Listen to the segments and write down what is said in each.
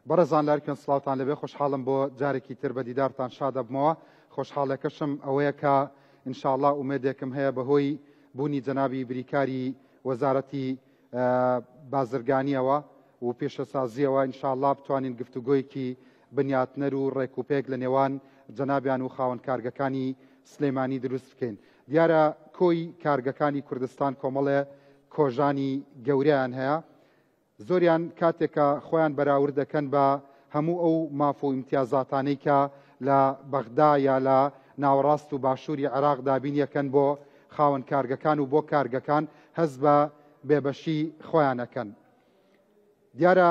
بەڕێزان لارکوێن سڵاوتان لەبێ خۆشحاڵم بۆ جارێکی تر بە دیدارتان شادەبمەوە خۆشحاڵەکەشم ئەوەیە کە ئینشاءاللە ئومێدێکم هەیە بەهۆی بوونی جەنابی بریکاری وەزارەتی بازرگانیەوە و پیشەسازیەوە ئینشاءاللە بتوانین گفتوگۆیەکی بنیاتنەر و ڕێک و پێک لە نێوان جەنابیان و خاوەن کارگەکانی سلێمانی دروست بکەین. دیارە کۆی کارگەکانی کوردستان کۆمەڵێ کۆژانی گەورەیان هەیە، زۆریان کاتێک کە خۆیان بەراورد دەکەن بە هەموو ئەو ماف و ئیمتیازاتانەی کە لە بەغدا یا لە ناوەڕاست و باشووری عێراق دابینیەکەن بۆ خاوەن کارگەکان و بۆ کارگەکان هەست بە بێبەشی خۆیان ئەکەن. دیارە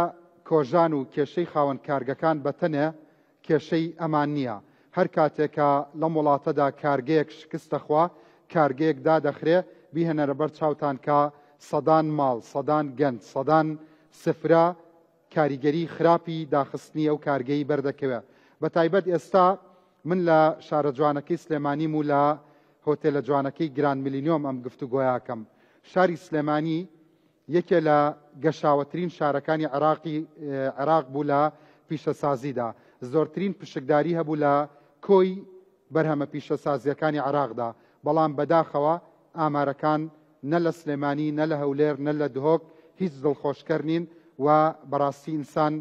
کۆژان و کێشەی خاوەن کارگەکان بەتەنێ کێشەی ئەمان نییە. هەر کاتێ کە لەم وڵاتەدا کارگەیەک شکست دەخوا، کارگەیەک دادەخرێ، بیهێنەرە بەر چاوتان کە سەدان ماڵ، سەدان گەنج، سەدان سفرە کاریگەری خراپی داخستنی ئەو کارگەی بەردەکەوێ. بەتایبەت ئێستا من لە شارە جوانەکەی سلێمانیم و لە هۆتێلە جوانەکەی گراند میلینیۆم ئەم گفتوگۆیە ئەکەم. شاری سلێمانی یەکێ لە گەشاوەترین شارەکانی عێراقی عێراق بوو لە پیشەسازیدا، زۆرترین پشکداری هەبوو لە کۆی بەرهەمە پیشەسازییەکانی عێراقدا، بەڵام بەداخەوە ئامارەکان نە لە سلێمانی نە لە هەولێر نە لە دهۆک هیچ دڵخۆشکەر نین و بەڕاستی ئینسان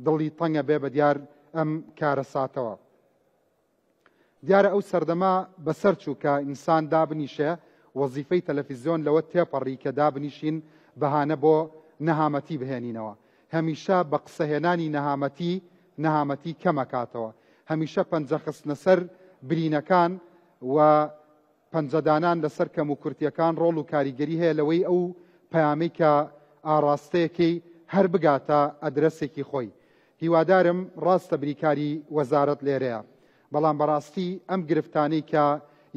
دڵی تەنگە بێ بەدیار ئەم کارەساتەوە. دیارە ئەو سەردەمە بەسەر چوو کە ئینسان دابنیشێ، وەزیفەی تەلەفیزیۆن لەوە تێپەڕی کە دابنیشین بەهانە بۆ نەهامەتی بهێنینەوە. هەمیشە بە قسەهێنانی نەهامەتی، نەهامەتی کەمەکاتەوە. هەمیشە پەنجە خستنە سەر برینەکان و پەنجەدانان لەسەر کەموکورتییەکان ڕۆڵ و کاریگەری هەیە لەوەی ئەو پەیامەی کە ئاڕاستەیەکەی هەر بگاتە ئەدرەسێکی خۆی. هیوادارم ڕاستە بریکاری وەزارەت لێرەیە، بەڵام بەڕاستی ئەم گرفتانەی کە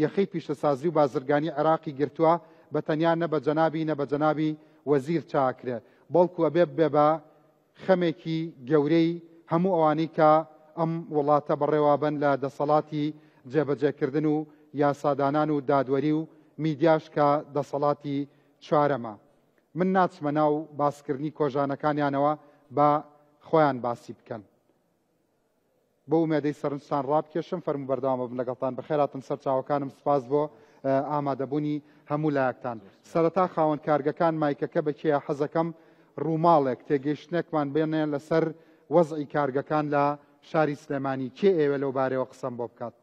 یەخەی پیشەسازی و بازرگانی عێراقی گرتووە بە تەنیا نە بە جەنابی نە بە جەنابی وەزیر چاکرێ بەڵکو ئەبێ ببێ بە خەمێکی گەورەی هەموو ئەوانەی کە ئەم وڵاتە بەڕێوابەن لە دەسەڵاتی جێبەجێکردن و یاسادانان و دادوەری و میدیاش کە دەسەڵاتی چوارەمە. من ناچمە ناو باسکردنی کۆژانەکانیانەوە با خۆیان باسی بکەن. بەو ئومێدەی سەرنجتان ڕابکێشم فەرموو بەردەوام بم لەگەڵتان. بەخێراتن سەرچاوەکانم، سپاس بۆ ئامادەبوونی هەموو لایەکتان. سەرەتا خاوەن کارگەکان مایکەکە بە کێیە؟ حەزەکەم ڕووماڵێک تێگەیشتنێکمان بێنێ لەسەر وەزعی کارگەکان لە شاری سلێمانی. کێ ئێوێ لەو بارەیەوە قسەم بۆ بکات؟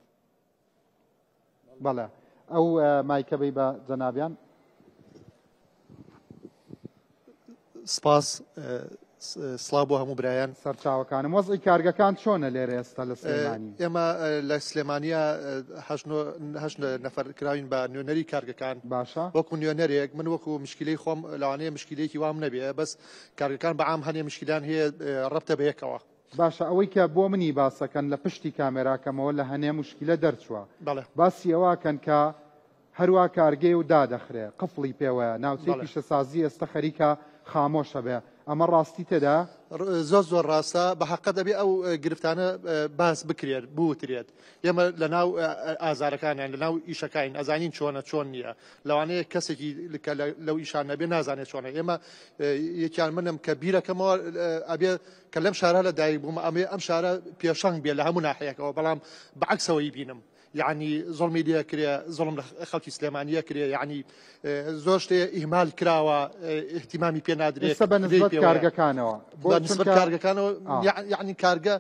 بەڵێ ئەو مایکە بەی بە جەنابیان. سپاس سڵاو بۆ هەموو برایان. سەرچاوەکانم وەزعی کارگەکان چۆنە لێرە ئێستا لە سلێمانی؟ ئێمە لە سلێمانیا هەشت نەفەر کراوین بە نوێنەری کارگەکان. باشە. وەکو نوێنەرێک من وەکو مشکلەی خۆم لەوانەیە مشکلەیەکی وام نەبێ، بەس کارگەکان بە عام هەنێ مشکلیان هەیە ڕەبتە بە یەکەوە. باشە ئەوەی کە بۆ منی باسەکەن لە پشتی کامێراکەمەوە لە هەنێ مشکلە دەرچووە. بەڵێ. باسی ئەوەکەن کە هەروا کارگەیە و دادەخرێ، قفڵی پێوەیە، ناوچەی پیشەسازی ئێستە خەریکە خامۆشە بێ، ئەمە ڕاستی تێدایە؟ زۆر زۆر ڕاستە، بە حەقەت ئەبێ ئەو گرفتانە باس بکرێت، بوترێت. ئێمە لە ناو ئازارەکانیان، لە ناو ئیشەکانین، ئەزانین چۆنە چۆن نییە. لەوانەیە کەسێکی کە لەو ئیشان نەبێ نازانێت چۆنە. ئێمە یەکیان منم کە بیرەکەمەوە ئەبێ کە لەم شارە لە دایک بووم، ئەمێ ئەم شارە پێشەنگ بێ لە هەموو ناحیەکەوە، بەڵام بەعکسەوەی بینم. یعنی زوڵمی لێ کرێ، زوڵم لە خەڵکی سلێمانیە کرێ، یعنی زۆر شتێ ئیهمال کراوە، اهتیمامی پێ نادرێت. ئێستا بە نسبەت کارگەکانەوە، بە نسبەت کارگەکانەوە، یعنی کارگە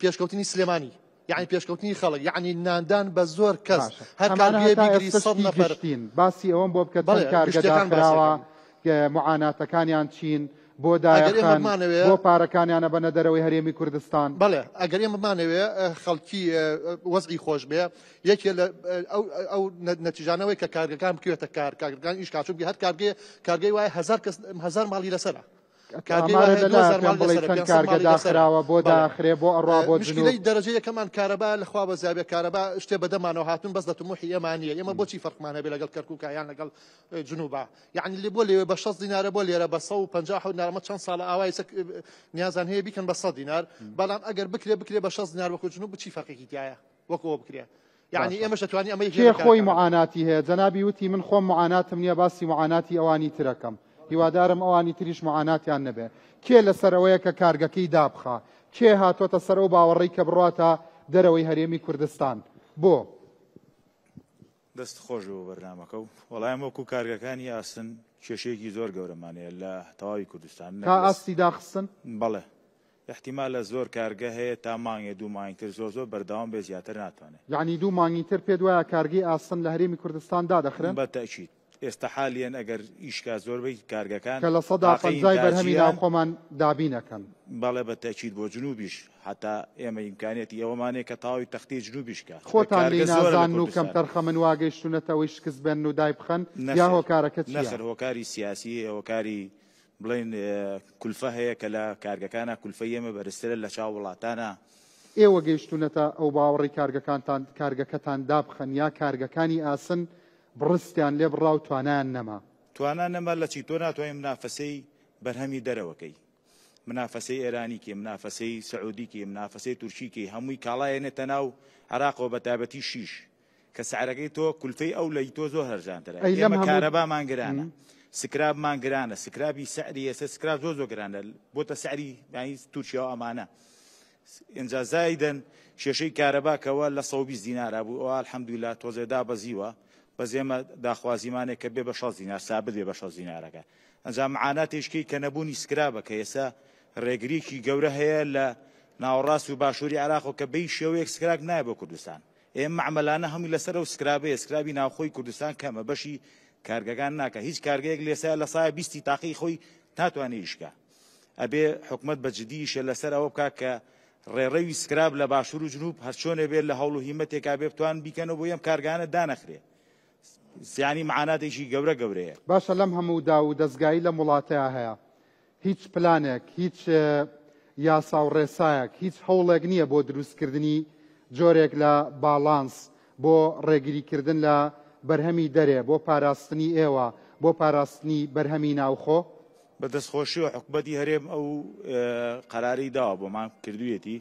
پێشکەوتنی سلێمانی، یعنی پێشکەوتنی خەڵک، یعنی ناندان بە زۆر کەس، هەر کارگەیە بیگری 100 نەفەر. باسی ئەوەم بۆ بکە چەند کارگە داخراوە، معاناتەکانیان چین، بۆ دایەخەن، بۆ پارەکانیانە بەنە دەرەوەی هەرێمی کوردستان. بەڵێ ئەگەر ئێمە بمانەوێ خەڵکی وەزعی خۆش بێ، یەکێ لە ئەو نەتیجانەوەی کە کارگەکان بکەوێتە کار، کارگەکان ئیش کا، چونکە هەر کارگەی وایە 1000 کەس، 1000 ماڵی لەسەرە. کارگە داخراوە بۆ داخرێ، بۆ ئەڕوا بۆ مشکلەی دەرەجە یەکەمان کارەبا لە خوا بەزیابێ، کارەبا شتێ بەدەمانەوە هاتون، بەس لە تموحی ئێمە نییە. ئێمە بۆچی فەرقمان هەبێ لەگەڵ کەرکووکە یان لەگەڵ جنوبا؟ یعنی لێ بۆ لێوێ بە 60 دینارە، بۆ لێرە بە 157 دینار. ئەمە چەند ساڵە ئاوای سەک نیازان هەیە بیکەن بە 100 دینار، بەڵام ئەگەر بکرێ بکرێ بە 60 دینار وەکو جنوب، چی فەرقێکی تایە وەکو بکرێ؟ یعنی ئێمەش دەتوانین ئەمە کێ خۆی معاناتی هەیە؟ جەنابی وتی من خۆم معاناتم نییە، باسی معاناتی ئەوانی ترەکەم، هیوادارم ئەوانی تریش معاناتیان نەبێ. کێ لەسەر ئەوەیە کە کارگەکەی دابخا؟ کێ هاتۆتە سەر ئەو باوەڕەی کە بڕواتە دەرەوەی هەرێمی کوردستان؟ بۆ؟ دەست خۆش بۆ بەرنامەکە و وەڵا ئێمە وەکو کارگەکانی ئاسن کێشەیەکی زۆر گەورەمان هەیە لە تەواوی کوردستان تا ئاستی داخستن؟ بەڵێ ئیحتیمالە زۆر کارگە هەیە تا مانگێ دوو مانگی تر زۆر زۆر بەردەوام بێ زیاتر ناتوانێ. یەعنی دوو مانگی تر پێت وایە کارگەی ئاسن لە هەرێمی کوردستان دادەخرێن؟ بە تەئکید. ئێستا حالیەن ئەگەر ئیش کا زۆربەی کارگەکان کە لە تاقەی پەنجای بەرهەمی ئینتاجیان. ناوخۆمان دابین ئەکەن. بەڵێ بە تەئکید بۆ جنوبیش حەتا ئێمە ئیمکانیەتی ئەوەمان هەیە کە تەواوی تەختەی جنوبیش کا چونکە خۆتان لێی کارگە زۆرە لە نازانن و کوردستان. کەمتەرخەمن وا گەیشتوونەتە ئەوەی شکست بێنن و دایبخەن یا نەخێر هۆکارەکە چییە؟ نەخێر هۆکاری سیاسی هەیە هۆکاری بڵێین کولفە هەیە کە لە کارگەکانا کولفەی ئێمە بەرزترە لە چاو وڵاتانا. ئێوە گەیشتوونەتە ئەو باوەڕەی کارگەکانتان کارگەکەتان دابخەن یا کارگەکانی ئاسن بڕستیان لێ بڕا و توانایان نەما؟ توانا نەما لە چی؟ تۆ ناتوانی منافەسەی بەرهەمی دەرەوە کەی منافەسەی ئێرانی کەی منافەسەی سعودی کەی منافەسەی تورکی کەی هەمووی کاڵا یەنێتە ناو عێراقەوە بە تایبەتی شیش کە سعرەکەی تۆ کولفەی ئەو لە ی تۆ زۆر هەرزانترە ئەی لەم ئێمە هەموو کارەبامان گرانە سکرابمان گرانە سکرابی سعری ئێستا سکراب زۆر زۆر گرانە بۆتە سعری یانی تورکیا و ئەمانە ئینجا زایدەن کێشەی کارەبا کەوە لە 120 دینارا بوو ئەوە الحمدلله تۆزێ دابەزیوە بەس ئێمە داخوازیمانێ کە بێ بە 60 دینار سابت بێ بە 60 دینارەکە ئەنجا معاناتێشکەی کە نەبوونی سکرابە کە ئێستا ڕێگریکی گەورە هەیە لە ناوەڕاست و باشووری عێراق و کە بەی شێوەیەک سکراک نایە بۆ کوردستان ئێ مەعمەلانە هەمووی لەسەر ئەو سکرابەیە سکرابی ناوخۆی کوردستان کەمە بەشی کارگەکان ناکا هیچ کارگەیەک لێسایە لە سایە بیستی تاقی خۆی ناتوانێ ئیش کا ئەبێ حکومەت بە جدی ئیشە لەسەر ئەوە بکا کە ڕێڕەوی سکراب لە باشوور و جنوب هەرچۆنێ بێت لە هەوڵ و هیمەتێکا بێ بتوان بیکەنەوە بۆ ئەم کارگانە دانەخرێ زیانی معاناتێکی گەورە گەورەیە. باشە لەم هەموو داو و دەزگایی لەم وڵاتەیا هەیە هیچ پلانێک، هیچ یاسا و ڕێسایەک، هیچ هەوڵێک نییە بۆ دروستکردنی جۆرێک لە باڵانس بۆ ڕێگریکردن لە بەرهەمی دەرێ، بۆ پاراستنی ئێوە، بۆ پاراستنی بەرهەمی ناوخۆ؟ بە دەستخۆشیەوە حکومەتی هەرێم ئەو قەرارەی داوە بۆمان کردویەتی،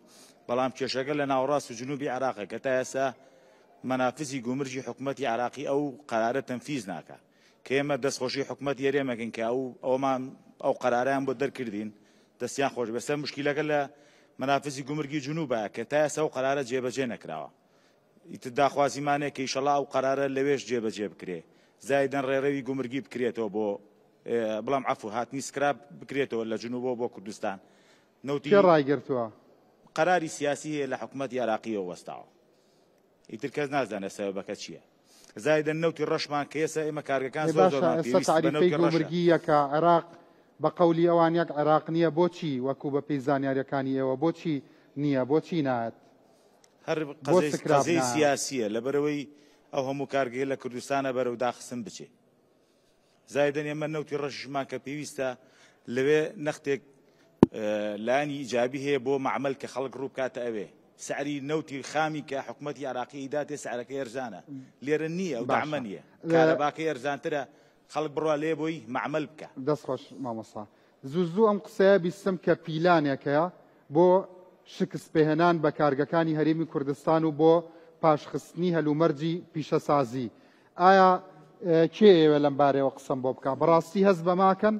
بەڵام کێشەکە لە ناوەڕاست و جنوبی عێراقە کە تا ئێستا مەنافزی گومرگی حکومەتی عێراقی ئەو قەرارە تەنفیز ناکا. کە ئێمە دەستخۆشی حکومەتی هەرێم ئەکەین کە ئەو ئەومان ئەو قەرارەیان بۆ دەرکردین دەستیان خۆش بێ سەر مشکیلەکە لە مەنافزی گومرگی جنوبە کە تا ئێستا ئەو قەرارە جێبەجێ نەکراوە ئیتر داخوازیمانەیە کە ئیشەڵا ئەو قەرارە لەوێش جێبەجێ بکرێ زایدەن ڕێڕەوی گومرگی بکرێتەوە بۆ بڵام عەفو هاتنی سکراب بکرێتەوە لە جنوبەوە بۆ کوردستان نەوتی کێ ڕایگرتووە؟ قەراری سیاسی هەیە لە حکومەتی عێراقیەوە وەستاوە ئیتر کەس نازانێت سەبەبەکە چییە. زایدەن نەوتی ڕەشمان کە ئێستا ئێمە کارگەکان ئێ زۆر باشە زۆرمان ئێستا پێویست بە تەعریفەی نەوتی ڕەشە. گومرگی یەکە عێراق بە قەولی ئەوان یەک عێراق نییە بۆچی وەکو بە پێی زانیاریەکانی ئێوە بۆچی نییە بۆچی نایەت هەر بۆ قەزەی سکراب قەزەی نایەت؟ سیاسییە لەبەرئەوەی ئەو هەموو کارگەیە لە کوردستانە بەرەو داخستن بچێ. زایدەن ئێمە نەوتی ڕەشیشمان کە پێویستە لەوێ نەختێک لایەنی ئیجابی هەیە بۆ مەعمەل کە خەڵک ڕوو بکاتە ئەوێ سعری نەوتی خامی کە حکومەتی عێراقی ئیداتێ سعرەکەی ئەرزانە لێرە نییە ئەو دەعمە باشە نییە کارەباکەی ئەرزانترە خەڵک بڕوا لێ بۆی مەعمەل بکە. دەست خۆش مامۆستا. زوو زوو ئەم قسەیە بیستم کە پیلانێکەیە بۆ شکست پێهێنان بە کارگەکانی هەرێمی کوردستان و بۆ پاشخستنی هەلومەرجی پیشەسازی. ئایا کێ ئەیەوێ لەم بارەیەوە قسەم بۆ بکا؟ بەڕاستی هەست بەمە ئەکەن؟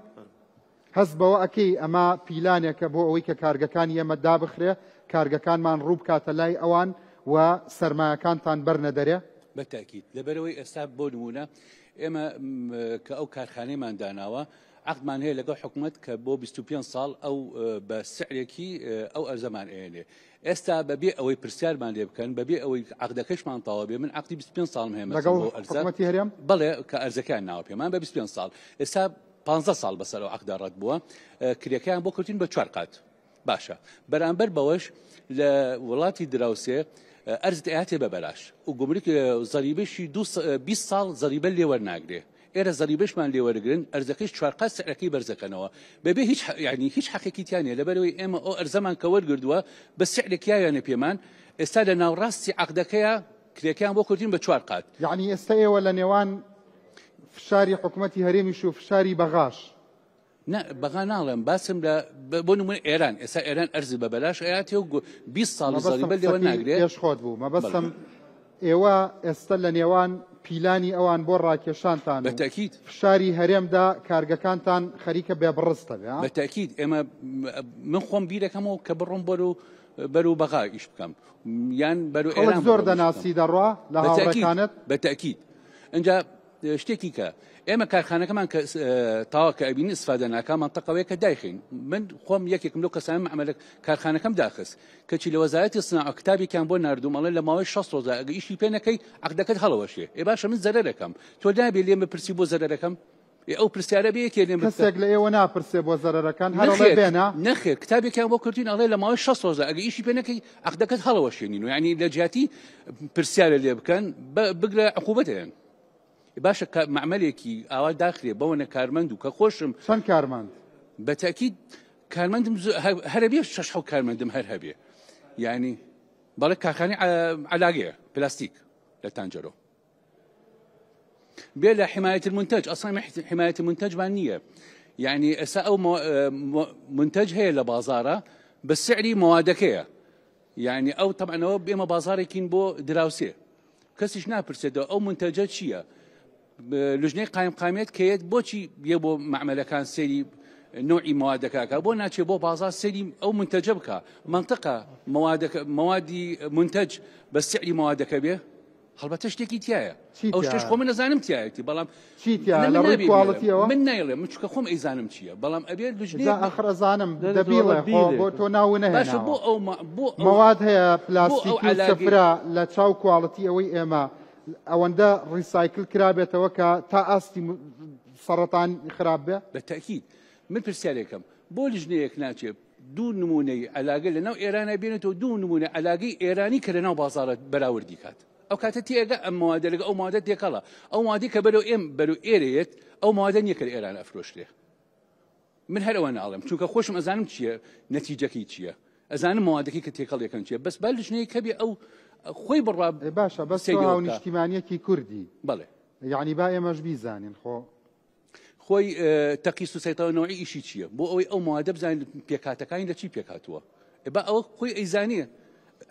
هەست بەوە ئەکەی ئەمە پیلانێکە بۆ ئەوەی کە کارگەکانی ئێمە دابخرێ، کارگەکانمان ڕوو بکاتە لای ئەوان و سەرمایەکانتان بەرنە دەرێ؟ بە تەئکید. لەبەرئەوەی ئێستا بۆ نموونە ئێمە کە ئەو کارخانەیەمان داناوە عەقدمان هەیە لەگەڵ حکومەت کە بۆ 25 ساڵ ئەو بە سعرێکی ئەو ئەرزەمان ئەیەنێ. ئێستا بە بێ ئەوەی پرسیارمان لێ بکەن، بە بێ ئەوەی عەقدەکەشمان تەواو بێ، من عەقدی 25 ساڵم هەیە مەسەلەن لەگەڵ بۆ ئەرزە. حکومەتی هەرێم؟ بەڵێ، کە ئەرزەکەیان ناوە پێمان بە 25 ساڵ. ئێستا 15 ساڵ بەسەر ئەو عەقدە ڕەت بووە، کرێکەیان بۆ کردوین بە چوار قات. باشە بەرامبەر بەوەش لە وڵاتی دراوسێ ئەرزت ئەیاتێ بە بەلاش و گومرک زەریبەشی دوو 20 ساڵ زەریبە لێ وەرناگرێ. ئێرە زەریبەشمان لێ وەرگرن ئەرزەکەیش چوارقات سعرەکەی بەرزەکەنەوە بەبێ هیچ یعنی هیچ حەقێکی تیا نیە لەبەرئەوەی ئێمە ئەو ئەرزەمان کە وەرگردووە بە سعرێک یاویانە پێمان ئێستا لە ناوڕاستی عەقدەکەیا کرێکەیان بۆ کردین بە چوار قات. یەعنی ئێستا ئێوە لە نێوان فشاری حکومەتی هەرێمیش و فشاری بەغاش نا بەغا ناڵێم باسم لە بۆ نمونە ئێران ئێستا ئێران ئەرزی بە بەلاش ئەیاتێ و 20 ساڵی مەبەستم زەریبە لێوە قسەکەی ناگرێ پێش خۆت بوو بەڵێ مەبەستم ئێوە ئێستا لە نێوان. پیلانی ئەوان بۆ ڕاکێشانتان و بە تەئکید. فشاری هەرێمدا کارگەکانتان خەریکە بێبڕست دەبێ ها؟ بە تەئکید ئێمە من خۆم بیرەکەمەوە کە بڕۆم بەرەو بەرەو بەغا ئیش بکەم یان بەرەو خەڵک ئێران زۆر بڕۆم ئیش بکەم. دەناسی دەڕوا لە بە تەئکید هاوڕێکانت؟ بە تەئکید ئینجا شتێکی کە ئێمە کارخانەکەمان کە تاوا کە ئەبینی ئیسفادە ناکا مەنتەق ئەوەیە کە دایخەین من خۆم یەکێکم لەو کەسانە مەعمەلە کارخانەکەم داخست کەچی لە وەزارەتی سناعە کتابێکیان بۆ ناردوم ئەڵێن لە ماوەی 60 ڕۆژدا ئەگە ئیشی پێ نەکەی عەقدەکەت هەڵەوەشێ ئێ باشە من زەرەرەکەم تۆ نابێ لێم بپرسی بۆ زەرەرەکەم ئێ ئەو پرسیارە بێ یەکێ لێم بکە کەسێک لە ئێوە ناپرسێ بۆ زەرەرەکان هەر ئەڵێ نەخێر بێنە نەخێر کتابێکیان بۆ کردوین ئەڵێ لە ماوەی 60 ڕۆژدا ئەگە ئیشی پێ نەکەی عەقدەکەت هەڵەوەشێنین و یعنی لە جیاتی پرسیارە لێ بکەن بگرە عقوبەت ئەیەن باشە کە مەعمەلێکی ئاوا داخرێ بەوەنە کارمەند و کە خۆشم چەند کارمەند؟ بە تەئکید کارمەندم هەرە بێ شەش حەوت کارمەندم هەر هەبێ یعنی بەڵێ کارخانەی عەلاگەیە پلاستیک لە تانجەرۆ بێ لە حمایەت المنتج ئەسڵا حمایەت المنتجمان نییە یعنی ئێستا ئەو منتج هەیە لە بازارە بە سعری موادەکەیە یانی ئەو تەبعەن ئەوە ئێمە بازاڕێکین بۆ دراوسێ کەسیش ناپرسێتەوە ئەو منتەجە چییە لژنەی قایمقامیەت کەیەت بۆچی یە بۆ مەعمەلەکان سەیری نوعی موادەکەکە بۆ ناچێ بۆ بازار سەیری ئەو منتەجە بکە منطقە موادەکە موادی منتەج بە سعری موادەکە بێ هەڵبەتە شتێکی تایە ئەو شتێش خۆ من نەزانم تایەتی بەڵام چی تایە لە ڕووی کواڵەتیەوە من نایڵێ من چونکە خۆم ئەیزانم چییە بەڵام ئەبێ لجنەیەک جا ئاخر ئەزانم دەبیڵێ خۆ بۆ تۆ ناو نەهێناوە باشە بۆ ئەو بۆ ئەو مەواد هەیە بۆ ئەو پلاستیکی و عەلاگەی سفرە لە چاو کواڵەتی ئەوەی ئێمە ئەوەندە ڕیسایکل کرابێتەوە کە تا ئاستی سەڕەتان خراپ بێ بە تەئکید من پرسیارێکم بۆ لجنەیەک ناچێ دوو نمونەی عەلاگە لەناو ئێرانە بێنێتەوە دوو نمونە عەلاگەی ئێرانی کە لەناو بازاڕە بەراوردی کات ئەو کاتە تێگە ئەم موادە لەگە ئەو موادە تێکەڵە ئەو موادی کە بەرەو ئێم بەرەو ئێرەیەت ئەو موادە نییە کە لە ئێران ئەفرۆشرێ من هەر ئەوە ناڵێم چونکە خۆشم ئەزانم چییە نەتیجەکەی چییە ئەزانم موادەکەی کە تێکەڵ یەکەن چییە بەس با لجنەیەک هەبێ ئەو خۆی بڕوا باشە بەس تۆ سەیری ئەوە بکا. هاونیشتیمانیەکی کوردی بەڵێ یعنی با ئێمەش بیزانین خۆ خۆی تەقیس و سەیتەڕە نەوعی ئیشی چییە بۆ ئەوەی ئەو موادە بزانین پێکهاتەکانی لە چی پێکهاتووە با ئەوە خۆی ئەیزانێ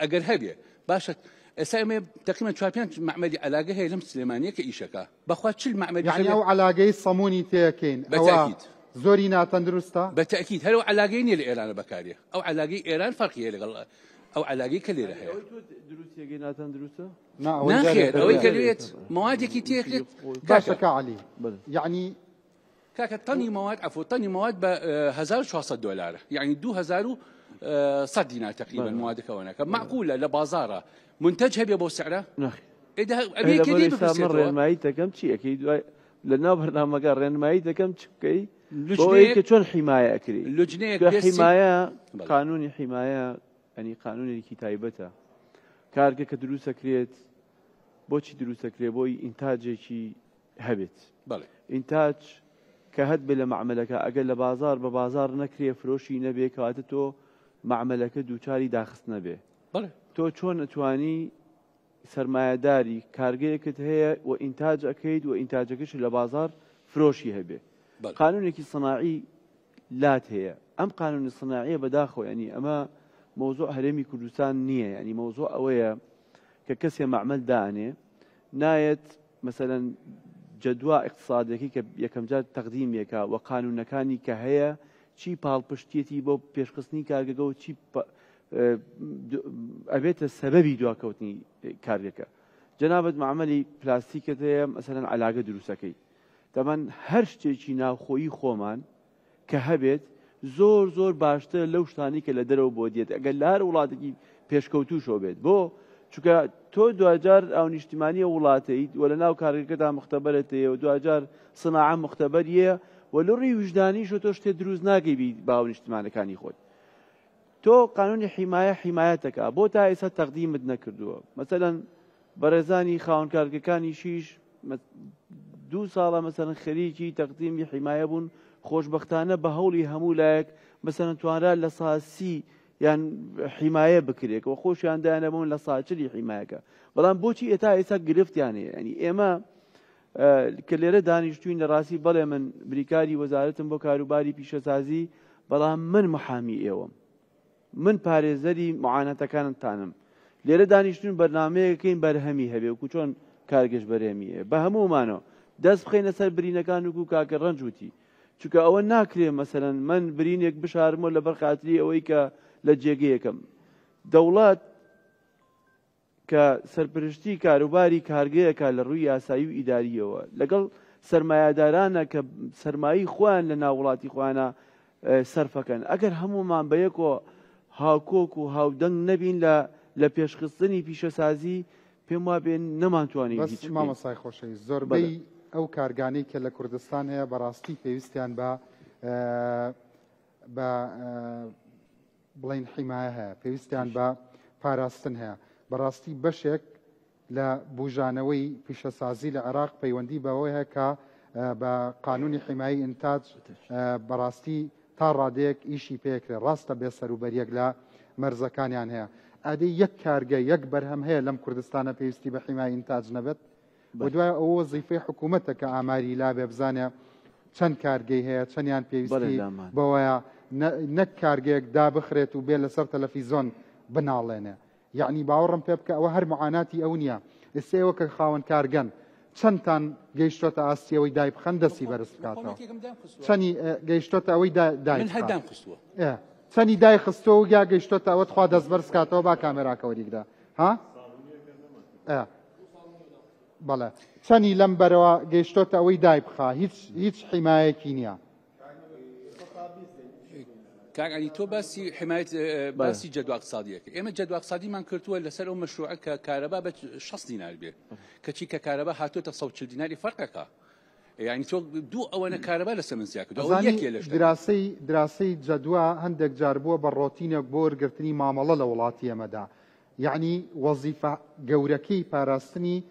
ئەگەر هەبێ باشە ئێستا ئێمە تقریبا چوار پێنج مەعمەلی عەلاگە هەیە لەم سلێمانیە کە ئیشەکە بەخوا چل مەعمەلی یعنی ئەو عەلاگەی سەمونی تێکەین ئەوە زۆری ناتەندروستە بە تەئکید هەر ئەو عەلاگەی نییە لە ئێرانە بەکارێ ئەو عەلاگەی ئێران فەرقی هەیە لەگەڵ ئەو عەلاگەی کە لێرە هەیە دروستیەکەی ناتەندروستە ناخێر ئەوەی کە لێت مەوادێکی تێکرێت باشە کا عەلی یعنی کاکە تەنی مەواد عەفو تەنی مەواد بە 1400 دۆلارە یعنی 2100 دینار تقریبا مەوادەکە ئەوەنەکە معقولە لە بازاڕە منتەج هەبێ بۆ سعرە ئەبێ کێ لێی بپرسێتەوە ڕێنمایی دەکەم چی ئەکەی دوای لە ناو بەرنامەکە ڕێنمایی دەکەم چ بکەی بۆ کە چۆن حیمایە ئەکری لجنەیەک حیمایە قانونی حیمایە ئەنی قانونێکی تایبەتە کارگە کە دروستەکرێت بۆچی دروستەکرێ بۆی ئینتاجێکی هەبێت ئینتاج کە هەت بێ لە مەعمەلەکە ئەگەر لە بازار بە بازار نەکرێ فرۆشی نەبێ کەواتە تۆ مەعمەلەکە دووچاری داخست نەبێ تۆ چۆن ئەتوانی سەرمایەداری کارگەیەکت هەیە و ئینتاج ئەکەیت و ئینتاجەکەش لە بازار فرۆشی هەبێ قانونێکی سەناعی لات هەیە ئەم قانونی سناعیە بەداخەوە یانی ئەمە مەوزوع هەرێمی کوردستان نییە یانی مەوزوع ئەوەیە کە کەسێ مەعمەل دانێ نایەت مەسەلەن جەدوا اقتصادەکەی کە یەکەمجار تەقدیمێکە و قانونەکانی کە هەیە چی پاڵپشتیەتی بۆ پێشخستنی کارگەکە و چی ئەبێتە سەبەبی دواکەوتنی کارگەکە جەنابەت معمەلی پلاستیکت هەیە مەسەلەن علاگە دروستەکەی تەبەن هەر شتێکی ناوخۆیی خۆمان کە هەبێت زۆر زۆر باشترە لەو شتانەی کە لە دەرەوە بۆ دێت ئەگەر لە هەر وڵاتێکی پێشکەوتوشەوە بێت بۆ چونکە تۆ دواجار ئەو نیشتیمانیە وڵاتەیت و لە ناو کارگەکەدا مختبەرت هەیە و دواجار سناعە مختبەریە و لە ڕووی ویژدانیشەوە تۆ شتێ دروست ناکەی بی بە هاونیشتیمانەکانی خۆت تۆ قانونی حیمایە حیمایەتەکە بۆ تا ئێستا تەقدیمت نەکردووە مەسەلەن بەڕێزانی خاوەن کارگەکانیشیش دوو ساڵە مەسەلەن خەریکی تەقدیمی حیمایە بوون خۆشبەختانە بە هەوڵی هەموو لایەک مەسەلەن توانرا لە ساسی یان حیمایە بکرێت و خۆشیان دایانە بوون لە ساچلی حیمایەکە بەڵام بۆچی ئێتا ئێستا گرفتیان هەیە ینی ئێمە کە لێرە دانیشتوین لە ڕاستی بەڵێ من بریکاری وەزارەتم بۆ کاروباری پیشەسازی بەڵام من محامی ئێوەم من پارێزەری معاناتەکانتانم. لێرە دانیشتوین بەرنامەیەکەین بەرهەمی هەبێ وەکو چۆن کارگەش بەرێمیە بە هەموومانەوە دەست بخەینە سەر برینەکان وکو کاکە ڕەنج وتی چونکە ئەوە ناکرێ مەسەلەن من برینێک بشارمەوە لەبەر خاتری ئەوەی کە لە جێگەیەکەم دەوڵەت کە سەرپرشتی کاروباری کارگەیەکە لە ڕووی یاسایی و ئیداریەوە لەگەڵ سەرمایەدارانە کە سەرمایی خۆیان لە ناو وڵاتی خۆیانە سەرفەکەن ئەگەر هەموومان بە یەکۆ هاوکۆک و هاودەنگ نەبین لە لە پێشخستنی پیشەسازی پێم وابێ نەمانتوانی بەس هیچ بکەین. مامۆستای خۆشەویست زۆربەی ئەو کارگانەی کە لە کوردستان هەیە بەڕاستی پێویستیان بە بە بڵین حیمایە هەیە پێویستیان بە پاراستن هەیە بەڕاستی بەشێک لە بوژانەوەی پیشەسازی لە عێراق پەیوەندی بەوەی هەیە کە بە قانونی حیمایی ئینتاج بەڕاستی تا ڕادەیەک ئیشی پێکرێ ڕاستە بێ سەروبەریەک لە مەرزەکانیان هەیە ئەدی یەک کارگە یەک بەرهەم هەیە لەم کوردستانە پێویستی بە حیمای ئینتاج نەبێت و دوای ئەوە وەزیفەی حکوومەتە کە ئاماری لابێ بزانێ چەند کارگەی هەیە چەندیان پێویستی بەوەیە نەک کارگەیەک دابخرێت و بێ لەسەر تەلەفیزۆن بناڵێنێ یەعنی باوەڕم پێ بکە ئەوە هەر معاناتی ئەو نییە ئێستا ئێوە کە خاوەن کارگەن چەندتان گەیشتۆتە ئاستی ئەوەی دای بخەن دەستی بەرز بکاتەوە چەنی گەیشتۆتە ئەوەی دای من هەر دام خستووە چەنی دای خستووە و یا گەیشتۆتە ئەوە تخوا دەست بەرز کاتەوە با کامێراکە وەریگرە ها بەڵێ چەنی لەم بەرەوە گەیشتۆتە ئەوەی دای بخا هیچ هیچ حیمایەکی نییە کاک علی تۆ باسی حمایت باسی جەدوا اقتصادیەکە ئێمە جەدوا اقتصادیمان کردووە لەسەر ئەو مەشروعە کە کارەبا بە 60 دینار بێ کەچی کە کارەبا هاتووەتە 140 دیناری فەرقەکە یعنی تۆ دوو ئەوەنە کارەبا لەسەر من زیاد کردووە ئەوە یەکێ لە شتەکان. دراسەی دراسەی جەدوا هەندێک جار بووە بە ڕۆتینێک بۆ وەرگرتنی مامەڵە لە وڵاتی ئێمەدا یەعنی وەزیفە گەورەکەی پاراستنی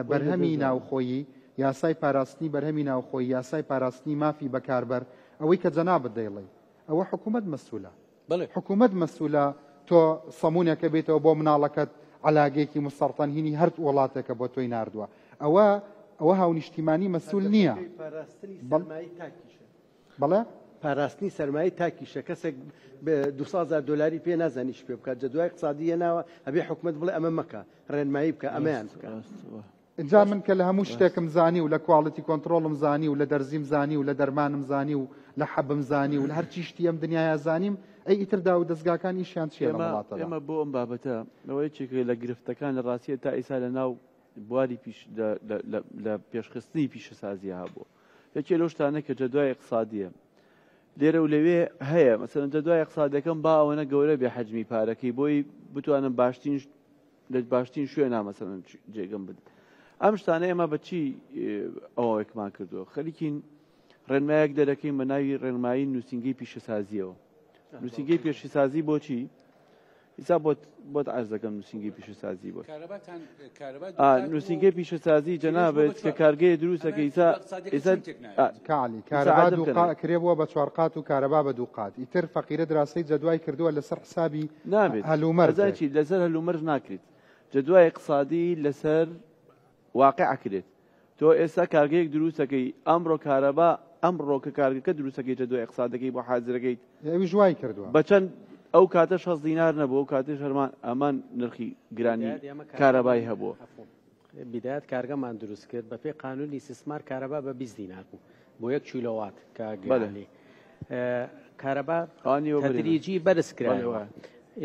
بەرهەمی ناوخۆیی، یاسای پاراستنی بەرهەمی ناوخۆیی، یاسای پاراستنی مافی بەکاربەر، ئەوەی کە جەنابت دەیڵێی ئەوە حکوومەت مەسولە. حکوومەت مەسولە تۆ سەمونێکە بێتەوە بۆ مناڵەکەت عەلاگەیەکی مسەڕتەن هینی هەر وڵاتێکە بۆ تۆی ناردووە ئەوە ئەوە هاونیشتیمانی مەسول نییە. پاراستنی سەرمایەی تاکیشە. بەڵێ؟ پاراستنی سەرمایەی تاکیشە کەسێک 200 هەزار دۆلاری پێ نازانێ چی پێ بکات جە دوای اقتصادی هێناوە ئەبێ حکومەت بڵێ ئەمە مەکە ڕێنمایی بکە ئەمەیان بکە. ئینجا من کە لە هەموو شتێکم زانی و لە quality control م زانی و لە دەرزیم زانی و لە دەرمانم زانی و لە حەبم زانی و لە هەرچی شتی ئەم دنیایا زانیم ئەی ئیتر داو دەزگاکان ئیشیان چییە لەم ئێمە وڵاتەدا؟ ئێمە بۆ ئەم بابەتە ئەوە یەکێکە لە گرفتەکان لە ڕاستیە تا ئیسا لە ناو بواری پیش لە لە لە لە پێشخستنی پیشەسازیە هەبووە یەکێ لەو شتانە کە جەدوای اقتصادیە لێرە و لەوێ هەیە مەسەلەن جەدوای اقتصادەکەم با ئەوەنە گەورە بێ حەجمی پارەکەی بۆی بتوانم باشترین لە باشترین شوێنا مەسەلەن جێگەم بد ئەم شتانە ئێمە بە چی ئەوەیەکمان کردووە خەریکین ڕێنمایەک دەرەکەین بە ناوی ڕێنمایی نووسینگەی پیشەسازیەوە نووسینگەی پێشەسازی بۆچی ئیسا بۆت بۆت عەرز دەکەم نووسینگەی پیشەسازی بۆت کارەباتان کارەبا ئا دووقات بوو نووسینگەی پیشەسازی کرێش بووە بە جەنابت کە چوار قات کارگەیە ئەمە دروستەکە ئیسا جەدوا اقتصادیەکە ئیسا چۆن تێک ئا نایەت کاعلی ئیسا کارەبا عەرزم دوو کەنە قا کرێ بووە بە چوار قات و کارەبا بە دوو قات ئیتر فەقیرە دراسەی جەدوای کردووە لەسەر حسابی نابێت ئەزانی هەلومەرجێک. چی لەسەر هەلومەرج ناکرێت جەدوای اقتصادی لەسەر واقع ئەکرێت تۆ ئێستا کارگەیەک دروستەکەی ئەمڕۆ کارەبا ئەمڕۆ کە کارگەکە دروستەکەی جەدوای اقتصادەکەی بۆ حازرەکەیت ئەویش وای کردووە. بە چەند ئەو کاتە 60 دینار نەبوو ئەو کاتەش هەرمان ئەمان نرخی گرانی بیدایەت ئێمە کارەبای کارگەمان هەبووە. عەفوو بیدایەت کارگەمان دروست کرد بەپێی قانونی ئیستیسمار کارەبا بە 20 دینار بوو بۆ یەک کیلۆوات کاک بەلێ. عەلی کارەبا ئەوان نیوە بەرێنە. تەدریجی بەرز بەڵێ کرایەوە وایە.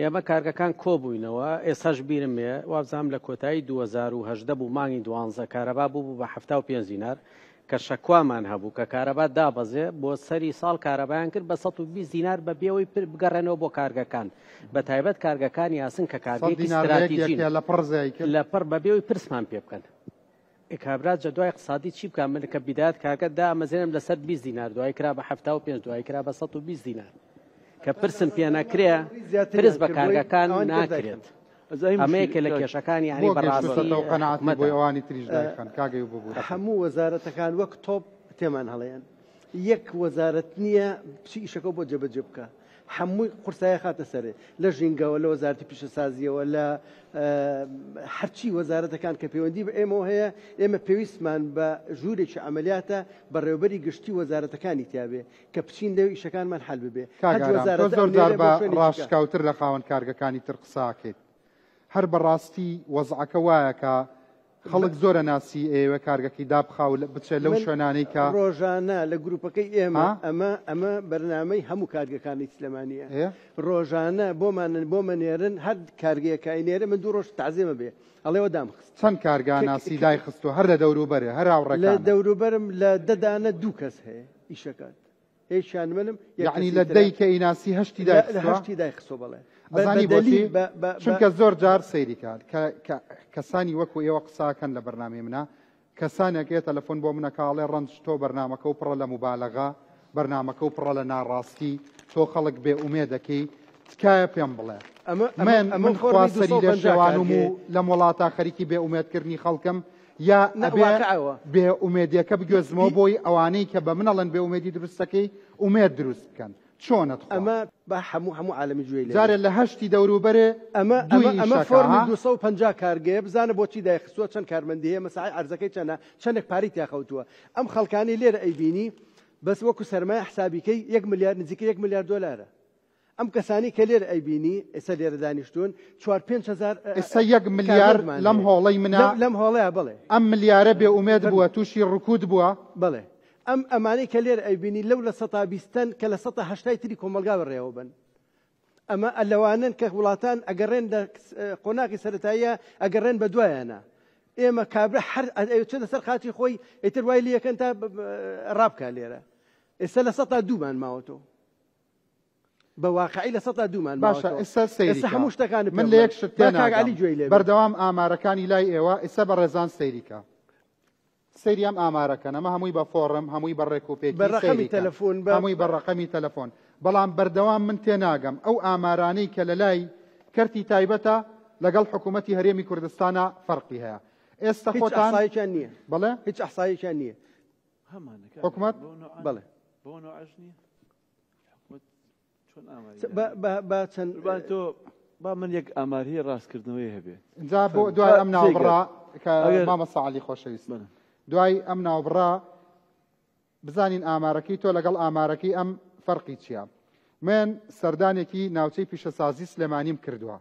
ئێمە کارگەکان کۆبووینەوە ئێستاش بیرم بێ وابزانم لە کۆتایی 2018 بوو مانگی دوانزە کارەبا بوو بوو بە 75 دینار کە شەکوامان هەبوو کە کارەبا دابەزێ بۆ سەری ساڵ کارەبایان کرد بە 120 دینار بە بێەوەی پر بگەڕێنەوە بۆ کارگەکان بە تایبەت کارگەکانی ئاسن کە سەد کارگەیەکی دینار لە یەک ستراتیژین یەکێ لە پڕ زیای کرد. لە پڕ بە بێەوەی پرسمان پێ بکەن. ئێ کابرا جە دوای اقتصادی چی بکا من کە بیدایەت کارگە دامەزرێنم لەسەر 20 دینار دوای کرا بە 75 دوای کرا بە 120 دینار کە پرسم پێ نەکرێ پرس بە کارگەکان ناکرێت ئەمە یەکێ لە کێشەکانی یعنی بۆ بەڕاستی گەیشتووتەوە قەناعەتی حکومەتە. بۆی ئەوانی تریش دایخەن کاک ئەیوب ببورە. هەموو وەزارەتەکان وەک تۆپ تێمان هەڵێن یەک وەزارەت نییە بچی ئیشەکە بۆ جێبەجێ بکە هەمووی قورسایە خاتە سەرێ لە ژینگەوە لە وەزارەتی پیشەسازیەوە لە هەرچی وەزارەتەکان کە پەیوەندی بە ئێمەوە هەیە ئێمە پێویستمان بە ژوورێکی عملیاتە بەڕێوبەری گشتی وەزارەتەکانی تیاابێ کە بچین لەو ئیشەکانمان حل ببێ کاک هەر ئارام تۆ وەزارەتە زۆر جار ئەو نێرێ بە بۆ شوێنێکی کە. ڕاشکاوتر لە خاوەن کارگەکانی تر قساکەیت هەر بەڕاستی وەزعەکە وایە کە خەڵک زۆرە ناسی ئەیەوێ کارگەکەی دابخا و بچێت لەو شوێنانەی کە ڕۆژانە لە گروپەکەی ئێمە ئەمە ئەمە بەرنامەی هەموو کارگەکانی سلێمانیە ڕۆژانە بۆمان بۆمە نێرن هەر کارگەیەکە ئەینێرێ من دوو ڕۆژ تەعزێمە بێ ئەڵێوە دامخست. چەند کارگا ناسی دایخستوە هەر لە دەوروبەرێ هەر لە هاوڕێکانت؟ دەوروبەرم لە دە دانە دوو کەس هەیە ئیشەکات هێشیان منم یەک یەعنی کەسی لە ترە دەی کە ئیناسی هەشتی لە دایخستوە؟ هەشتی دایخستوە بەڵێ بە بە ئەزانی بۆچی؟ دەلیل بە بە بە چونکە زۆر جار سەیری کە کە کە کەسانی وەکو ئێوە قساکەن لە بەرنامەی منا کەسانێک ئێ تەلەفۆن بۆ من ئەکا ئەڵێ ڕەنج تۆ بەرنامەکەو پڕە لە موبالەغە بەرنامەکەو پڕە لە ناڕاستی تۆ خەڵک بێ ئومێد ئەکەی تکایە پێم بڵێ ئەمە ئەمە من ئەمە من خوا فۆڕمی سەری لێ 250 شێوانوم و کارگەیە لەم وڵاتە خەریکی بێ ئومێد کردنی خەڵکم یا نا ئەبێ واقعەوە بێ ئومێدیەکە بگوێزمەوە بی بۆی ئەوانەی کە بە من ئەڵێن بێ ئومێدی دروستەکەی ئومێد دروست بکەن چۆنە تخوا؟ ئەمە با هەموو هەموو عالەمی گوێی لێ جارێ بێت. لە هەشتی دەوروبەرێ ئەمە دووی ئەمە ئەمە ئیشەکە فۆرمی ها؟ 250 کارگەیە بزانە بۆچی دایخستووە چەند کارمەندی هەیە مەساحەی عەرزەکەی چەنە چەندێک پارەی تیا خەوتووە ئەم خەڵکانەی لێرە ئەیبینی بەس وەکو سەرمایە حسابی کەی یەک ملیار نزیکەی یەک ملیار دۆلارە ئەم کەسانەی کە لێرە ئەیبینی ئێستا لێرە دانیشتوون چوار پێنج هەزار ئێستا یەک ملیار کارمەندمان لەم هەیە هۆڵەی منە لەم لەم هۆڵەیە بەڵێ ئەم ملیارە بێ ئومێد فەرموو بووە تووشی ڕکود بووە؟ بەڵێ ئەم ئەمانەی کە لێرە ئەیبینی لەو لە سەتا بیستەن کە لە سەتا هەشتای تری کۆمەڵگا بەڕێوە بن ئەمە لەوانەن کە وڵاتان ئەگەڕێن لە قۆناغی سەتاییە ئەگەڕێن بە دوایانە ئێمە کابرا هەر ئەچێتە سەر خاچی خۆی ئیتر وای لەکەن تا ڕابکە لێرە ئێستا لە سەتا دوومان ماوەتەوە بە واقعی لە سەتا دوومان باشە ماوەتەوە ئێستا سەیری ئێستا کە هەموو شتەکانت پێ من لە بڵێم یەک شت با کاک تێناگەم عەلی گوێی لێ بێ بەردەوام ئامارەکانی لای ئێوە ئێستا بەڕێزان سەیری کە سەیری ئەم ئامارەکەن ئەمە هەمووی بە فۆڕم هەمووی بە ڕێک و بە پێکی ڕەقەمی سەیری کەن تەلەفۆن بە هەمووی بە ڕەقەمی تەلەفۆن بەڵام بەردەوام من تێناگەم ئەو ئامارانەی کە لە لای کەرتی تایبەتە لەگەڵ حکوومەتی هەرێمی کوردستانە فەرقی هەیە ئێستا هیچ خۆتان ئەحسایەکیان نییە بەڵێ هیچ ئەحسایەکیان نییە هەمانە کاک حکومەت بەو نەوعە بەڵێ بەو نەوعەش نییە حکومەت چۆن ئاماری بە داناوە؟ بە بە چەند با تۆ با من یەک ئاماری ڕاستکردنەوەی هەبێت جا بۆ فەرموو. دوای با ئەم قسەی ناوبڕە کە کە ئەگەر مامۆستا عەلی خۆشەویست بەڵێ. دوای ئەم ناوبڕە بزانین ئامارەکەی تۆ لەگەڵ ئامارەکەی ئەم فەرقی چییە من سەردانێکی ناوچەی پیشەسازی سلێمانیم کردووە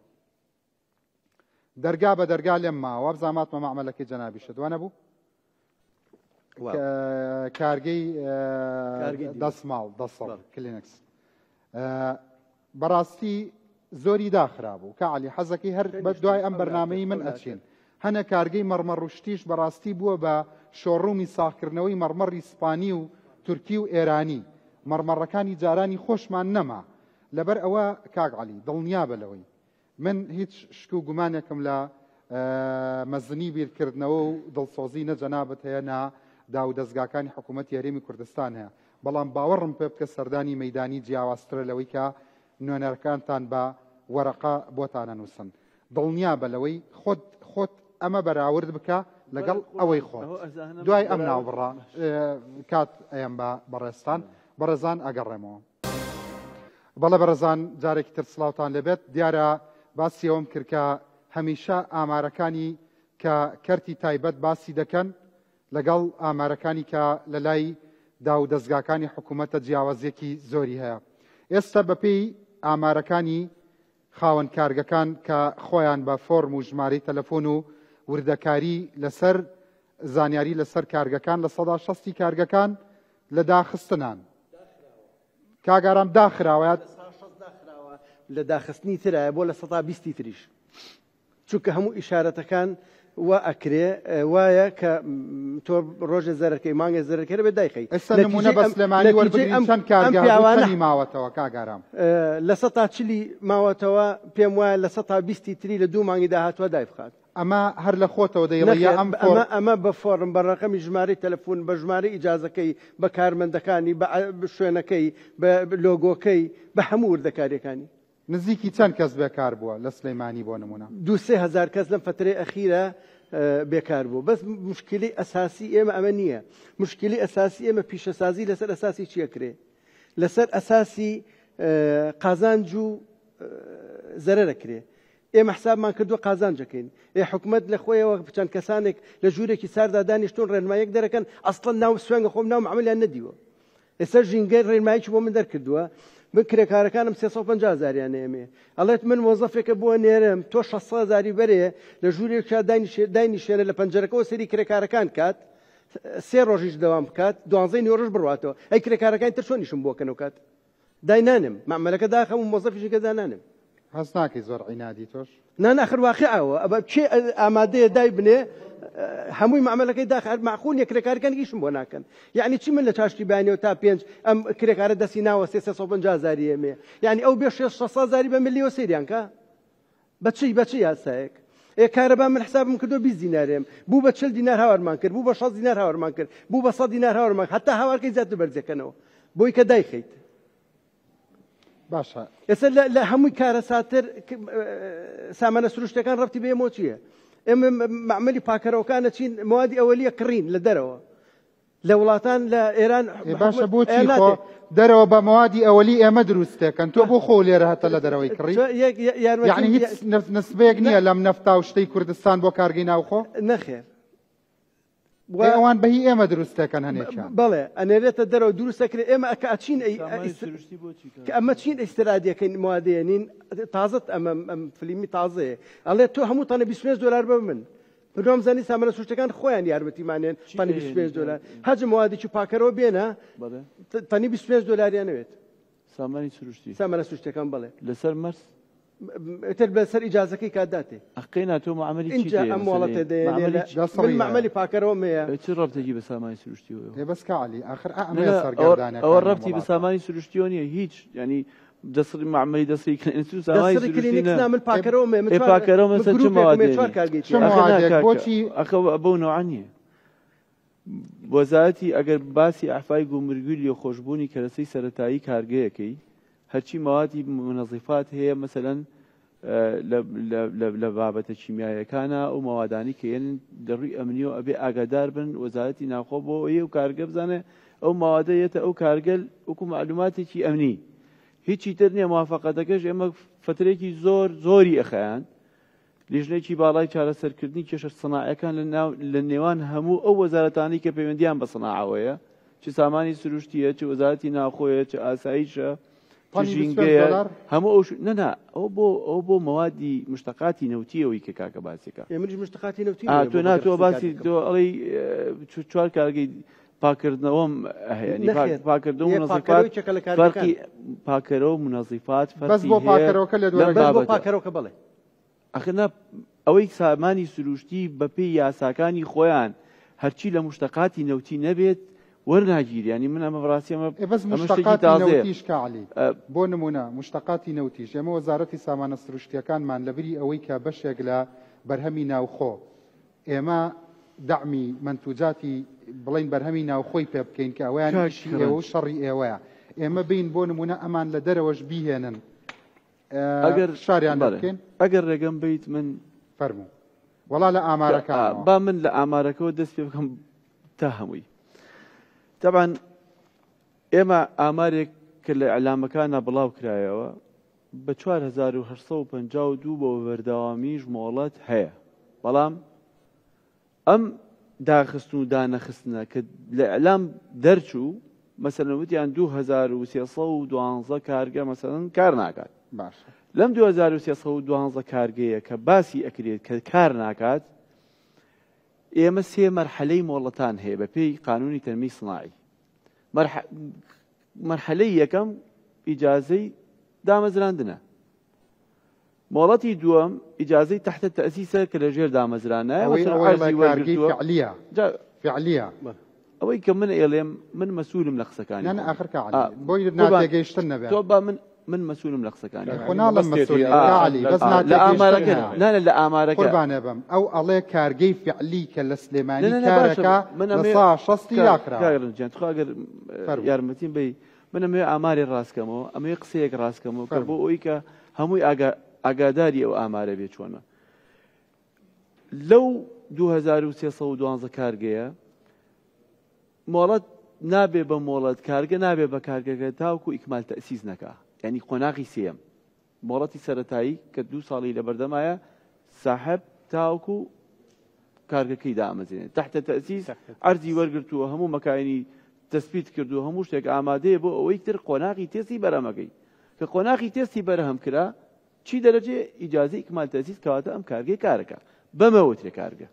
دەرگا بە دەرگا لێم ماوە وابزانم هاتمە مەعمەلەکەی جەنابیشت وانە بوو کارگەی دەسماڵ دەسەڵ کلینکس بەڕاستی زۆری داخرابوو کە علی حەزەکەی هەر بە دوای ئەم بەرنمەی من ئەچین هەنە کارگەی مەڕمەڕوشتیش بەڕاستی بووە بە شۆڕومی ساخکردنەوەی مەڕمەڕی سپانی و تورکی و ئێرانی مەڕمەڕەکانی جارانی خۆشمان نەما لەبەر ئەوە کاک علی دڵنیابە لەوەی من هیچ شک و گومانێکم لە مەزنی بیرکردنەوە و دڵسۆزی نە جەنابت هەیە نە داودەزگاکانی حکوومەتی هەرێمی کوردستان هەیە، بەڵام باوەڕم پێ بکە سەردانی مەیدانی جیاوازترە لەوەی کە نوێنەرەکانتان بە وەرەقە بۆتان ئەنووسن. دڵنیابە لەوەی خۆت خۆت ئەمە بەراورد بکە لەگەڵ ئەوەی خۆت. دوای ئەم ناوبڕە کات ئەیەم بە بەڕێزتان. بەڕێزان ئەگەڕێمەوە. بەڵێ بەڕێزان جارێکی تر سڵاوتان لێبێت دیارە باسی ئەوەم کرد کە هەمیشە ئامارەکانی کە کەرتی تایبەت باسی دەکەن لەگەڵ ئامارەکانی کە لە لای داو دەزگاکانی حکوومەتە جیاوازیەکی زۆری هەیە ئێستا بەپێی ئامارەکانی خاوەن کارگەکان کە خۆیان بە فۆرم و ژمارەی تەلەفۆن و وردەکاری لەسەر زانیاری لەسەر کارگەکان لە سەدا شەستی کارگەکان لە داخستنان. کاک ئارام داخراوە یا؟ لە سا شەست داخراوە لە داخستنی ترایە بۆ لە سەتا بیستی تریش چونکە هەموو ئیشارەتەکان وا ئەکرێ وایە کە تۆ ڕۆژێ زەرەکەی مانگێ زەرەکەی بێ دایخەی ئێستا نمونە بە سلێمانی وەربگرین چەند کارگە هەبوو چەندی ماوەتەوە کاک ئارام؟ لە سەتا چلی ماوەتەوە پێم وایە لە سەتا بیستی تری لە دوو مانگی داهاتوە دایبخات. ئەمە هەر لە خۆتەوە دەیڵێی یا نەخێر ئەم ئەمە فۆرم؟ ئەمە بە فۆرم بە ڕەقەمی ژمارەی تەلەفون بە ژمارەی ئیجازەکەی بە کارمەندەکانی بە شوێنەکەی بە لۆگۆکەی بە هەموو وردەکاریەکانی. نزیکی چەند کەس بێکار بووە لە سلەیمانی بۆ نمونە؟ دوو سێ هەزار کەس لەم فەترەی ئەخیرە بێکار بوو بەس مشکلی ئەساسی ئێمە ئەمە نییە مشکلی ئەساسی ئێمە پیشەسازی لەسەر ئەساسی چیەکرێ لەسەر ئەساسی قازانج و زەرەرەکرێ ئێمە حسابمان کردووە قازانجەکەین ئێ حکومەت لە خۆیەوە چەند کەسانێک لە ژوورێکی ساردا دانیشتون ڕێنمایەک دەرەکەن ئەسڵەن ناو سوێنگە خۆم ناو معاملیان نەدیوە ئێستا ژینگە ڕێنمایەکی بۆ من دەرکردووە من کرێکارەکانم 350 هەزاریان نێمێ ئەڵێت من مۆزەفێکە بۆ نێرم تۆ 600 هەزاری بەرێ لە ژوورێکا داینیشێنە لە پەنجەرەکەەوە سەری کرێکارەکان کات سێ ڕۆژیش دەوام بکات دوانزەی نیوەڕۆژ بڕواتەوە ئەی کرێکارەکانی تر چۆنیشم بۆ کەن و کات داینانم مەعمەلەکە داخەم و مۆزەفیشی کە دانانم. هەست ناکەی زۆر عینادی تۆش؟ نا نا ئەخر واقیعەوە ئەبە کێ ئامادەیە دای بنێ هەمووی مەعمەلەکەی داخ هەر مەعقول نیە کرێکارەکان ئیشم بۆ ناکەن یعنی چی من لە چاشتی بەیانیەوە تا پێنج ئەم کرێکارە دەستی ناوەستێ 350 هەزاری ئێمێ یعنی ئەو بێ 600 هەزاری بە ملیەوە سەیریان کە بە چی بە چ یاسایەک؟ ئێ کارەبا من حسابم کردووە 20 دینارێم بوو بە 40 دینار هاوارمان کرد بوو بە 60 دینار هاوارمان کرد بوو بە 100 دینار هاوارمان حتا هاوارکەی زیاتر بەرزەکەنەوە بۆی کە دایخەیت باشە ئێستا لە هەمووی کارەساتر سامانە سروشتەکان ڕەتی بە ئێمە چییە؟ ئێمە معمەلی پاکەرەوەکانە چین موادی ئەوەلیە کڕین لە دەرەوە لە وڵاتان لە ئێران باشە بۆچی خۆ دەرەوە بە موادی ئەوەلی ئێمە دروستێکن تۆ بۆ خۆ لێرە هەتە لە دەرەوەی کڕی یعنی هیچ نسبەیەک نییە لەم نەفتا و شتەی کوردستان بۆ کارگەی ناوخۆ نەخێر ئەوان بەهی ئێمە دروستەکەن هەنێکیان بەڵێ ئەنێرێتە دەرەوە دروستەکرێ ئێمە ئەکە ئەچین کە ئەمە چین ئیسترادیەکەین موادێنین تازت ئەمە ئەم فلیمی تازەیە ئەڵێ تۆ هەموو تەنە 25 دلار بە من من زانی سامانە سروشتەکان خۆیان یارمەتیمانێن تەنی 25 دلار هەجم موادێکی پاکەرەوە بێنە تەنی 25 دلاریان نەوێت سامانی سروشتی سامانە سروشتەکان بڵێ لەسەر مەرس ئیتر بەسەر ئیجازەکەی کات داتێ. ئەقەی نا تۆ معمەلی چیت ئینجا هەیە ئەم مەسەلەی مۆڵەتە دەیەنێ معمەلی لە چ من دەسڕی مەعمەلی پاکەرەوەم هەیە. چ ڕەبتێکی بە سامانی سروشتیەوە ئێ بەس کا عەلی ئاخر ئا نا ئەمەیە نا ئەوە سەرگەردانەکانی ئەوە ئەم ڕەبتی بە وڵاتە. سامانی سروشتیەوە نییە هیچ یعنی دەسڕی معمەلی دەسڕی کلینکس و سامانی دەسڕی سروشتی کلینکس نا نا من ئێ پاکەرەوەم هەیە من ئێ چوار پاکەرەوە من مەسەن چ گروپێکم مواد هەیە چوار دێنی کارگەی چ تیایە. ئەخە نا موادێک کاکە بۆچی ئەخە بەو نەوعە نییە وەزارەتی ئەگەر باسی ئەحفای گومرگی لێخۆشبوونی کەرەسەی سەرەتایی کارگەیەکەی هەرچی مەوادی منەزیفات هەیە مەسەلەن لە بابەتە کیمیایەکانە ئەو مەوادانی کە یەن لە ڕووی ئەمنیەوە ئەبێ ئاگادار بن وەزارەتی ناوخۆ بۆ ئەوەی ئەو کارگە بزانێ ئەو مەوادە یەتە ئەو کارگە وەکو مەعلوماتێکی ئەمنی هیچی تر نییە موافقەتەکەش ئێمە فترێکی زۆر زۆری ئەخەیان لیژنەیەکی باڵای چارەسەرکردنی کێشە سناعیەکان لە ناو لە نێوان هەموو ئەو وەزارەتانەی کە پەیوەندیان بە سناعەوەیە چ سامانی سروشتیە چ وەزارەتی ناوخۆیە چ ئاسایشە چ تەنی 25 ژینگەیە دۆلار هەموو ئەو نا نا ئەو بۆ ئەو بۆ مەوادی مشتەقاتی نەوتیەوەی کە کاکە باسێکە ئێ منیش مشتەقاتی نەوتیم ئا هەیە تۆ بۆ نا تۆ بەگەڕخستنی باسی کارگەکەم. تۆ ئەڵێی چوار کارگەی پاکردنەوەم هەیە یعنی نەخێر پاکردنەوە ئێ منەزیفات پاکەرەوەی چەکە لە کارگەکان فەرقی پاکەرەوە منەزیفات بەس فەرقی بۆ هەیە پاکەرەوەکە لەم لێدوانەکە بەس بۆ بابەتە پاکەرەوەکە بەڵێ. ئەخر نا ئەوەی سامانی سروشتی بەپێی یاساکانی خۆیان هەرچی لە مشتەقاتی نەوتی نەبێت وەرناگیری یانی من ئەمە بەڕاستی ئەمە ئێ بەس ئەمە شتێکی مشتەقاتی تازەیە نەوتیش کا عەلی بۆ نمونە مشتەقاتی نەوتیش ئێمە وەزارەتی سامانە سروشتیەکانمان لەبری ئەوەی کە بەشێک لە بەرهەمی ناوخۆ ئێمە دەعمی مەنتوجاتی بڵین بەرهەمی ناوخۆی پێ بکەین کە ئەویان کاک ئیشی ئێوە و ڕەنج شەڕی ئێوەیە ئێمە بین بۆ نمونە ئەمان لە دەرەوەش بیهێنن ئەگەر فشاریان لێ بەڵێ بکەین ئەگەر ڕێگەم بیت من فەرموو وەڵا لە ئامارەکانەوە با من لە ئامارەکەەوە دەست پێ بکەم تا هەمووی تەبعەن ئێمە ئامارێک کە لە ئیعلامەکانە بڵاو کرایەوە بە 4852 بۆ بەردەوامیش مۆڵەت هەیە بەڵام ئەم داخستن و دانەخستنە کە لە ئیعلام دەرچوو مەسەلەن وتیان 2312 کارگە مەسەلەن کار ناکات باشە لەم 2312 کارگەیە کە باسی ئەکرێت کە کار ناکات ئێمە سێ مەرحەلەی مۆڵەتان هەیە بە پێی قانونی تەنمیی سناعی مەرحەلەی یەکەم ئیجازەی دامەزراندنە مۆڵەتی دووەم ئیجازەی تەحتە تەئسیسە کە لە ژێر دامەزرانایە ئەوەی مەسەلەن ئەوەی عەرزی ئەڵێ کارگەی وەرگرتووە فعلیە جا فعلیە ئەوەی کە من ئێڵێم من مەسوولم لە قسەکانی نا نا خۆم ئاخر کا ئا عەلی بۆی قوربان ناتێگەیشتن نەبێ تۆ با من من مەسوولم لە قسەکانی خۆ خۆم ناڵێم مەبەستێتی مەسوول ئەوە کا عەلی لە بەس ئا لە ناتێگەیشتن ئامارەکە هەیە نا نا لە ئامارەکە قوربانێ بم ئەو ئەڵێ کارگەی فعلی کە لە نا سلێمانی نا نا باشە کارەکە من لە ئەمەوێ سا شەستی کاک داخراوە کاک ڕەنج گیان تخوا ئەگەر فەرموو یارمەتیم بەی من ئەمەوێ ئامارێ ڕاستکەمەوە ئەمەوێ قسەیەک ڕاستکەمەوە کە بۆ فەرموو ئەوەی کە هەمووی ئاگا ئاگاداری ئەو ئامارە بێ چۆنە لەو 2312 کارگەیە مۆڵەت نابێ بە مۆڵەت کارگە نابێ بە کارگەکە تاوکو ئیکمال تەئسیس نەکا یعنی قۆناغی سێیەم مۆڵەتی سەرەتایی کە دوو ساڵی لەبەردەمایە ساحب تاوکو کارگەکەی دامەزرێنێت تحت تەئسیس عەرزی وەرگرتووە هەموو مەکاینی تەسبیت کردووە هەموو شتێک ئامادەیە بۆ ئەوەی تر قۆناغی تێستی بەرەمەکەی. کە قۆناغی تێستی بەرهەم کرا چی دەرەجێ ئیجازەی ئیکمال تەسیس کەواتە ئەم کارگەی کارەکە بەمە وترێ کارگە.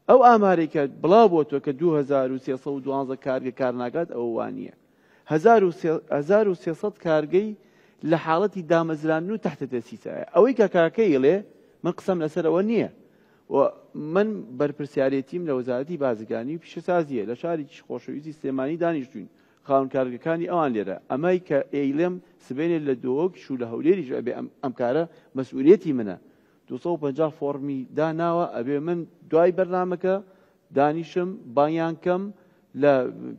ئەو ئامارەی کە بڵاو بۆتەوە کە 2312 کارگە کار ناکات ئەوە وانییە. 1300 کارگەی لە حاڵەتی دامەزراندن و تەحتە تەسیسایە. ئەوەی کە کاکەی ئەڵێ من قسەم لەسەر ئەوە نییە و من بەرپرسیارێتیم لە وەزارەتی بازرگانی و پیشەسازییە لە شارێکی خۆشەویستی سلێمانی دانیشتوین خاوەن کارگەکانی ئەوان لێرە ئەمەی کە ئەیڵێم سبەینێ لە دهۆکیش و لە هەولێریش ئەبێ ئەم کارە مەسئولیەتی منە 250 فۆڕمی داناوە ئەبێ من دوای بەرنامەکە دانیشم بانگیان کەم لە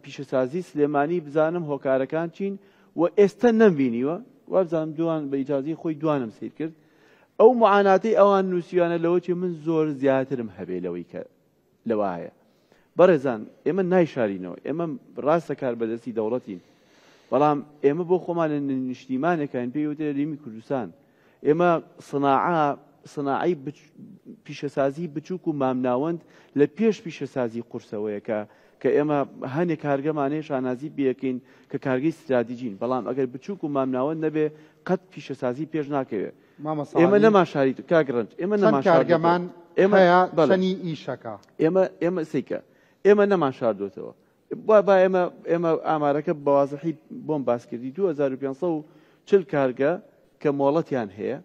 پیشەسازی سلێمانی بزانم هۆکارەکان چین و ئێستا نەمبینیوە وابزانم دوان بە ئیجازی خۆی دوانم سیر کرد ئەو معاناتی ئەوان نووسیانە لەوە چی من زۆر زیاترم هەبێ لەوەی کە لەوە هەیە. بەڕێزان ئێمە نایشارینەوە، ئێمە ڕاستە کاربەدەستی دەوڵەتین، بەڵام ئێمە بۆ خۆمان لە نیشتیمانێکاین پێی وترێ هەرێمی کوردستان. ئێمە سناعە سناعەی پیشەسازی بچووک و مامناوەند لە پێش پیشەسازی قورسەوەیە کە کە ئێمە هەنێ کارگەمان هەیە شانازی پێەکەین کە کارگەی ستراتیجین، بەڵام ئەگەر بچووک و مامناوەند نەبێ قەت پیشەسازی پێش ناکەوێ. مامۆستا ئێمە عەلی، نەمان شاریت کاک ڕەنج ئێمە چەند نەمان شاردۆتەوە کارگەمان ئێمە هەیە بەڵێ چەنی ئیشەکە؟ ئێمە ئێمە سیکە ئێمە نەمان شاردۆتەوە با با ئێمە ئێمە ئامارەکە بە وازحی بۆم باس کردی 2540 کارگە کە مۆڵەتیان هەیە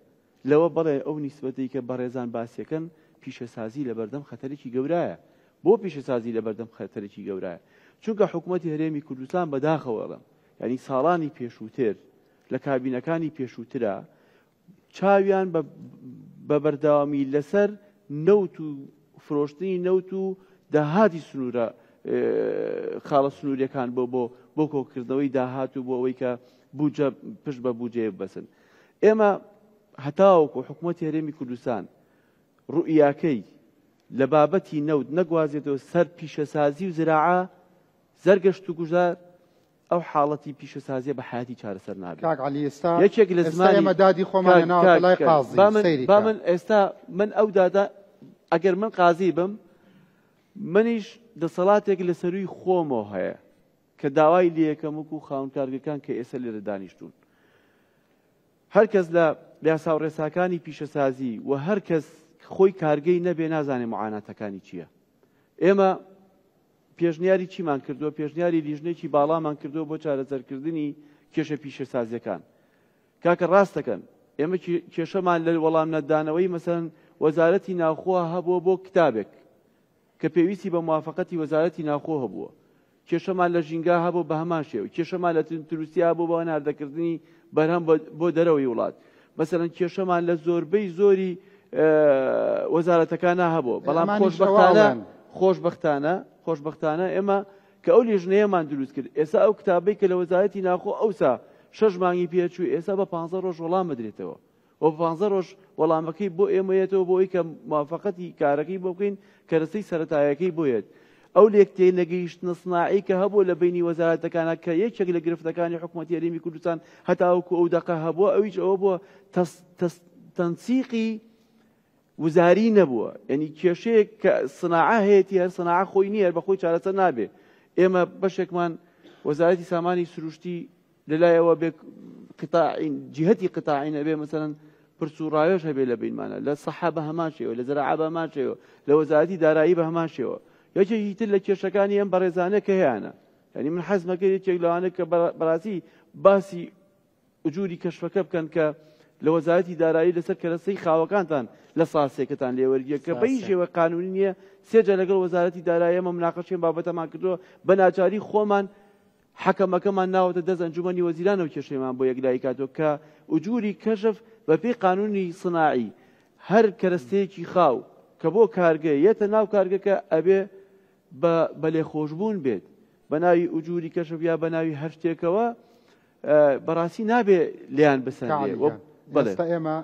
لەوە بەڵێ ئەو نیسبەتەی کە بەڕێزان باسیەکەن پیشەسازی لەبەردەم خەتەرێکی گەورایە بۆ پیشەسازی لەبەردەم خەتەرێکی گەورایە چونکە حکوومەتی هەرێمی کوردستان بەداخەوە ئەڵێم یعنی ساڵانی پێشووتر لە کابینەکانی پێشووترا چاویان بە بەردەوامی لەسەر نەوت و فرۆشتنی نەوت و داهاتی سنوورە خاڵە سنووریەکان بۆ بۆ بۆ کۆکردنەوەی داهات و بۆ ئەوەی کە بودجە پشت بە بودجەیە ببەسن ئێمە هەتاوەکو حکوومەتی هەرێمی کوردستان ڕوئیاکەی لە بابەتی نەوت نەگوازێتەوە سەر پیشەسازی و زراعە زەرگەشت و گوزار ئەو حاڵەتی پیشەسازیە بە حەیاتی چارەسەر نابێت. کاک عەلی ئێستا یەکێک لە ئێستا زمانی ئێمە دادی خۆمان کاک هێناوەتە کاک لای کاک قازی با من سەیری با کە. من ئێستا من ئەو دادە ئەگەر من قازی بم منیش دەسەڵاتێک لە سەروی خۆمەوە هەیە کە داوای لێکەم وەکو خاوەن کارگەکان کە ئێستا لێرە دانیشتوون هەر کەس لە یاسا و ڕێساکانی پیشەسازی و هەر کەس خۆی کارگەی نەبێ نازانێ معاناتەکانی چییە ئێمە پێشنیاری چیمان کردووە؟ پێشنیاری لیژنەیەکی باڵامان کردووە بۆ چارەسەرکردنی کێشە پیشەسازییەکان. کاکە ڕاست دەکەن، ئێمە کێشەمان لە وەڵام نەدانەوەی مەسەلەن وەزارەتی ناوخۆ هەبووە بۆ کتابێک کە پێویستی بە موافقەتی وەزارەتی ناوخۆ هەبووە. کێشەمان لە ژینگا هەبوو بە هەمان شێوە. کێشەمان لە تەندروستی هەبوو بۆ هەناردەکردنی بەرهەم بۆ دەرەوەی وڵات. مەسەلەن کێشەمان لە زۆربەی زۆری وەزارەتەکانا هەبوو بەڵام خۆشبەختانە خۆشبەختانە خۆشبەختانە ئێمە کە ئەو لیژنەیەمان دروست کرد ئێستا ئەو کتابەی کە لە وەزارەتی ناخۆ ئەوسا شەش مانگی پێچوو ئێستا بە پ ڕۆژ وەڵام بدرێتەوە و بە پانزە ڕۆژ وەڵامەکەی بۆ ئێمە یەتەوە بۆ ئەوەی کە موافەقەتی کارەکەی بۆ بکەین کەرەسەی سەرەتایەکەی بۆ یەت. ئەو لێکتێنەگەیشتنە سناعی کە هەبووە لە بەینی وەزارەتەکانا کە یەکێک لە گرفتەکانی حکومەتی هەرێمی کوردستان هەتاوەکو ئەو دەقە هەبووە ئەویش ئەوە بووە تەس تەس تەنسیقی وزاری نەبووە یعنی کێشەیەک کە سناعە هەیەتی هەر سناعە خۆی نییە بە خۆی چارەسەر نابێ ئێمە بەشێکمان وەزارەتی سامانی سروشتی لەلایەوە بێ قطاعین جهتی قطاعین ئەبێ مەسەلەن پرس و ڕاوێژ هەبێ لە بینمانە لە سەحە بە هەمان شێوە لە زەراعە بە هەمان شێوە لە وەزارەتی دارایی بە هەمان شێوە یەکێکی تر لە کێشەکانی ئەم بەڕێزانە کە هەیانە یعنی من حەزمەکە یەکێک لەوانە کە بەڕاستی باسی ئجوری کەشفەکە بکەن کە لە وەزارەتی دارایی لەسەر کەرەسەی خاوەکانتان لە ساسێکتان لێوەرگە کە بەی شێوە قانونی نییە سێجا لەگەڵ وەزارەتی دارایی ئەمە مناقەشێن بابەتەمان کردووە بە ناچاری خۆمان حەکەمەکەمان ناوەتە دەست ئەنجومەنی وەزیرانەوە کێشەیمان بۆ یەکلایی کاتەوە کە ئوجوری کەشف بە پێی قانونی سناعی هەر کەرەستەیەکی خاو کە بۆ کارگە یەتە ناو کارگەکە ئەبێ بە بە لێخۆشبوون بێت بە ناوی ئوجوری کەشف یا بە ناوی هەر شتێکەوە بەڕاستی نابێ لێیان بسەندێ بەڵێ ئێستا ئێمە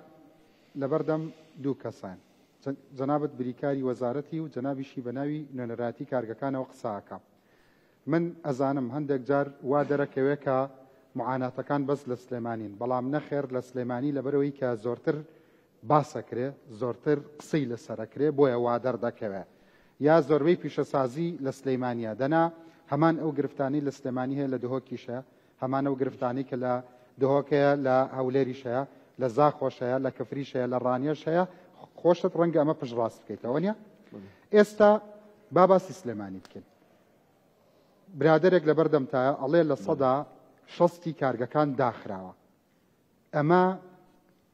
لەبەردەم دوو کەسان جەنابت بریکاری وەزارەتی و جەنابیشی بە ناوی نوێنەرایەتی کارگەکانەوە قسە ئەکا من ئەزانم هەندێک جار وا دەرەکەوێ کە معاناتەکان بەس لە سلێمانین، بەڵام نەخێر لە سلێمانی لەبەرئەوەی کە زۆرتر باسەکرێ، زۆرتر قسەی لەسەرەکرێ بۆیە وا دەردەکەوێ. یا زۆربەی پیشەسازی لە سلیمانیە، دەنا هەمان ئەو گرفتانەی لە سلێمانی هەیە لە دهۆکیش هەیە، هەمان ئەو گرفتانەی کە لە دهۆک هەیە، لە هەولێریش هەیە، لە زاخۆش هەیە، لە کفریش هەیە، لە ڕانیەش هەیە، خۆشت ڕەنگە ئەمە پشتڕاست بکەیتەوە نیە؟ ئێستا با باسی سلێمانی بکەین. برادەرێک لەبەردەمتایە ئەڵێ 60% کارگەکان داخراوە. ئەمە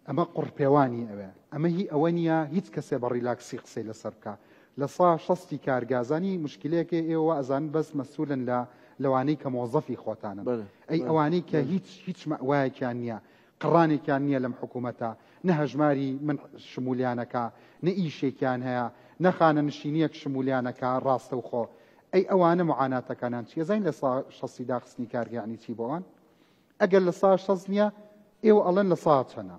ئەمە قوڕپێوانی ئەوێ ئەمە هی ئەوە نییە هیچ کەسێ بە ڕیلاکسی قسەی لەسەر بکا لە سا شەستی کارگا زانی مشکلەیەکێ ئێوە وا ئەزانن بەس مەسولن لە لەوانەی کە مۆزەفی خۆتانن ئەی ئەوانەی کە هیچ هیچ مەوایەکیان نییە قڕانێکیان نییە لەم حکوومەتە نە هەژماری من شمولیانەکە نە ئیشێکیان هەیە نە خانەنشینیەک شمولیانەکە ڕاستەوخۆ ئەی ئەوانە معاناتەکانیان چیە زین لە سا شەستی داخستنی کارگە یعنی چی بۆ ئەوان ئەگەر 60% نییە ئێوە ئەڵێن لە سا چەنە؟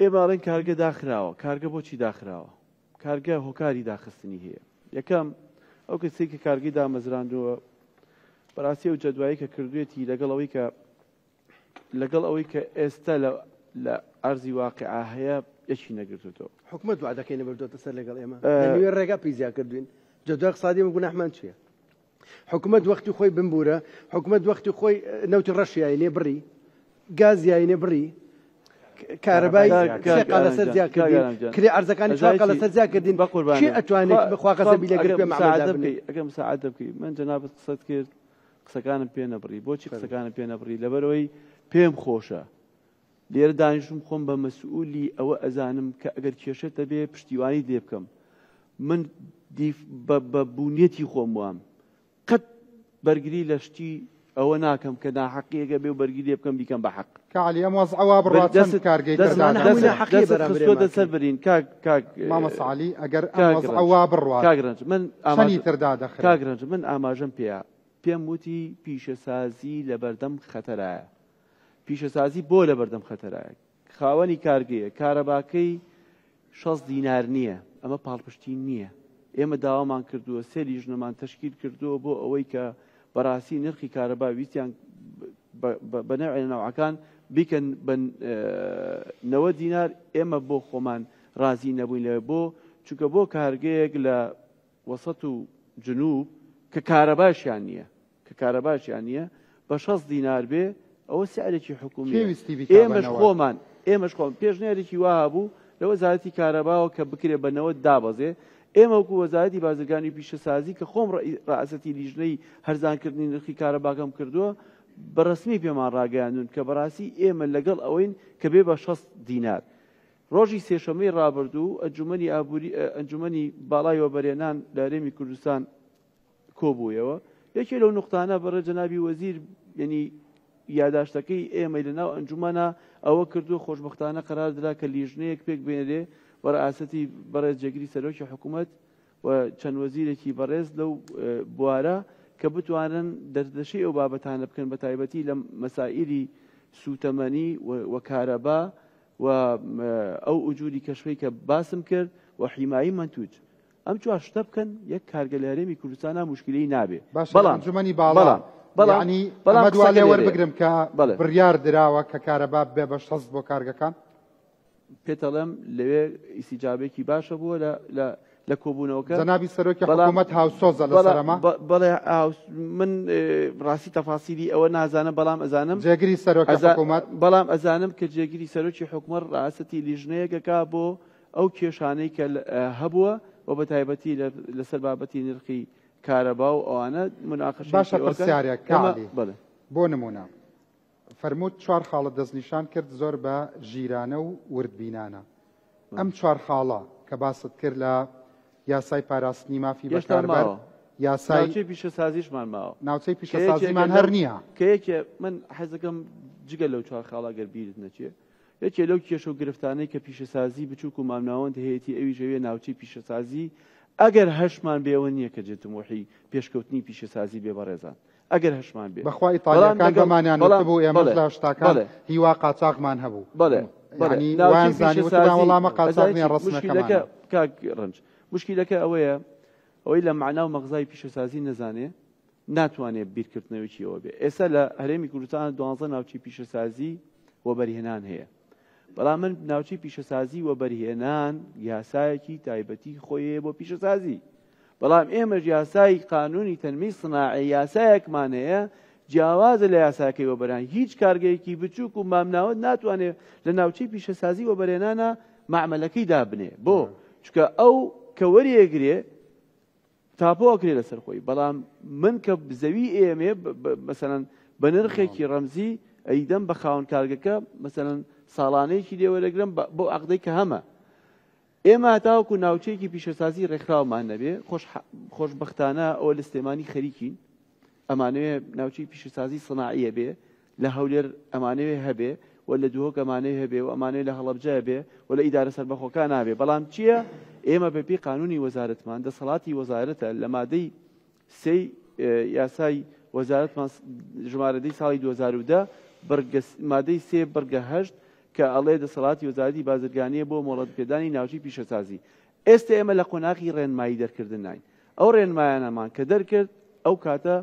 ئێمە ئەڵێن کارگە داخراوە، کارگە بۆچی داخراوە؟ کارگە هۆکاری داخستنی هەیە. یەکەم، ئەو کەسەی کە کارگەی دامەزراندووە بەڕاستی ئەو جەدوایی کە کردوێتی لەگەڵ ئەوەی کە لەگەڵ ئەوەی کە ئێستا لە لە ئەرزی واقعا هەیە یەکی نەگرتوتەوە. حکومەت وعدەکەی نەبردۆتە سەر لەگەڵ ئێمە لە نوێ ڕێگا پێی زیاد کردوین جەدوای اقتصادی ئێمە گوناحمان چییە؟ حکومەت وەختی خۆی بمبورە حکومەت وەختی خۆی نەوتی ڕەشیای لێ بڕی گازیای لێ بڕی کارەبای لەسەر زیاکردین کرێ ئەرزەکانی چوار لەسەر زیاکردین بە قوربان کێ ئەتوانێت بەخوا قەسەبی لەگەر پێ مساعدە بکەی ئەگەر مساعدە بکەی من جەنابت قسەت کرد قسەکانم پێ نەبڕی بۆچی قسەکانم پێ نەبڕی لەبەرەوەی پێم خۆشە لێرە دانیشتم خۆم بە مەسئولی ئەوە ئەزانم کە ئەگەر کێشەت هەبێ پشتیوانیت لێ بکەم من دیف بە بە بوونیەتی خۆم وام قەت بەرگری لە شتی ئەوە ناکەم کە ناحەقیەکە بێ و بەرگری لێ بکەم بیکەم بە حەق. کاک عەلی ئەم وەزعە وا بڕوا چەند کارگەی تر دادەخرێ؟ دەستت خستۆتە سەر برین کاک کاک مامۆستا عەلی ئەگەر ئەم وەزعە وا بڕوات کاک ڕەنج من چەنی تر دادەخرێ؟ کاک ڕەنج من ئاماژەم پێیە پێم وتی پیشەسازی لەبەردەم خەتەرایە پیشەسازی بۆ لەبەردەم خەتەرایە؟ خاوەنی کارگەیە، کارەباکەی 60 دینار نییە، ئەمە پاڵپشتی نییە. ئێمە داوامان کردووە، سێ لیژنەمان تەشکیل کردووە بۆ ئەوەی کە بەڕاستی نرخی کارەبا ویستیان بە نەوعێ لە نەوعەکان بیکەن بە 90 دینار، ئێمە بۆ خۆمان ڕازی نەبووین لەوێ بۆ چونکە بۆ کارگەیەک لە وەسەت و جنوب کە کارەباشیان نییە کە کارەباشیان نییە بە 60 دینار بێ ئەوە سعرێکی حکومیە کێ ویستی بیکا بە ئێمەش نەوەد؟ خۆمان ئێمەش خۆم پێشنیارێکی وا هەبوو لە وەزارەتی کارەباوە کە بکرێ بە 90 دابەزێ ئێمە وەکو وەزارەتی بازرگانی و پیشەسازی کە خۆم ڕەئاسەتی لیژنەی هەرزانکردنی نرخی کارەباکەم کردووە بە ڕەسمی پێمان ڕاگەیاندوون کە بەڕاستی ئێمە لەگەڵ ئەوەین کە بێ بە 60 دینار ڕۆژی سێشەممەی ڕابردوو ئەنجومەنی ئابووری ئەنجومەنی باڵای وەبەرهێنان لە هەرێمی کوردستان کۆبوویەوە یەکێ لەو نوقتانە بەڕێ جەنابی وەزیر یعنی یاداشتەکەی ئێمەی لە ناو ئەنجومەنە ئەوە کردووە خۆشببختانە قەرار درا کە لیژنەیەک پێک بێنرێ بە ڕئاسەتی بەڕێز جێگری سەرۆکی حکوومەت و چەند وەزیرێکی بەڕێز لەو بوارە کە بتوانن دەردەشەی ئەو بابەتانە بکەن بە تایبەتی لە مەسائیلی سوتەمەنی و کارەبا و ئەو ئوجوری کەشفەی کە باسم کرد و حیمایی مەنتوج ئەم چوار شتە بکەن یەک کارگە لە هەرێمی کوردستانا موشکیلەی نابێ باشە بەڵام ئەنجومەنی باڵا بەڵام بەڵام یعنی بەڵام ئەمە دوا قسەکە لێ لێرەیە وەربگرم کە بەڵێ بڕیار دراوە کە کارەبا ببێ بە 60 بۆ کارگەکان پێتەڵێم لەوێ ئیسیجابێکی باشە بووە لە لە لە کۆبوونەوەکە جەنابی سەرۆکی بەڵام حکوومەت هاوسۆزە لەسەر بەڵام ئەمە بەڵێ من ڕاستی تەفاسیلی ئەوە نازانم بەڵام ئەزانم جێگری سەرۆکی حکوومەت بەڵام ئەزانم کە جێگری سەرۆکی حکوومەت ڕاستەتی لیژنەیەکەکە بۆ ئەو کێشانەی کە هەبووە و بە تایبەتی لەسەر بابەتی نرخی کارەبا و ئەوانە مناقەشەی باشە پێوەکەن. پرسیارێک ئێمە کالی بەڵێ. بۆ نمونە فەرمووت چوار خاڵت دەستنیشان کرد زۆر بە ژیرانە و وردبینانە ئەم چوار خاڵە کە باست کرد لە یاسای پاراستنی مافی هێشتا بەکاربەر ماوە. یاسای ناوچەی پیشەسازیشمان ماوە. ناوچەی کە یەکێکە پیشەسازیمان هەر لەو نییە. کە یەکێ من حەزەکەم جگە لەو چوار خاڵە گەر بیرت نەچێ یەکێ لەو کێشە و گرفتانەی کە پیشەسازی بچووک و مامناوەند هەیەتی ئەویش ئەوێ ناوچەی پیشەسازی ئەگەر هەشمان بێ ئەوە نییە کە جێ تموحی پێشکەوتنی پیشەسازی بێ بەڕێزان ئەگەر هەشمان بێ بەخوا بەڵام ئیتالیەکان لەگەڵ بەمانیان بەڵام وتبوو ئێمەش بەڵێ لە هەشتاکان بەڵێ هیوا قاچاغمان هەبوو بەڵێ بەڵێ یعنی ناوچەی وایان زانی وتبان پیشەسازی وەڵا ئەمە قاچاغ ئەزانی نییە چی مشکلەکە ڕەسمەکەمانە کاک ڕەنج مشکلەکە ئەوەیە ئەوەی لە مەعنا و مەغزای پیشەسازی نەزانێ ناتوانێ بیرکردنەوەیەکی ئەوە بێ ئێستا لە هەرێمی کوردستان دوانزە ناوچەی پیشەسازی وەبەرهێنان هەیە بەڵام من ناوچەی پیشەسازی وەبەرهێنان یاسایەکی تایبەتی خۆی هەیە بۆ پیشەسازی بەڵام ئێمەش یاسای قانونی تەنمی سناعی یاسایەکمان هەیە جیاوازە لە یاساکەی وەبەرهێنان. هیچ کارگەیەکی بچووک و مامناوەند ناتوانێ لە ناوچەی پیشەسازی وەبەرهێنانا مەعمەلەکەی دابنێ. بۆ؟ چونکە ئەو کە وەریئەگرێ تاپۆ ئەکرێ لەسەر خۆی، بەڵام من کە زەوی ئێمێ مەسەلەن بە نرخێکی ڕەمزی ئەیدەم بە خاوەن کارگەکە، مەسەلەن ساڵانەیەکی لێ وەرەگرم بەو عەقدەی کە هەمە. ئێمە هەتاوەکو ناوچەیەکی پیشەسازی ڕێکخراومان نەبێ، خۆشبەختانە ئەوە لە سلێمانی خەریکین، ئەمانەوێ ناوچەی پیشەسازی سناعی هەبێ، لە هەولێر ئەمانەوێ هەبێ و لە دهۆک ئەمانەوێ هەبێ و ئەمانەوێ لە هەڵەبجە هەبێ و لە ئیدارە سەربەخۆکان هەبێ، بەڵام چییە؟ ئێمە بەپێی قانونی وەزارەتمان، دەسەڵاتی وەزارەتە لە مادەی سێی یاسای وەزارەتمان ژمارە دەی ساڵی 2010 بڕگە مادەی سێ بڕگە هەشت کە ئەڵێ دەسەڵاتی وەزارەتی بازرگانییە بۆ مۆڵەت پێدانی ناوچەی پیشەسازی. ئێستە ئێمە لە قۆناغی ڕێنمایی دەرکردناین. ئەو ڕێنمایانەمان کە دەرکرد ئەو کاتە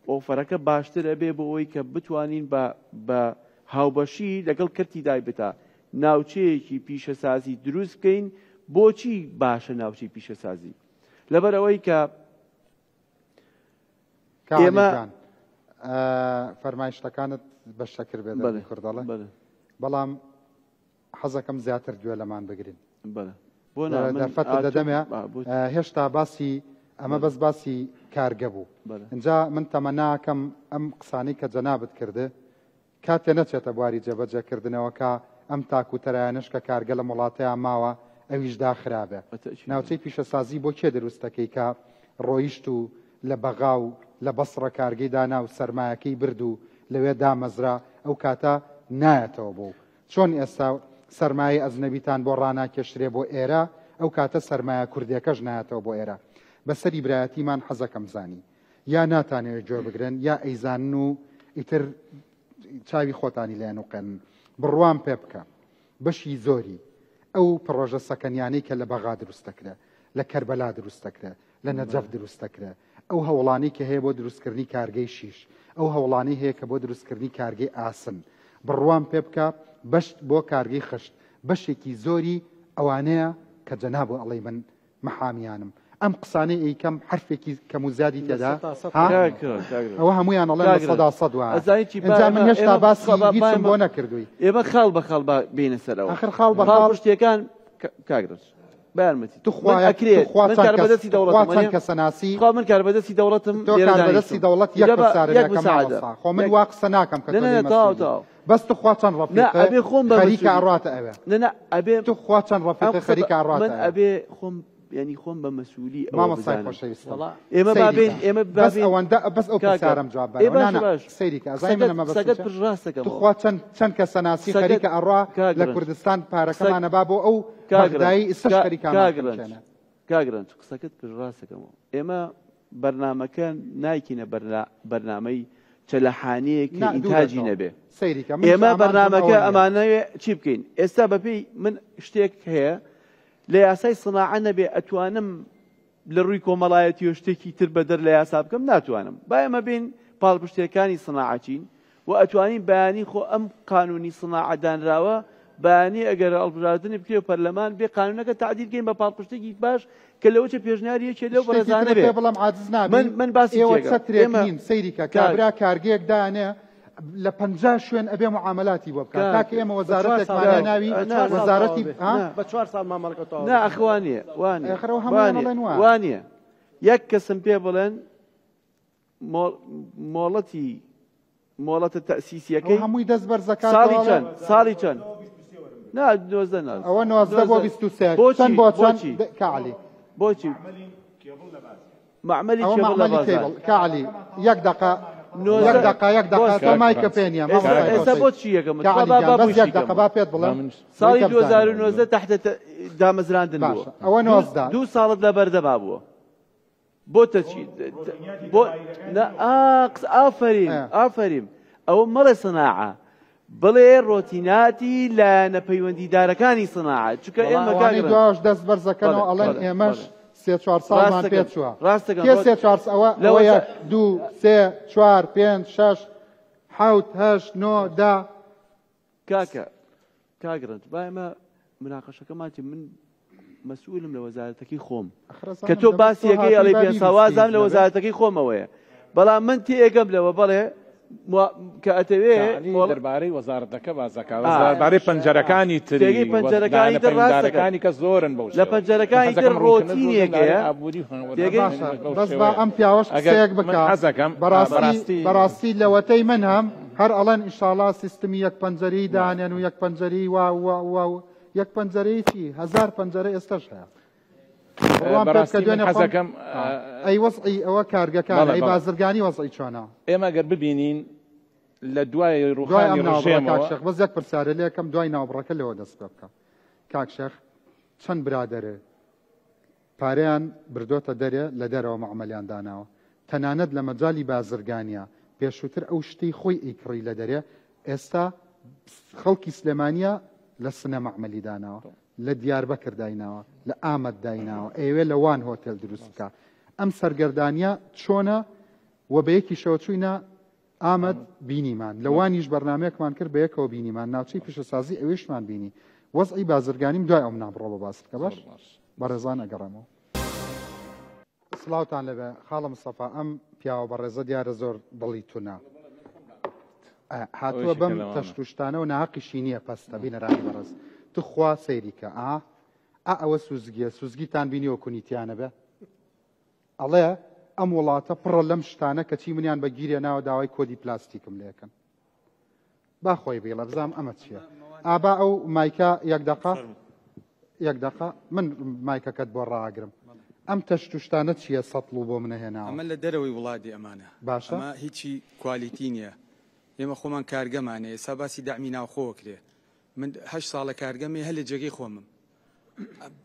ئۆفەرەکە باشتر ئەبێ بۆ ئەوەی کە بتوانین بە بە هاوبەشی لەگەڵ کەرتی دایبتا ناوچەیەکی پیشەسازی دروست بکەین. بۆچی باشە ناوچەی پیشەسازی؟ لەبەر ئەوەی کە ئێمە فەرمایشتەکانت بە شەکر بێت کوردەڵێ، بەڵام حەزەکەم زیاتر گوێ لەمان بگرین. دەرفەتت دەدەمێ. هێشتا باسی ئەمە بەس باسی کارگە بوو. اینجا من تەمەناکەم ئەم قسانەی کە جەنابت کرده کاتێ نەچێتە بواری جێبەجێکردنەوە کە ئەم تاک و تەرایانەش کە کارگە لەم وڵاتەیا ماوە ئەویش داخرابێ. ناوچەی پیشەسازی بۆ کێ دروست دەکەی کە ڕۆیشت و لە بەغا و لە بەسڕە کارگەی دانا و سەرمایەکەی برد و لەوێ دامەزرا ئەو کاتە نایەتەوە بۆ چۆن ئێستا سەرمایەی ئەجنەبیتان بۆ ڕاناکێشرێ بۆ ئێرە ئەو کاتە سەرمایە کوردێکەش نایەتەوە بۆ ئێرە. بەسەری برایەتیمان حەزەکەم زانی. یا ناتانەوێت گوێ بگرن یا ئەیزانن و ئیتر چاوی خۆتانی لێ نوقێنن. بڕوام پێ بکە بەشی زۆری ئەو پڕۆژە سەکەنیانەی کە لە بەغا دروست دەکرێت، لە کەربەلا دروست دەکرێت، لە نەجەف دروست دەکرێت، ئەو هەوڵانەی کە هەیە بۆ دروستکردنی کارگەی شیش، ئەو هەوڵانەی هەیە کە بۆ دروستکردنی کارگەی ئاسن، بڕوام پێ بکە بەش بۆ کارگەی خشت، بەشێکی زۆری ئەوانەیە کە جەنابو ئەڵێی من محامیانم ئەم قسانەی ئەیکەم حرفێکی کەم و زیادی تێدا ئەوە هەمویان ئەڵێن 100% وایە. ئینجا من هێشتا باسی هیچم بۆ نەکردووی. ئێمە خاڵ بە خاڵ با بێینە سەرەوە. ئاخر خاڵ بە خاڵ پشتیەکان کاک ڕەنج بە یارمەتی توخوا ئەکرێ من کاربەدەستی دەوڵەتم چەند کەسە ناسی خوا من کاربەدەستی دەوڵەتم تۆ کاربەدەستی دەوڵەت یەک پرسیارە لەکەم مامۆستا خۆ من وا قسە ناکەم کە تۆ لێی مەسوولی بەس توخوا چەند ڕەفیقێ ئەبێ خۆم بە خەریکە ئەڕواتە ئەوێ نە نە ئەبێ توخوا چەند ڕەفیقێ خەریکە ئەڕواتە من ئەبێ خۆم یعنی خۆم بە مەسوولی ئەوە مامۆستای بزانم. خۆشەویستم ئێمە سەیری بابین کە. ئێمە بەس بابین ئەوەندە بەس ئەو کاکە پرسیارەم جواب ئێ بەرەوە باشە نا نا باش سەیری کە ئەزانی قسەکەت من مەبەستم قسەکەت چیە پشتڕاست دەکەمەوە توخوا چەند چەند کەسە ناسی قسەکەت خەریکە ئەڕوا کاک لە ڕەنج کوردستان قسەک پارەکەمانە با بۆ ئەو کاک ڕەنج بەغدایی ئیستەش کا خەریکە کاک ئەمان ڕەنج خنکێنێ. کاک ڕەنج قسەکەت پشتڕاست دەکەمەوە ئێمە بەرنامەکە نایکینە بەرنامەی چەلەحانیەک کە نا ئینتاجی دوورەتەوە نەبێ. سەیری کە منیش ئێمە ئامانجم بەرنامەکە ئەوە نییە. ئەمانەوێ چی بکەین ئێستا بەپێی من شتێک هەیە لە یاسای سناعە نەبێ ئەتوانم لە ڕووی کۆمەڵایەتیەوە شتێکی تر بەدەر لە یاسا بکەم ناتوانم با ئێمە بین پاڵپشتیەکانی سناعە چین و ئەتوانین بەیانی خۆ ئەم قانونی سناعە دانراوە بەیانی ئەگەر هەڵبژاردنی بکرێ و پەرلەمان بێ قانونەکە تەعدیل کەین بە پاڵپشتێکی باش کە لەوەچە پێشنیاری یەکێ لەو شتێکی بەڕێزانە ترت بێ پێ بڵێم عاجز نابی من من باسی ئێوە تێگەم چەترێک ئێمە نین سەیری کە کاک کابرا کارگەیەک دانێ لە 50 شوێن ئەبێ معاملاتی بۆ بکات کاک تاکە ئێمە بە چوار ساڵ وەزارەتێکمان هەیە کاک ناوی بە نا چوار ساڵ تەواو وەزارەتی بێ ها نا بە چوار ساڵ مامەڵەکە تەواو نا بێ ئەخ وانیە وانیە ئێخر ئەو هەموویان وانیە ئەڵێن وا وانیە یەک کەسم پێ بڵێن مۆڵەتی مۆڵەتە ئەوە تەئسیسیەکەی هەمووی دەست بەرزەکاتەوە ساڵی ئەڵێ چەند ساڵی چەند نا 19 نا ئەوە 19 بۆ 19 23 چەند بۆچی بۆ چەند بۆچی کاعلی بۆچی معمەلی ئەوە کێبڵ لە معمەلی بازار کێبڵ کاعلی یەک دقە یەک 19 دقە یەک دقە بۆ تۆ مایکە پێ نییە ئێستا مامۆستای ئێستا خۆشەویست بۆچی یەکەم تخوا کاعلی با گیان با بەس بۆشی یەک دقە کەمەوە با پێت بڵێم ساڵی مایکە بزانە 2019 تحت دامەزراندن بووە باشە ئەوە دوو 19 دوو ساڵت لە بەردەما بووە بۆ تەچی بۆ نا ئاقس ئافەرین ئافەرین ئەوە مەڵێ سناعە بڵێ ڕۆتیناتی لایەنە پەیوەندیدارەکانی سناعە چونکە ئێمە ئەوانەی کاک ڕەنج دواش دەست بەرزەکەنەوە بەڵێ ئەڵێن بەڵێ ئێمەش بەڵێ سێ چوار ساڵمان ڕاستەکەم پێچووە ڕاستەکەم کێ ڕۆت سێ چوار ئەوە لە ئەوە وەزا یەک دوو سێ چوار پێنج شەش حەوت هەشت نۆ دە کاکە کاک ڕەنج با ئێمە مناقەشەکەمان چی من مەسئولم لە وەزارەتەکەی خۆم کە ئەخرەزانم تۆ دەبێت تۆ باسیەکەی هاتووی ئەڵێ با پێ بیبیستی ساوازام لە نەبێ وەزارەتەکەی خۆمەوەیە بەڵام من تێگەم لەوە بەڵێ. کە ئەتەوێ دەربارەی وەزارەتەکە باسەکە دەربارەی پەنجەرەکانی تری تێگەی پەنجەرەکانی تر ڕاستەکانی کە زۆرن بەو لە پەنجەرەکانی تر ڕۆتینێک هەیە تێگەی بەس با ئەم پیاوەش قسەیەک بکا حەزەکەم بەڕاستی بەڕاستی لەوەتەی من هەم هەر ئەڵێن ئینشاڵا سیستمی یەک پەنجەری دانێن و یەک پەنجەری وا وا وا یەک پەنجەرەی چی هەزار پەنجەرە ئێستاش هەیە بڕوام پێ بکە دوێنێ خۆم حەزەکەم ئەی وەزعی ئەوە کارگەکان بەڵێ ئەی بەڵێ بازرگانی وەزعی چۆنە؟ ئێمە گەر ببینین لە دوای دوای ڕوخانی ئەم ناوبڕە کاک ڕژێمەوە شێخ بەس یەک پرسیارە لێکەم دوای ناوبڕەکە لەوە دەست پێ بکە کاک شێخ چەند برادەرێ پارەیان بردۆتە دەرێ لە دەرەوە مەعمەلیان داناوە تەنانەت لە مەجالی بازرگانیا پێشووتر ئەو شتەی خۆی ئەیکڕی لە دەرێ ئێستا خەڵکی سلێمانیە لە سنە مەعمەلی داناوە لە دیاربەکر دایناوە، لە ئامەد دایناوە، ئەیەوێ لە وان هۆتێل دروست بکا. ئەم سەرگەردانییە چۆنە و بە یەکیشەوە چووینە ئامەد بینیمان، لە وانیش بەرنامەیەکمان کرد بە یەکەوە بینیمان، ناوچەی پیشەسازی ئەوێشمان بینی. وەزعی بازرگانیم دوای ئەو منام بڕۆ بە باس بکە باش؟ بەڕێزان ئەگەڕێمەوە. سڵاوتان لێبێ خاڵە مستەفا ئەم پیاوە بەڕێزە دیارە زۆر دڵی تونە هاتووە بەم تەشت و شتانەوە ناهەقیشی نییە پەستە بینەرانی بەڕێز توخوا سەیریکە ئا ئا ئەوە سوزگیە سوزگیتان بینیوە کونیتیانە بێ ئەڵێ ئەم وڵاتە پڕە لەم شتانە کەچی منیان بە گیرێ ناوە داوای کۆدی پلاستیکم لێکەن با خۆی بیڵێ بزانم ئەمە چییە ئابا ئەو مایکە یەک دقە یەک دقە من مایکەکەت بۆ ڕاگرم ئەم تەشت و شتانە چییە سەتڵ و بۆ منە هێناوە ئەمە لە دەرەوەی وڵاتی ئەمانە باشە ئەمە هیچی quality نییە ئێمە خۆمان کارگەمانە ئێستا باسی دەعمی ناوخۆ کرێ من هەشت ساڵە کارگەم هەیە هەر لە جێگەی خۆمم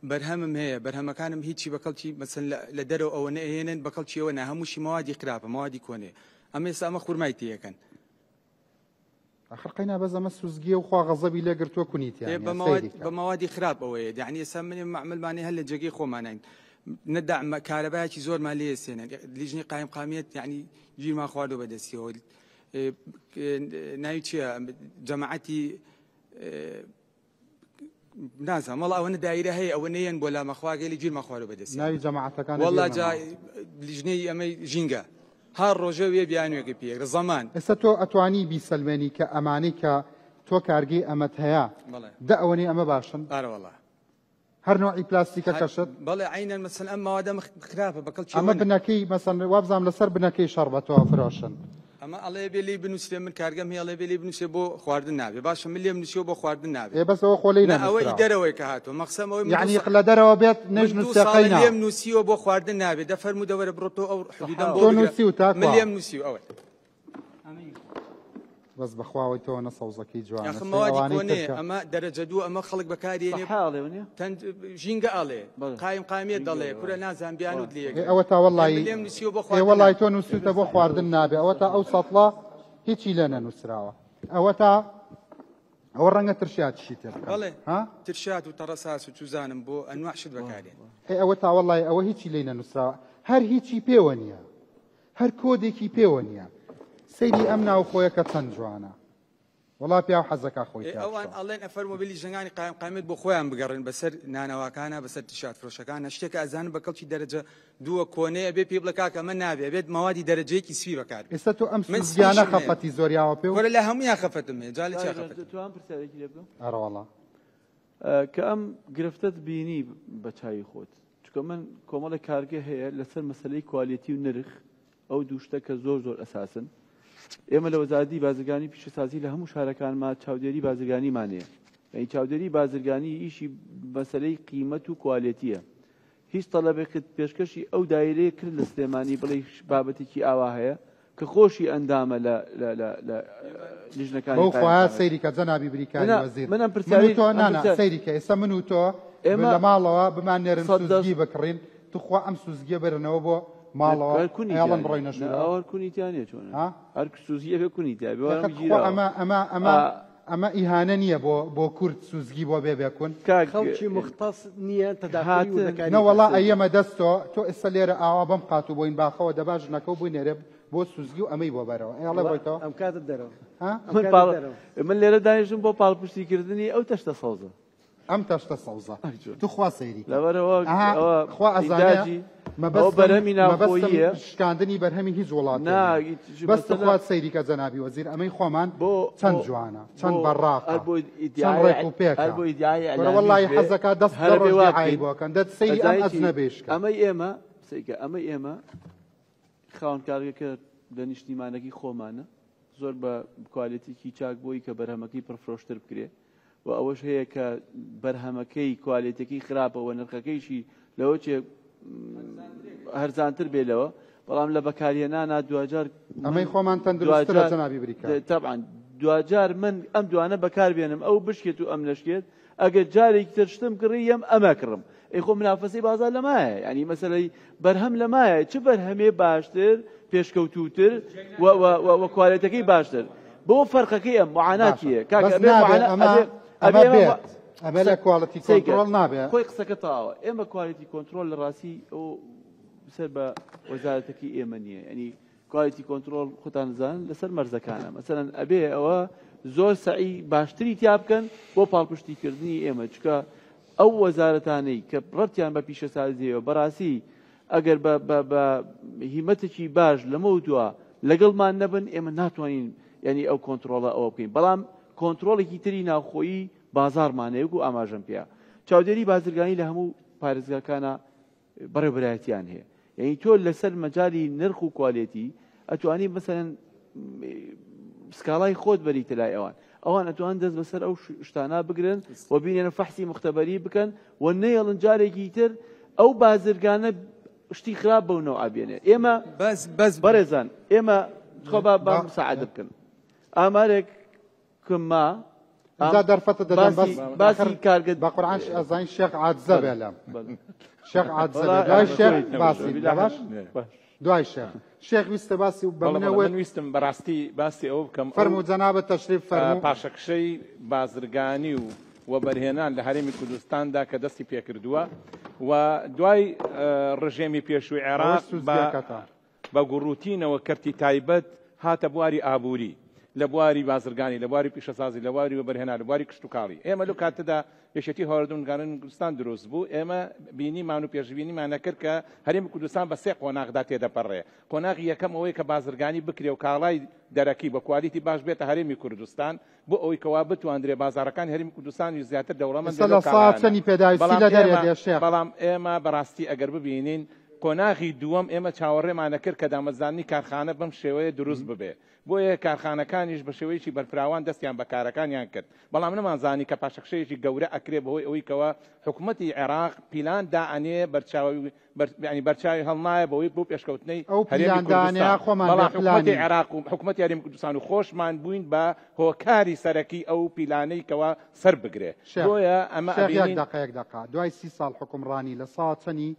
بەرهەمم هەیە بەرهەمەکانم هیچی بە کەڵکی مەسەن لە دەرەوە ئەوە نەهێنن بە کەڵکی ئەوە نا هەمووشی مەوادی خراپە مەوادی کۆنێ ئەمە ئێستا ئەمە خورمای تێیەکەن ئەخر قەینا بەس ئەمە سوزگیە و خوا غەزەبی لێ گرتووە کونی تیا ئێ نیە بە مەواد سەیری کە. بە مەوادی خراپ ئەوەیە یعنی ئێستا من مەعمەلمانێ هەر لە جێگەی خۆمانین نە دەعم کارەبایەکی زۆرمان لێ ئەسێنن لیژنەی قایمقامیەت یعنی گیرمان خواردوە بەدەستیەوە ناوی چییە جەماعەتی نازانم وەڵا ئەوەنە دایرە هەیە ئەوە نەیەن بۆ لامە خواگەلی گیرمان خواردوە بەدەستیەوە ناوی جەماعەتەکان وەڵا لەبیر جا نەماوە. لیژنەی ئەمەی ژینگە هەر ڕۆژە وێ بیانوێکە پێ زەمان ئێستا تۆ ئەتوانی بیسەلمێنی کە ئەمانەی کە تۆ کارگەی ئەمەت هەیە بەڵێ دە ئەوەنەی ئەمە باشن؟ ئارە وەڵا هەر نوعی پلاستیکەکەشت؟ بەڵێ عەینەن مەسەن ئەم مەوادە خراپە بە کەڵکی ئەمە ئەوە نا. بنەکەی مەسەن وابزانم لەسەر بنەکەی شەڕبەتەوە فرۆشن. ئەمە ئەڵێ بێ لێی بنووسرێ من کارگەم هەیە ئەڵێ بێ لێی بنووسرێ بۆ خواردن نابێ باشە من لێم نووسیوە بۆ خواردن نابێ ئێ بەس ئەوە خۆ لێی نا ئەوە ئی نەنووسراوە. دەرەوەی کە هاتووە مەقسەم ئەوەی من دوو یەعنی سا لە دەرەوە بێت من دوو نەیشنووسێ ساڵە قەینا. لێم نووسیوە بۆ خواردن نابێ دە فەرموو دە وەرە بڕۆ تۆ ئەو حدوودەم بۆ تۆ بگرە نووسیوتە من کوا؟ لێم نووسیوە ئەوەی. بەس بەخواوەی تۆ نە سەوزەکەی جوانە ئەخ سەی مەوادی ئەوانەی کۆنەیە ترکە. ئەمە دەرەجە دوو ئەمە خەڵک بەکارێنێ سەحا ئەڵێ ونیە؟ تەند ژینگە ئەڵێ بەڵێ قایم قامیەت ژینگە دەڵێ ئەڵێ کورە نازانم بیانوت وا لێ ئێ یەگرن ئەوەتا ئێ من وەڵایی لێم نووسیوە بۆ ئێ خواردن وەڵایی نابێ تۆ نووسیوتە بۆ خواردن نابێ ئەوەتا ئەو سەتڵە هیچی لێ نەنووسراوە ئەوەتا ئەوە ڕەنگە ترشیاتیشی تێ بکەن بەڵێ ها ترشات و تەڕەساس و چوزانم بۆ ئەنواع شت بەکارێن ئێ ئەوەتا وەڵایی ئەوە هیچی لێ نەنووسراوە هەر هیچی پێوە نییە هەر کۆدێکی پێوە نییە سەیری ئەم ناوخۆیە کە چەند جوانە وەڵا پیاو حەزەکا خۆی ئێ تیا ئەوان بشوا. ئەڵێن ئەفەرموو بە لیژنەکانی قایم قامیەت بۆ خۆیان بگەڕێن بەسەر نانەواکانا بەسەر تیشارت فرۆشەکانا شتێکە ئەزانن بە کەڵکی دەرەجە دووە کۆنەیە ئەبێ پێی بڵێ کاکە ئەمە نابێ ئەبێت مەوادی دەرەجەیەکی سپی بەکار بێ ئێستا تۆ ئەم من سوزگیانە سپیشم هەیە خەفەتی زۆر یاوە پێ و کورە لە هەموویان خەفەتم هەیە جا لە چیا کاک خەفەتم دەتوانم پرسیارێکی لێ بکەم؟ ئەرەوەڵا. کە ئەم گرفتەت بینی بە چاوی خۆت چونکە من کۆمەڵێک کارگە هەیە لەسەر مەسەلەی quality و نرخ ئەو دوو شتە کە زۆر زۆر ئەساسن ئێمە لە وەزارەتی بازرگانی پیشەسازی لە هەموو شارەکانما چاودێری بازرگانیمان هەیە یعنی چاودێری بازرگانی ئیشی مەسەلەی قیمەت و quality یە هیچ تەلەبێکت پێشکەشی ئەو دایرەیە کرد لە سلێمانی بڵێ بابەتێکی ئاوا هەیە کە خۆشی ئەندامە لە لە لە لە لیژنەکانی بەو خوایە قایمقامیەت. سەیری کە جەنابی بریکاری نا، وەزیر من ئەم من و پرسیارەی تۆ ئەم نا نا پرسیار سەیری کە ئێستا من و تۆ ئێمە لە ماڵەوە بماننێرن سەد دەست سوزگی بکڕین توخوا ئەم سوزگیە بەرنەوە بۆ ماڵەوە هەر کونی ئەیاڵن تیا بڕۆینە نیە. ژوورەوە نا هەر کونی تیا نیە چۆنە ها؟ هەر سوزگی ئەبێ کونی تیا بێ ئەخە وەرم تخوا گیراوە ئەمە ئەمە ئەمە ئا ئەمە ئیهانە نییە بۆ بۆ کورد سوزگی بۆ بێ بێ کون؟ کاک خەڵکی موختەس نییە تەداخولی هاتن وردەکاری نەوەڵا بکات. ئەیەمە دەستۆ تۆ ئێستا لێرە ئاوا بەم قاتوو بۆین باخەوە دەبا ژنەکەو بنێرێ بۆ سوزگی و ئەمەی بۆ بەرەوە ئەی ئەڵێ وەڵا بڕۆیتەوە ئەم کاتت دەرەوە ها؟ ئەم من کاتت پاڵ دەرەوە. من لێرە دانیشتم بۆ پاڵپشتیکردنی ئەو تەشتە سەوزە. ئەم تەشتە سەوزە توخوا سەیری لەبەرەوە خوا ئەزانێ مەبەست بەرهەمی ناوخۆییە شکاندنی بەرهەمی هیچ وڵات بەس توخوا سەیری کە جەنابی وەزیر ئەمەی خۆمان بۆ چەند جوانە چەند بەڕاقە چەند ڕێک و پێکە وەڵی حەزەکە دەست بۆکەن دەت سەیری ئەم ئەجنەبیش ئەمەی ئێمە سەیکە ئەمەی ئێمە خاوەن کارگەکە لە نیشتیمانەکەی خۆمانە زۆر بە کوالێتیکی چاک بۆی کە بەرهەمەکەی پڕفرۆشتر بکرێ و ئەوەش هەیە کە بەرهەمەکەی کوالێتەکەی خراپە و نرخەکەیشی لەوە چێ هەرزانتر بێ لەوە بەڵام لە بەکارهێنانا دواجار ئەمەی خۆمان تەندروستترە جەنابی بریکار تەبعەن دواجار من ئەم دوانە بەکاربێنم ئەو بشکێت و ئەم نەشکێت ئەگەر جارێکی تر شتم کڕی یەم ئەمە کڕم ئەی خۆ منافەسەی بازار لەمایە یعنی مەسەلەی بەرهەم لەمایە چ بەرهەمێ باشتر پێشکەوتووتر و و و و کوالێتەکەی باشتر بۆ فەرقەکەی ئەم معاناتیە کاک بەس ئەبێ نابێ معانا ئەمە ئەبێ ئەمە ئەبێ ئێمە بێت ئەمە لە کواڵەتی سەیکە کۆنتڕۆڵ نابێ خۆی قسەکە تەواوە ئێمە کوالیتی کۆنترۆل لە ڕاستی ئەو سەر بە وەزارەتەکەی ئێمە نییە یعنی کوالیتی کۆنترۆڵ خۆتان دەزانن لەسەر مەرزەکانە مەسەلەن ئەبێ ئەوە زۆر سەعی باشتری تیا بکەن بۆ پاڵپشتیکردنی ئێمە چکە ئەو وەزارەتانەی کە ڕەتیان بە پیشەسازیەوە بەڕاستی ئەگەر بە بە بە هیمەتێکی باش لەمە دوا لەگەڵمان نەبن ئێمە ناتوانین ینی ئەو کۆنتترۆڵە ئەوە بکەین بەڵام کۆنتترۆڵێکی تری ناوخۆیی بازارمانەیە و ئاماژەم پێ چاودێری بازرگانی لە هەموو پارێزگاکانە بەڕێوبەرایەتیان هەیە یعنی تۆ لەسەر مەجای نرخ و کوالێتی ئەتوانی مەسەن سکاڵای خۆت بەریتە لای ئەوان ئەوان ئەتوان دەست بەسەر ئەو شتانە بگرن و بینێنە فەحسی مختبەری بکەن و نەیەڵن جارێکی تر ئەو بازرگانە شتی خراپ بەو نەوە بێنێ ئێمە بەس بەس بەڕێزان ئێمە خۆ با با مساعدە بکەن ئامارێک کما ئینجا دەرفەتە دەدەم بەس باسی کارگە بە قورعان ئەزانین شێخ عاجزە بێ لەم شێخ عاجزە بێ دوای شێخ باسی باش دوای شێخ شێخ ویستە باسی و بە منەوە من ویستم بەڕاستی باسی ئەوە بکەم فەرموو جەنابت تەشریف فەرموو پاشەکشەی بازرگانی و وەبەرهێنان لە هەرێمی کوردستاندا کە دەستی پێکردووە و دوای ڕژێمی پێشووی عێراق بە گوڕوتینەوە کەرتی تایبەت هاتە بواری ئابووری، لە بواری بازرگانی، لە بواری پیشەسازی، لە بواری وەبەرهێنان، لە بواری کشتوکاڵی. ئێمە لەو کاتەدا یەکێتی هاوردنکارانی کوردستان دروست بوو، ئێمە بینیمان و پێشبینیمان نەکرد کە هەرێمی کوردستان بە سێ قۆناغدا تێدەپەڕێ. قۆناغی یەکەم ئەوەیە کە بازرگانی بکرێ و کاڵای دەرەکی بە کوالیتی باش بێتە هەرێمی کوردستان، بۆ ئەوەی کەوا بتواندرێ بازاڕەکانی هەرێمی کوردستانیش زیاتر دەوڵەمەند ئێستا بێ لەو لە سا کاڵایانە. چەنی پێداویستی بەڵام لە دەرێ ئێمە دێ شێخ؟ بەڵام ئێمە بەڕاستی ئەگەر ببینین قۆناغی دووەم ئێمە چاوەڕێمان ئەکرد کە دامەزراندنی کارخانە بەم شێوەیە دروست ببێ بۆیە کارخانەکانیش بە شێوەیەکی بەرفراوان دەستیان بە کارەکانیان کرد بەڵام نەمانزانی کە پاشەکشەیەکی گەورە ئەکرێ بەهۆی ئەوەی کەوا حکومەتی عێراق پیلان دائەنێ بەرچاوی یانی بەرچاوی هەڵنایە بەوەی بۆ پێشکەوتنەی ئەو هەرێمی پیلاندانەیە کوردستان خۆمان بەڵام بێ حکومەتی پلانین. عێراق و حکومەتی هەرێمی کوردستان و خۆشمان بووین بە هۆکاری سەرەکی ئەو پیلانەی کەوا سەر بگرێ شێخ بۆیە ئەمە شێخ یەک ئەبینین دەقە یەک دەقە دوای 30 ساڵ حوکمڕانی لە سا چەنی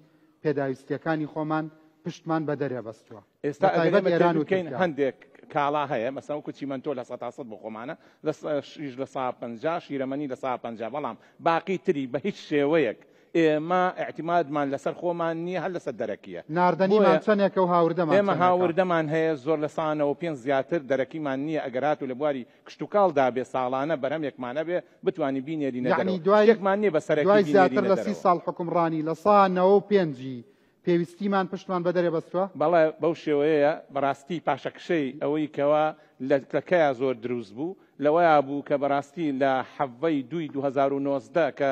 پێداویستیەکانی خۆمان پشتمان بە دەرێ بەستووە ئێستا بە ئەگەر تایبەت ئێمە ئێران تێبینی و بکەین تورکیا. هەندێک کاڵا هەیە مەسەلەن وەکو چیمەنتۆ 100% بۆ خۆمانە لە شیش 50% شیرەمەنی 50% بەڵام باقی تری بە هیچ شێوەیەک ئێمە ئیعتیمادمان لەسەر خۆمان نییە هەر لەسەر دەرەکییە. ناردەنیمان بۆیە چەنێکە و هاوردەمان ئێمە چەنێکە؟ هاوردەمان هەیە زۆر 95% زیاتر دەرەکیمان نییە ئەگەر هاتوو لە بواری کشتوکاڵدا بێ ساڵانە بەرهەمێکمان هەبێ بتوانین بینێرینە یەعنی دەرەوە دوای شتێکمان نییە بە سەرەکی دوای زیاتر بینێرینە لە 30 دەرەوە. ساڵ حوکمڕانی 95% ی پێویستیمان پشتمان بە دەرێ بەستووە؟ بەڵێ بەو شێوەیەیە بەڕاستی پاشەکشەی ئەوەی کەوا لە کەیا زۆر دروست بوو لەوەیا بوو کە بەڕاستی لە حەڤەی دووی 2019 کە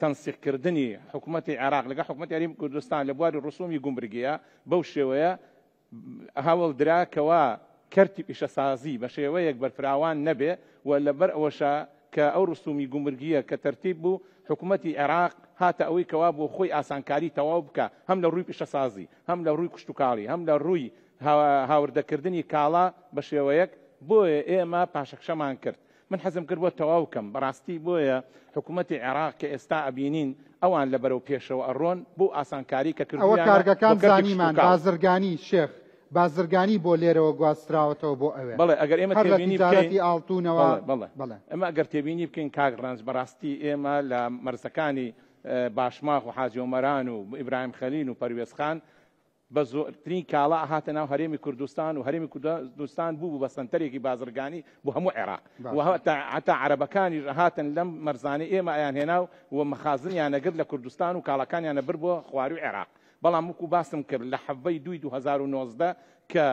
تەنسیقکردنی حکومەتی عێراق لەگەڵ حکومەتی هەرێمی کوردستان لە بواری ڕسومی گومرگیە بەو شێوەیە هەوڵ درا کەوا کەرتی پیشەسازی بە شێوەیەک بەرفراوان نەبێ و لەبەر ئەوەشە کە ئەو ڕسومی گومرگیە کە تەرتیب بوو حکومەتی عێراق هاتە ئەوەی کەوا بۆ خۆی ئاسانکاری تەواو بکا هەم لە ڕووی پیشەسازی هەم لە ڕووی کشتوکاڵی هەم لە ڕووی هاوردەکردنی کاڵا بە شێوەیەک بۆیە ئێمە پاشەکشەمان کرد من حەزم کرد بۆ تەواو کەم بەڕاستی بۆیە حکومەتی عێراق کە ئێستا ئەبینین ئەوان لە بەرەو پێشەوە ئەڕۆن بۆ ئاسانکاری کە ئەوە کردویانە بۆ کارگەکان کەرتی زانیمان کشتوکاڵ. بازرگانی شێخ بازرگانی بۆ لێرەوە گواستراوەتەوە بۆ ئەوێ بەڵێ ئەگەر ئێمە هەر لە تێبینی بکەین تیجارەتی ئاڵتونەوە بەڵێ بەڵێ بەڵێ. ئێمە ئەگەر تێبینی بکەین کاک ڕەنج بەڕاستی ئێمە لە مەرزەکانی باشماخ و حاجی ئۆمەران و ئیبراهیم خەلیل و پەروێزخان. بە زۆرترین کاڵا ئەهاتە ناو هەرێمی کوردستان و هەرێمی کوردستان بوو بوو بە سەنتەرێکی بازرگانی بۆ هەموو عێراق و هەتا عەرەبەکانیش ئەهاتن لەم مەرزانەی ئێمە ئەیانهێنا و مەخازنیان ئەگرت لە کوردستان و کاڵاکانیان ئەبرد بۆ خواروی عێراق بەڵام وەکو باسم کرد لە حەڤەی دووی 2019 کە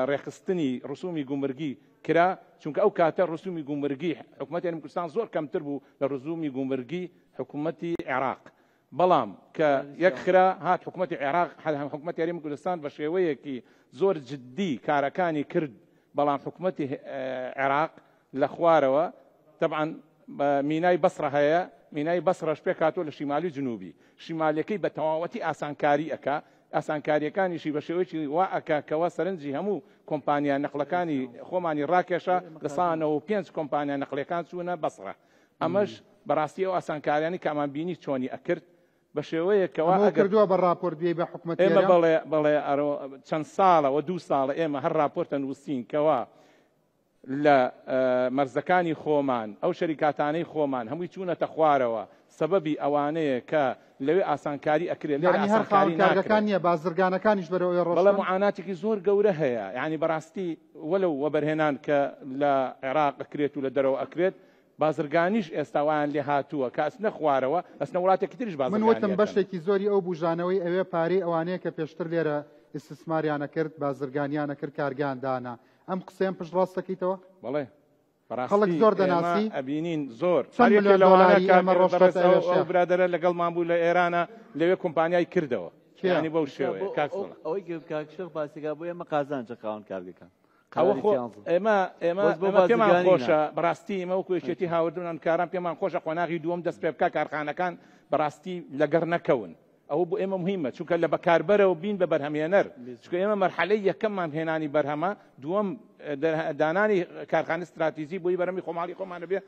ڕێکخستنی ڕسومی گومرگی کرا چونکە ئەو کاتە ڕسومی گومرگی حکومەتی هەرێمی کوردستان زۆر کەمتر بوو لە ڕسومی گومرگی حکومەتی عێراق بەڵام کە یەک خرا هات حکومەتی عێراق حکومەتی هەرێمی کوردستان بە شێوەیەکی زۆر جدی کارەکانی کرد بەڵام حکومەتی عێراق لە خوارەوە تەبعەن مینای بەسڕە هەیە مینای بەسڕەش پێکهاتووە لە شیمالی و جنوبی شیمالیەکەی بە تەواوەتی ئاسانکاری ئەکا ئاسانکاریەکانیشی بە شێوەیەکی وا ئەکا کەوا سەرنجی هەموو کۆمپانیا نەقڵەکانی خۆمانی ڕاکێشا لە سا 95 کۆمپانیا نەقڵیەکان چوونە بەسڕە ئەمەش بەڕاستی ئەو ئاسانکاریانەی کە ئەمان بینی چۆنی ئەکرد بە شێوەیەک کەوا ئەمەو ئەگەر کردووە بە ڕاپۆرت بیەی بە حکومەتی ئێمە هەرێم؟ بەڵێ بەڵێ ئەرۆ چەند ساڵە وە دوو ساڵە ئێمە هەر ڕاپۆرتە نووسین کەوا لە مەرزەکانی خۆمان ئەو شەریکاتانەی خۆمان هەمووی چوونەتە خوارەوە سەبەبی ئەوانەیە کە لەوێ ئاسانکاری ئەکرێت لێرە یەعنی هەر خاوەن ئاسانکاری کارگەکان ناکرێت. نییە بازرگانەکانیش بەرەو ئەوێ بەڵێ ڕۆشتن؟ موعاناتێکی زۆر گەورە هەیە یەعنی بەڕاستی وەلەو وەبەرهێنان کە لە عێراق ئەکرێت و لە دەرەوە ئەکرێت بازرگانیش ئێستا وایان لێ هاتووە کە ئەچنە خوارەوە ئەچنە وڵاتێکی تریش من بازرگانی وتم ئەکەن. بەشێکی زۆری ئەو بوژانەوەی ئەوێ پارەی ئەوانەیە کە پێشتر لێرە ئیستسماریان ئەکرد، بازرگانیان ئەکرد، کارگەیان دانا. ئەم قسەیەم پشتڕاست دەکەیتەوە؟ بەڵێ خەڵک بەڕاستی زۆر ئێمە دەناسی؟ ئەبینین زۆر چەند هەر یەکێ ملیۆن لەوانە دۆلاری کاک ئێمە بەڕێز ڕۆشتۆتە ئەو ئەوێ ئەو شێخ؟ برادەرە لەگەڵمان بوو لە ئێرانە لەوێ کۆمپانیای کردەوە کێ؟ یانی بەو ئینجا شێوەیە بۆ کاک ئەو سڵا. ئەوەی کە کاک شێخ باسی کا بۆ ئێمە قازانجە خاوەن کارگەکان ئەوە قەراری خۆ سیانزە ئێمە ئێمە بەس بۆ ئێمە پێمان بازرگانی نا. خۆشە بەڕاستی ئێمە وەکو یەکێتی هاوردن کاران پێمان خۆشە قۆناغی دووەم دەست پێ بکا کارخانەکان بەڕاستی لەگەڕ نەکەون ئەوە بۆ ئێمە مهمە چونکە لە بەکاربەرەوە بین بە بەرهەمهێنەر چونکە ئێمە مەرحەلەی یەکەممان هێنانی بەرهەمە دووەم دانانی کارخانە ستراتیژی بۆی بەرهەمی خۆماڵی خۆمانە بێ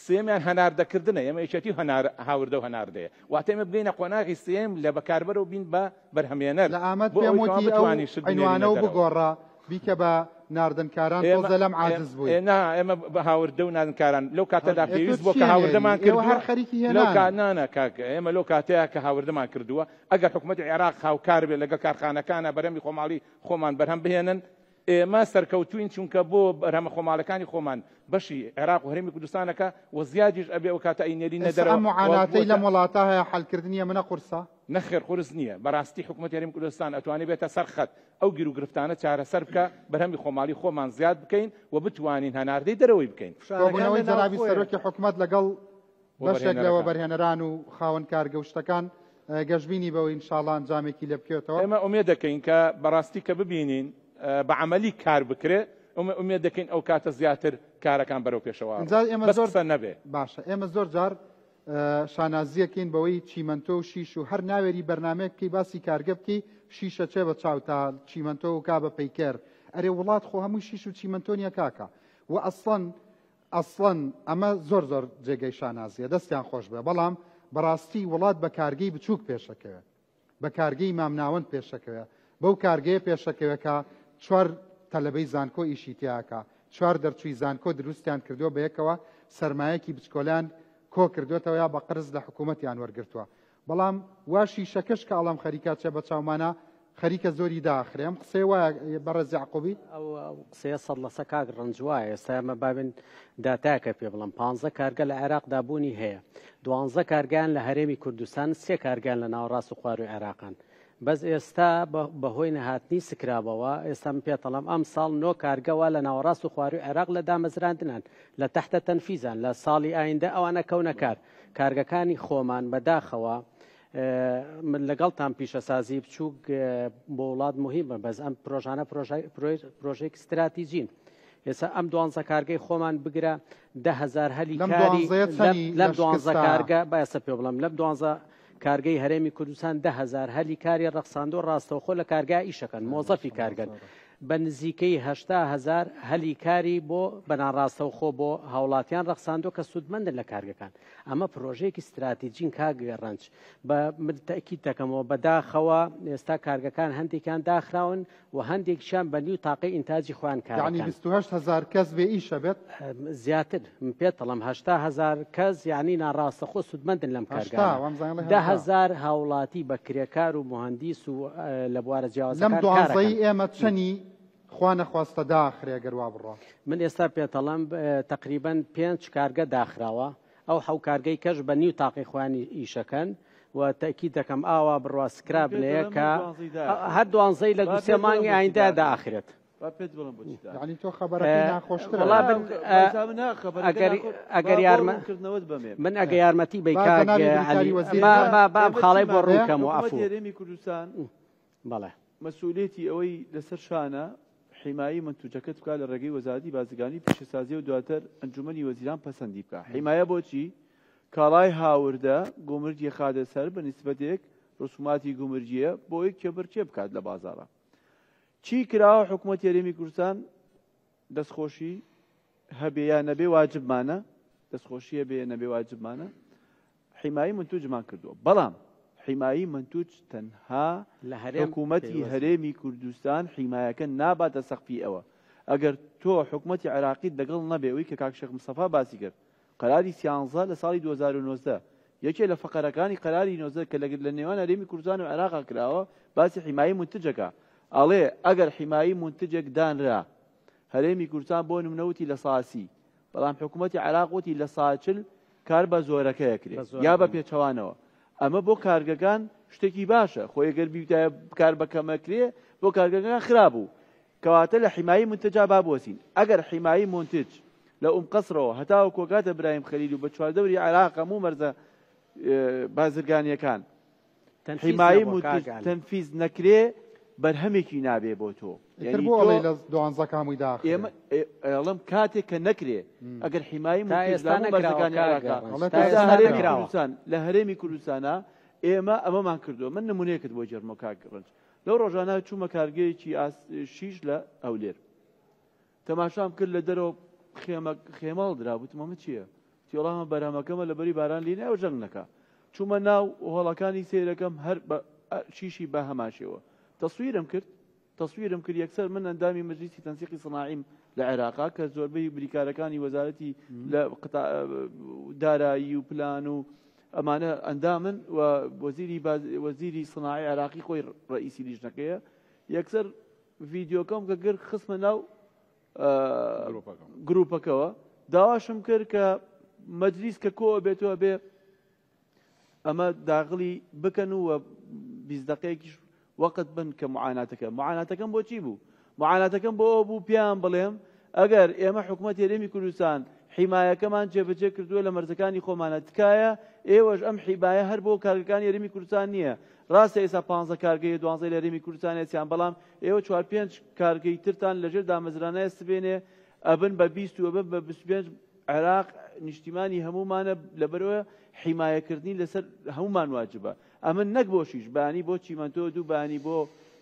سێیەمیان هەناردەکردنە ئێمە یەکێتی هەنار هاوردە و هەناردەیە واتە ئێمە بگەینە قۆناغی سێیەم لە بەکاربەرەوە بین بە بەرهەمێنەر لە ئامەد بۆ پێم ئەوەی کەوا وتی ئەو بتوانین شت بنێرینە عینوانە و دەرەوە. بگۆڕە بیکە بە ناردنکاران ئێمە تۆزە لەم عاجز بووی. نا ئێمە بە هاوردە و ناردنکاران لەو کاتەدا ئێ تۆ پێویست بووە چی کە ئەنێری؟ هاوردەمان ئێوە کردووە هەر خەریکی لەو هێنانن. کا نا نا کاک ئێمە لەو کاتەیە کە هاوردەمان کردووە ئەگەر حکومەتی عێراق هاوکار بێت لەگەڵ کارخانەکانە بەرهەمی خۆماڵی خۆمان بەرهەم بهێنن ئێمە سەرکەوتوین چونکە بۆ بەرهەمە خۆماڵەکانی خۆمان بەشی عێراق و هەرێمی کوردستانەکە و زیادیش ئەبێ ئەو کاتە ئەینێرینە ئێستا دەرەوە ئەم و موعاناتەی بۆتە لەم وڵاتە هەیە حەلکردنی ئەمنە قورسە؟ نەخێر قورس نییە بەراستی حکومەتی هەرێمی کوردستان ئەتوانێ بێتە سەر خەت ئەو گیروگرفتانە چارەسەر بکا بەرهەمی خۆماڵی خۆمان زیاد بکەین و بتوانین هەناردەی دەرەوەی بکەین. فشارەکان لە کۆبوونەوەی جەنابی ناوخۆیە. سەرۆکی حکومەت لەگەڵ بەشێک لە وەبەرهێنەرەکان. وەبەرهێنەران و خاوەن کارگە و شتەکان گەشبینی بەوەی ئینشاڵا ئەنجامێکی لێ بکەوێتەوە. ئێمە ئومێد دەکەین کە بەڕاستی کە ببینین بە عەمەلی کار بکرێ ئێمە ئومێد دەکەین ئەو کاتە زیاتر کارەکان بەرەو پێشەوە ئینجا ڕۆن ئێمە بەس زۆر قسە نەبێ. باشە ئێمە زۆر جار شانازیەکەین بەوەی چیمەنتۆ و شیش و هەر ناوێری بەرنامەیەک بکەی باسی کارگە بکەی شیشە چێ بە چاو تا چیمەنتۆ و کا بە پەیکەر ئەرێ وڵات خۆ هەمووی شیش و چیمەنتۆ نیە کاکە و ئەسڵەن ئەسڵەن ئەمە زۆر زۆر جێگەی شانازیە دەستیان خۆش بێ بەڵام بەڕاستی وڵات بە کارگەی بچووک پێشەکەوێ بە کارگەی مامناوەند پێشەکەوێ بەو کارگەیە پێشەکەوێ کە چوار تەلەبەی زانکۆ ئیشی تیاکا چوار دەرچووی زانکۆ دروستیان کردووە بەیەکەوە سەرمایەکی بچکۆلەیان کۆ کردوێتەوە یا بە قەرز لە حکوومەتیان وەرگرتووە بەڵام وا شیشەکەش کە ئەڵام خەریکە چێ بە چاومانە خەریکە زۆری داخرێ ئەم قسەیە وایە بەڕێز یەعقوبی؟ ئەو قسەیە سەد لەسە کاک ڕەنج وایە ئێستا ئێمە بابن داتایەکە پێ بڵم پانزە کارگە لە عێراقدا بوونی هەیە دوانزە کارگەیان لە هەرێمی کوردستان سێ کارگەیان لە ناوەڕاست و خواروی عێراقان بەس ئێستا بەهۆی نەهاتنی سکرابەوە ئێستا من پێتەڵم ئەم ساڵ نۆ کارگەوە لە ناوەڕاست و خواروی عێراق لە دامەزراندنان لە تەحتە تەنفیزان لە ساڵی ئایندە ئەوانە کەونە کار کارگەکانی خۆمان بەداخەوە من لەگەڵتان پیشەسازی بچووک بۆ وڵات مهمە بەس ئەم پرۆژانە پرۆژێک استراتیجین ئێستا ئەم دوانزە کارگەی خۆمان بگرە دههزار هەلی کاری لەم دوانزە کارگە باسە پێ بڵم لەم دوانزە کارگەی هەرێمی کوردستان دههزار هەلی کاری ڕەخساندۆ ڕاستەوخۆ لە کارگا ئیشەکەن مۆزەفی کارگەن. بە نزیکەی 80 هەزار هەلی کاری بۆ بە ناڕاستەوخۆ بۆ هاوڵاتیان ڕەخساندووە کە سوودمەندن لە کارگەکان. ئەمە پرۆژەیەکی ستراتیجین کاک ڕەنج. بە من تەئکید دەکەمەوە بەداخەوە ئێستا کارگەکان هەندێکیان داخراون و هەندێکیشیان بە نیو تاقەی ئینتاجی خۆیان یەعنی کارەکەن. 28 هەزار کەس بێ ئیش ئەبێت؟ زیاتر من پێت دەڵێم 80 هەزار کەس یعنی ناڕاستەخۆ سوودمەندن لەم 80 کارگانە. وامزانی ئەڵێ دە 80. هەزار هاوڵاتی بە کرێکار و موهەندیس و لە بوارە لەم جیاوازەکان دوانزەی کارەکەن. ئێمە چەنی خوا نەخواستە داخرێ گەر وا بڕوا؟ من ئێستا پێتەڵێم تەقریبەن پێنج کارگە داخراوە، ئەو حەو کارگەی کەش بە نیو تاقی خۆیان ئیشەکەن و تەئکید دەکەم ئاوا بڕوا من سکراب پێت نەیە دەڵێم کە هەر دوانزەی داخرێ. هەر دوانزەی لە با دوو سێ پێت بڵێم مانگی بۆچی ئایندە داخرێ. داخرێت. با پێت بڵێم بۆچی داخرێ. یعنی تۆ خەبەرەکەی ناخۆشترە. وەڵا من بایسا من ها خەبەرەکە ئەگەر ناخۆ ئەگەر با بۆ یارمە ڕوونکردنەوەت بەمێ. من ئەگە یارمەتی بەی با کاک جەنابی عەلی بریکاری وەزیر با با با با ئەم ئێمە خاڵەی بۆ چیمان ڕوون کەم و حکوومەتی عەفوو. هەرێمی کوردستان بەڵێ. مەسئولیەتی ئەوەی لەسەر شانە حیمایەی مەنتوجەکەت بکا لە ڕێگەی وەزارەتی بازرگانی پیشەسازی و دواتر ئەنجومەنی وەزیران پەسەندی بکا. حیمایە بۆچی؟ کاڵای هاوردە گومرگی خادە سەر بە نیسبەتێک ڕسوماتی گومرگیە بۆی کێبڕکێ بکات لە بازاڕا. چی کراوە حکومەتی هەرێمی کوردستان دەستخۆشی هەبێ یا نەبێ واجبمانە، دەستخۆشی هەبێ یا نەبێ واجبمانە حیمایی منتوجمان کردووە. بەڵام حیمایی منتوج تەنها لە هەرێم حکوومەتی پەیوەست. هەرێمی کوردستان حیمایەکە ناباتە سەقفی ئەوە. ئەگەر تۆ حکوومەتی عێراقیت لەگەڵ نەبێ، ئەوی کە کاک شێخ مستەفا باسی کرد قەراری 13 لە ساڵی 2019 یەکێ لە فەقەرەکانی قەراری 19 کە لە نێوان هەرێمی کوردستان و عێراقا کراوە باسی حیمایی منتجەکە ئەڵێ ئەگەر حیمایی منتجێک دانرا هەرێمی کوردستان بۆ نمونە وتی لە ساسی، بەڵام حکوومەتی عێراق وتی لە ساچل کار بە زۆرەکەیە کرێ یا بە پێچەوانەوە. ئەمە بۆ کارگەکان شتێکی باشە، خۆی ئەگەر بیوتایە کار بە کەمەکرێ بۆ کارگەکان خراپ بوو. کەواتە لە حیمایی منتجا با بوەسین. ئەگەر حیمایی منتج لە ئوم قەسرەوە هەتاوە کۆگاتە برایم خەلیل و بە چواردەوری عێراق هەموو مەرزە بازرگانیەکان تەنفیز حیمایی نەبووە منتج کاک عەلی. تەنفیز نەکرێ بەرهەمێکی نابێ بۆ تۆ. ئیتر یعنی بۆ تۆ ئەڵێی لە دوانزەکە هەمووی داخرێ؟ ئێمە ئەڵێم کاتێک کە نەکرێ ئەگەر حیمایی تا منتج ئێستا لە هەموو نەکراوە مەرزەکانی کاک عێراقا ڕەنج. ئەڵێ تا تا ئێستا ئێستا هەرێمی نەکراوە. کوردستان لە هەرێمی کوردستانە ئێمە ئەمەمان کردووە. من نمونەیەکت بۆ جێرمەوە کاک ڕەنج. لەو ڕۆژانە چوومە کارگەیەکی شیش لە هەولێر، تەماشام کرد لە دەرەوە خێمەڵ درا. وتم ئەمە چییە؟ تیۆڵامە بەرهەمەکەمە لەبەری باران لێ نایە و جەنگ نەکا. چوومە ناو هۆڵەکانی سەیرەکەم هەر بە شیشی بە هەمان شێوە تەسویرم کرد. تەسویرم کرد یەکسەر من ئەندامی مەجلیسی تەنسیقی سەناعیم لە عێراقا کە زۆربەی بریکارەکانی وەزارەتی لە دارایی و پلان و ئەمانە ئەندامن و وەزیری سەناعی عێراقی خۆی ڕئیسی لیژنەکەیە. یەکسەر ڤیدیۆکەم کە گرت خستمە ناو گروپەکەوە. داواشم کرد کە مەجلیس کە کۆ بێتەوە بێ ئەمە داغلی بکەن و 20 دقەیەکیش وەقت بن کە معاناتەکە. معاناتەکەم بۆچی بوو؟ معاناتەکەم بۆ ئەوە بوو پێیان بڵێم ئەگەر ئێمە حکوومەتی هەرێمی کوردستان حیمایەکەمان جێبەجێ کردووە لە مەرزەکانی خۆمانە، تکایە ئێوەش ئەم حیمایە هەر بۆ کارگەکانی هەرێمی کوردستان نییە. ڕاستە ئێستا 15 کارگەیە 12 لە هەرێمی کوردستان هێچیان، بەڵام ئێوە چوار پێنج کارگەی ترتان لەژێر دامەزرانای سبێنێ ئەبن بە 20 و ئەبن بە 25. عێراق نیشتیمانی هەمومانە، لەبەرەوە حیمایەکردنی لەسەر هەمومان واجبە. ئەمن نەک بۆ شیش بانی بۆ چیمەنتۆ دوو بانی بۆ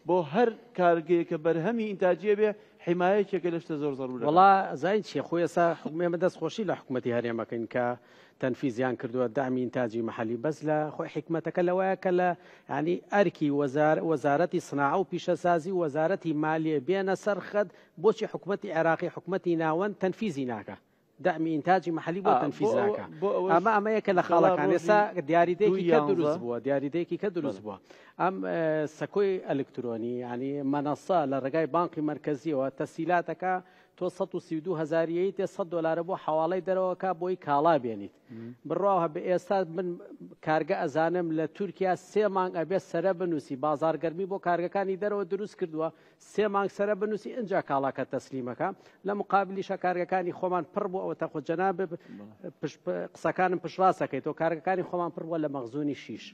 بۆ هەر کارگەیە کە بەرهەمی ئینتاجیە بێ حیمایەکێکە لە شتە زۆر زەرورەکان. وەڵا زین چیە خۆی ئێستا حکومێمە دەست خۆشی لە حکوومەتی هەرێمەکەین کە تەنفیزیان کردووە دامی ئینتاجی محلی، بەس لە خۆی حکمەتەکە لەوەیە کە لە ینی ئەرکی وەزارەتی سناعە و پیشەسازی و وەزارەتی مالیە بێنە سەر خەت. بۆچی حکوومەتی عێراقی حکوومەتی ناوەند تەنفیزی ناکە؟ دەعمی ئینتاجی محلی بۆ تەنفیز ناکە؟ ئەمە ئەمەیە کە لە خاڵەکان ئێستا دیاریدەیەکی کە دروست بووە، دیاریدەیەکی کە دروست بووە ئەم سەکۆی ئەلکترۆنی، ینی مەنەسە لە ڕێگای بانقی مرکزیەوە تەسیلاتەکە تۆ 132 هزاریەی تێ 100 دلارە بۆ حواڵەی دەرەوەکە بۆی کاڵا بێنیت. بڕواوە بە ئێستا من کارگە ئەزانم لە تورکیا سێ مانگ ئەبێ سەرە بنووسی، بازارگەرمی بۆ کارگەکانی دەرەوە دروست کردووە، سێ مانگ سەرە بنووسی ئینجا کاڵاکە تەسلیمەکە. لە مقابلیشە کارگەکانی خۆمان پڕ بوو. ئەوە تەخۆ جەناب قسەکانم پشڕاستەکەیتەوە، کارگەکانی خۆمان پڕ بووە لە مەخزونی شیش.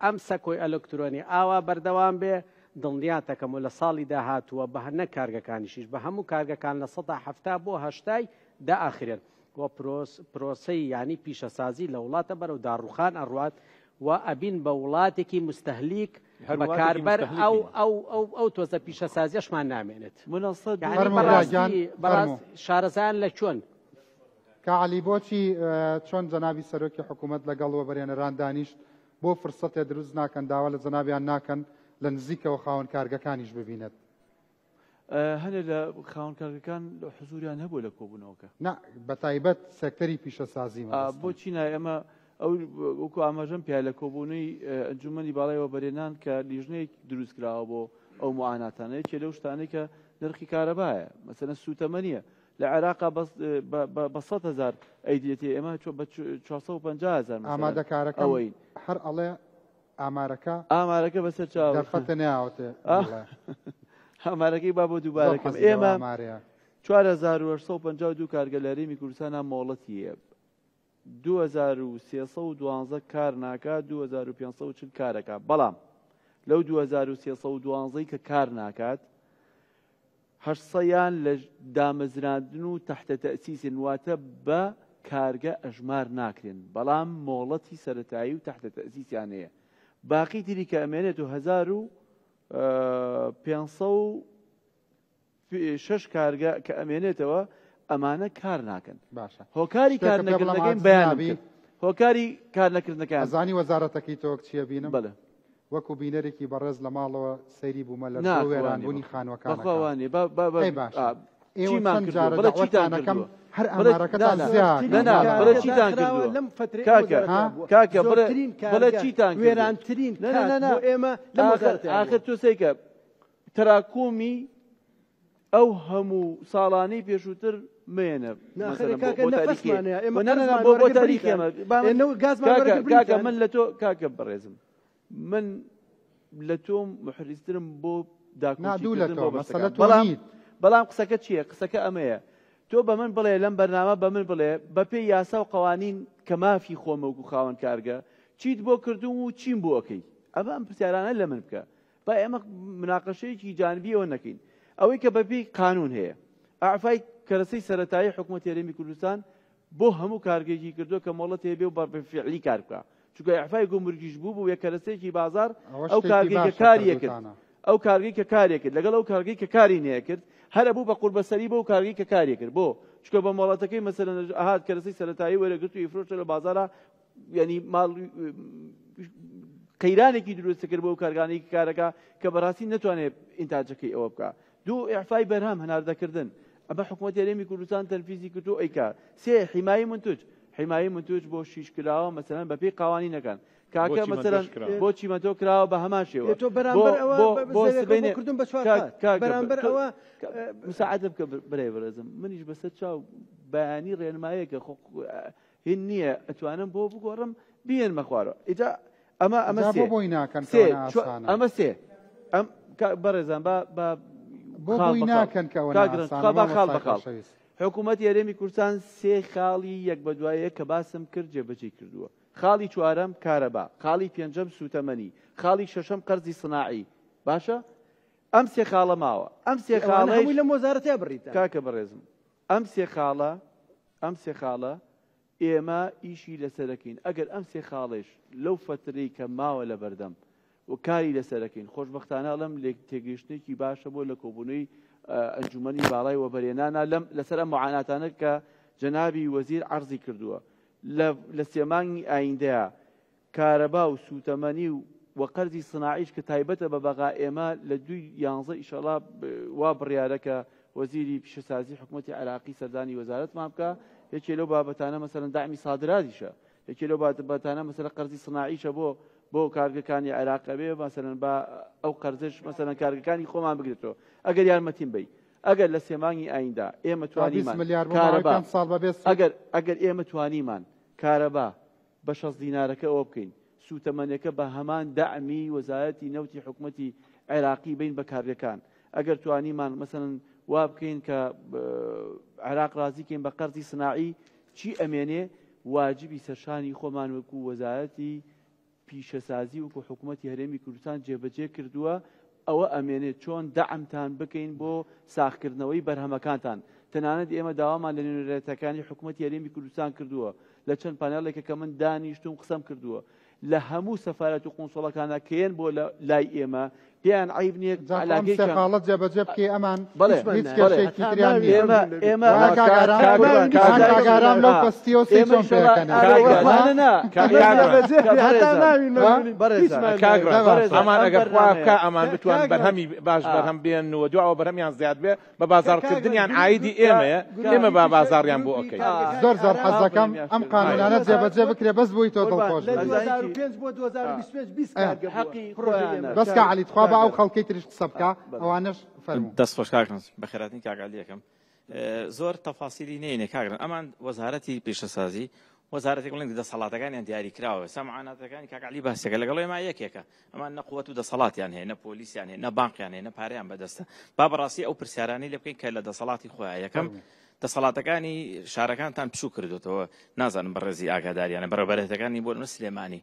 ئەم سەکۆی ئەلکترۆنی ئاوا بەردەوام بێ دڵنیاتەکەم و لە ساڵی داهاتووە بە نە کارگەکانیشیش بە هەموو کارگەکان 70% بۆ 80ی داخرێن و پرۆسەی ینی پیشەسازی لە وڵاتە بەرەو داڕوخان ئەڕوات و ئەبین بە وڵاتێکی مستەهلیک. بەکاربەر ئەو ئەو ئەو ئەو تۆزە پیشەسازیەشمان نامێنێت. منەسەد یعنی فەرموو برا بەڕاستی گیان، بەڕاست فەرموو. شارەزایان لە کوێن؟ کا عەلی بۆچی چۆن جەنابی سەرۆکی حکوومەت لەگەڵ وەبەرهێنەران دانیشت بۆ فرسەتێ دروست ناکەن داوا لە جەنابیان ناکەن لە نزیکەوە خاوەن کارگەکانیش ببینێت؟ هەنێ لە خاوەن کارگەکان حزوریان هەبوو لە کۆبوونەوەکە. نا بەتایبەت سێکتەری پیشەسازی مەبەستم. بۆچی نا ئێمە ئەو وەکو ئاماژەم پیا لە کۆبوونەی ئەنجومەنی باڵای وەبەرهێنان کە لیژنەیەک دروست کراوە بۆ ئەو معاناتانە یەکێ لەو شتانەی کە نرخی کارەبایە مەسەلەن سووتەمەنیە لە عێراقا بەس بە 100 هەزار ئەیدرێتێ ئێمە بە 450 هەزار مەسەلەن ئامادەکارەکەم ئەوەین. هەر ئەڵێ ئامارەکە ئامارەکە بەسەر چاو دەرفەتە ناوتێ ئامارەکەی با بۆ دووبارەکەم ئێمە 4852 کارگە لە هەرێمی کوردستانە مۆڵەتی هەیە 2312 کار ناکات 2540 کارەکە بەڵام لەو 2312 کە کار ناکات هەشتسەیان لە دامەزراندن و تەحتە تەئسیسن واتە بە کارگە ئەژمار ناکرێن بەڵام مۆڵەتی سەرەتایی و تەحتە تەئسیسیان هەیە باقی تری کە ئەمێنێت و 1506 کارگە کە ئەمێنێتەوە ئەمانە کار ناکەن باشە هۆکاری شتێکە کار پێ بڵێم نەکردنەکەی عاجز بەیانم نابی کرد هۆکاری کار نەکردنەکان ئەزانی وەزارەتەکەی تۆ وەک چییە بینم بەڵێ وەکو بینەرێکی بەڕێز لە ماڵەوە سەیری بوومە لەرزە نا و خوا نیە وێرانبوونی بەخوا خانووەکانەکە بەخوا وانیە با با با ئەی باشە ئا، ئێوە چیمان چەند کردووە جارە بڵێ چیتان دەعوەتانەکەم کردووە هەر بڵێ نا ئامارەکەتان نا زیاکەم نا نا نا بڵێ کارگە چیتان داخراوە کردووە لەم فەترەی ئەم کاکە وەزارەتەیا ها بووە کاکە بڵێ زۆرترین بڵێ کارگە چیتان کردووە وێرانترین نا نا کات نا نا بۆ ئێمە لەم ئاخر وەزارەتەیا ئاخر بووە تۆ سەیکە تراکومی ئەو هەموو ساڵانەی پێشووتر مێنە ناخەرێ مەسەلەن بۆ کاکە بۆ تاریخی نەفەسمان هەیە ئێمە بۆ نا نا نا قەرزمان بۆ بۆ وەرەگرت تاریخی بریتان ئێمە با ئێ من نەو گازمان کاکە وەرەگرت کاکە بریتان من لە تۆ کاکە بەڕێزم من لە تۆم محریزترم بۆ نا دوو لە داکۆکیکردن تۆ بۆ مەسەلە بەشەکان تۆ بەڵام نیت بەڵام قسەکە چییە قسەکە ئەمەیە تۆ بە من بڵێ لەم بەرنامە بە من بڵێ بەپێی یاسا و قەوانین کە مافی خۆمە وەکو خاوەن کارگە چیت بۆ کردوم و چیم بۆ ئەکەی ئەمە ئەم پرسیارانە لە من بکە با ئێمە مناقەشەیەکی جانبی ئەوە نەکەین ئەوەی کە بەپێی قانون هەیە ئەعفای کەرەسەی سەتایی حکوومەت هەرێمی کوردستان بۆ هەموو کارگەیەکی کردووە کە مۆڵەت هەیە بێ و بە فعلی کار بکە چونکە ئەعفای گومرگیش بوو بوو یە کەرەسەیەکی بازار ئەوە ئەو شتێکی کارگەی کە باشە کاریە کرد کردوتانە ئەو کارگەی کە کارێ کرد لەگەڵ ئەو کارگەی کە کاری نەیەکرد هەر ئەبوو بە قوربەسەری بەو کارگەی کە کاری کرد بۆ چونکە بە مۆڵەتەکەی مەسەلەن ئەهات کەرەسەی سەرەتایی وەرەگرت و ئیفرۆشتە لە بازارا یعنی ماڵ قەیرانێکی دروست کرد بۆ کارگانەی کارەکە کە بەڕاستی نەتوانێت ئینتاجەکەی ئەوە بکە دوو ئیعفای بەرهەم هەناردەکردن ئەمە حکوومەت هەرێمی کوردستان تەنفیزی کردو ئەیکا سێ حیمایی منتوج حیمایی منتوج بۆ شیش کراوە مەسەلەن بەپێی قوانینەکان کاکە مەسەلەن بۆ چیمەنتۆ کراوە بە هەمان شێوە تۆ بەرامبەر ئەوە بۆ سبەینێ کردم بە چوار بەرامبەر ئەوە مساعدە بکە برای بەڕێزم منیش بەسەر چاو بەیانی ڕێنمایەکە خۆ هین نییە ئەتوانم بۆ بگۆڕم بیێنمە خوارەوە ئیجا ئەمە ئەمە جا سێ بۆ بۆی ناکەن سێ کە ئەوە ئاسانە ئەمە سێ ئەم بەڕێزان با با بۆ خاڵ بۆی بە خاڵ ناکەن کە ئەوە کاک ڕەنج ئاسانە خوا با خاڵ مامۆستای بە خاڵ خۆشەویست حکوومەتی هەرێمی کوردستان سێ خاڵی یەک بە دوای یەک کە باسم کرد جێبەجێی کردووە خاڵی چوارەم کارەبا خاڵی پێنجەم سووتەمەنی خاڵی شەشەم قەرزی سناعی باشە ئەم سێ خاڵە ماوە ئەم سێ ئەوانە خاڵەیش هەمووی لەم وەزارەتەیە بڕیتان کاکە بەڕێزم ئەم سێ خاڵە ئەم سێ خاڵە ئێمە ئیشی لەسەرەکەین ئەگەر ئەم سێ خاڵەیش لەو فەترەی کە ماوە لەبەردەم و کاری لەسەرەکەین خۆشبەختانە ئەڵێم لێک تێگەیشتنێکی باشە بۆ لە کۆبوونەوەی ئەنجومەنی باڵای وەبەرهێنانە لەم لەسەر ئەم معاناتانە کە جەنابی وەزیر عەرزی کردووە لە لە سێ مانگی ئایندەیە کارەبا و سووتەمەنی و و قەرزی سناعیش کە تایبەتە بە بەغا ئێمە لە دووی یانزە ئیشەڵا وا بڕیارە کە وەزیری پیشەسازی حکوومەتی عێراقی سەردانی وەزارەتمان بکا یەکێ لەو بابەتانە مەسەلەن دەعمی سادراتیشە یەکێ لەو بابەتانە مەسەلە قەرزی سناعیشە بۆ بۆ کارگەکانی عێراق ئەبێ مەسەلەن با ئەو قەرزش مەسەلەن کارگەکانی خۆمان بگرێتەوە ئەگەر یارمەتیم بەی ئەگەر لە سێ مانگی ئاییندا ئێمە تا 20 توانیمان ملیار بۆ ماوەی کارەبا پێنج ساڵ بەبێ سوود ئەگەر ئەگەر ئێمە توانیمان کارەبا بە 60 دینارەکە ئەوە بکەین سووتەمەنیەکە بە هەمان دەعمی وەزارەتی نەوتی حکومەتی عێراقی بین بە کارگەکان ئەگەر توانیمان مەسەلەن وا بکەین کە عێراق ڕازی کەین بە قەرزی سناعی چی ئەمێنێ واجبی سەرشانی خۆمان وەکو وەزارەتی پیشەسازی وەکو حکوومەتی هەرێمی کوردستان جێبەجێ کردووە ئەوە ئەمێنێت چۆن دەعمتان بکەین بۆ ساغکردنەوەی بەرهەمەکانتان تەنانەت ئێمە داوامان لە نوێنەرەتەکانی حکوومەتی هەرێمی کوردستان کردووە لە چەند پانێڵێکە کە من دانیشتوم قسەم کردووە. لە هەموو سەفارەت و قونسڵەکانا کە یەن بۆ لای ئێمە پێیان عەیب نییە جا تۆ ئەم سێ عەلاگەیەکیان خاڵە جێبەجێ بکەی ئەمان بەڵێ هیچ بەڵێ کێشەیەکی تریان نییە. ئێمە ئێمە وا کاک ئارام کاک وا کاک کاک ئارام لەو ئا پەستیەوە سەی ئێمە چۆن ئیشەڵا پێکەنێ ئارێ کاک نا ڕەنج نا نا کاک ئێمە کاک ڕەنج جێبەجێ بێ هەتا بەڕێزان ماوین ها؟ مەجبوورین بەڕێزان هیچمان کاک ناوێ ڕەنج باشە بەڕێزان ئەمان ئەم ئەگەر خوا بەرنامەیە بکا ئەمان بتوان کاک ڕەنج بەرهەمی باش ئا بەرهەم بێن و دواوە بەرهەمیان زیاد بێ بە کاک ڕەنج بازاڕکردنیان گروپی عایدی گروپی ئێمەیە ئێمە گروپی با پیشە بازاڕیان بۆ گروپی ئەکەین ئا کارگەکانی زۆر زۆر ئارام حەز دەکەم ئافەرین ئەم یاشر قانونانە لە جێبەجێ 2000 بکرێ بەس بۆی تۆ قوربان دڵخۆش لە بین ئەزانی چی 2005 بۆ ئا 2025 20 ئە کارگە بووە حەقی پرۆژەی خۆیانە ئێمە بەس کا کاک عەلی تخوا با کاک ئەو خەڵکەی تریش قسە ئا بکا بەڵێ ئەوانەش فەرموو دەست خۆش کاک ڕەنج بەخێرهاتنی کاک عەلی ئەکەم زۆر تەفاسیلی نەینێ کاک ڕەنج ئەمان وەزارەتی پیشەسازی وەزارەتێک بڵێن دەسەڵاتەکانیان دیاری کراوە ئێستا معاناتەکانی کاک عەلی باسێکە لەگەڵ ئێمە یەکێکە ئەمان نە قوت و دەسەڵاتیان هەیە نە پۆلیسیان هەیە نە بانقیان هەیە نە پارەیان بەدەستە با بەڕاستی ئەو پرسیارانەی لێ بکەین کە لە دەسەڵاتی خۆیان یەکەم فەرموو دەسەڵاتەکانی شارەکانتان پشوو کردوتەوە نازانم بەڕێزی ئاگاداریانە بەڕێوەبەرەکانی بۆ نمونە سلێمانی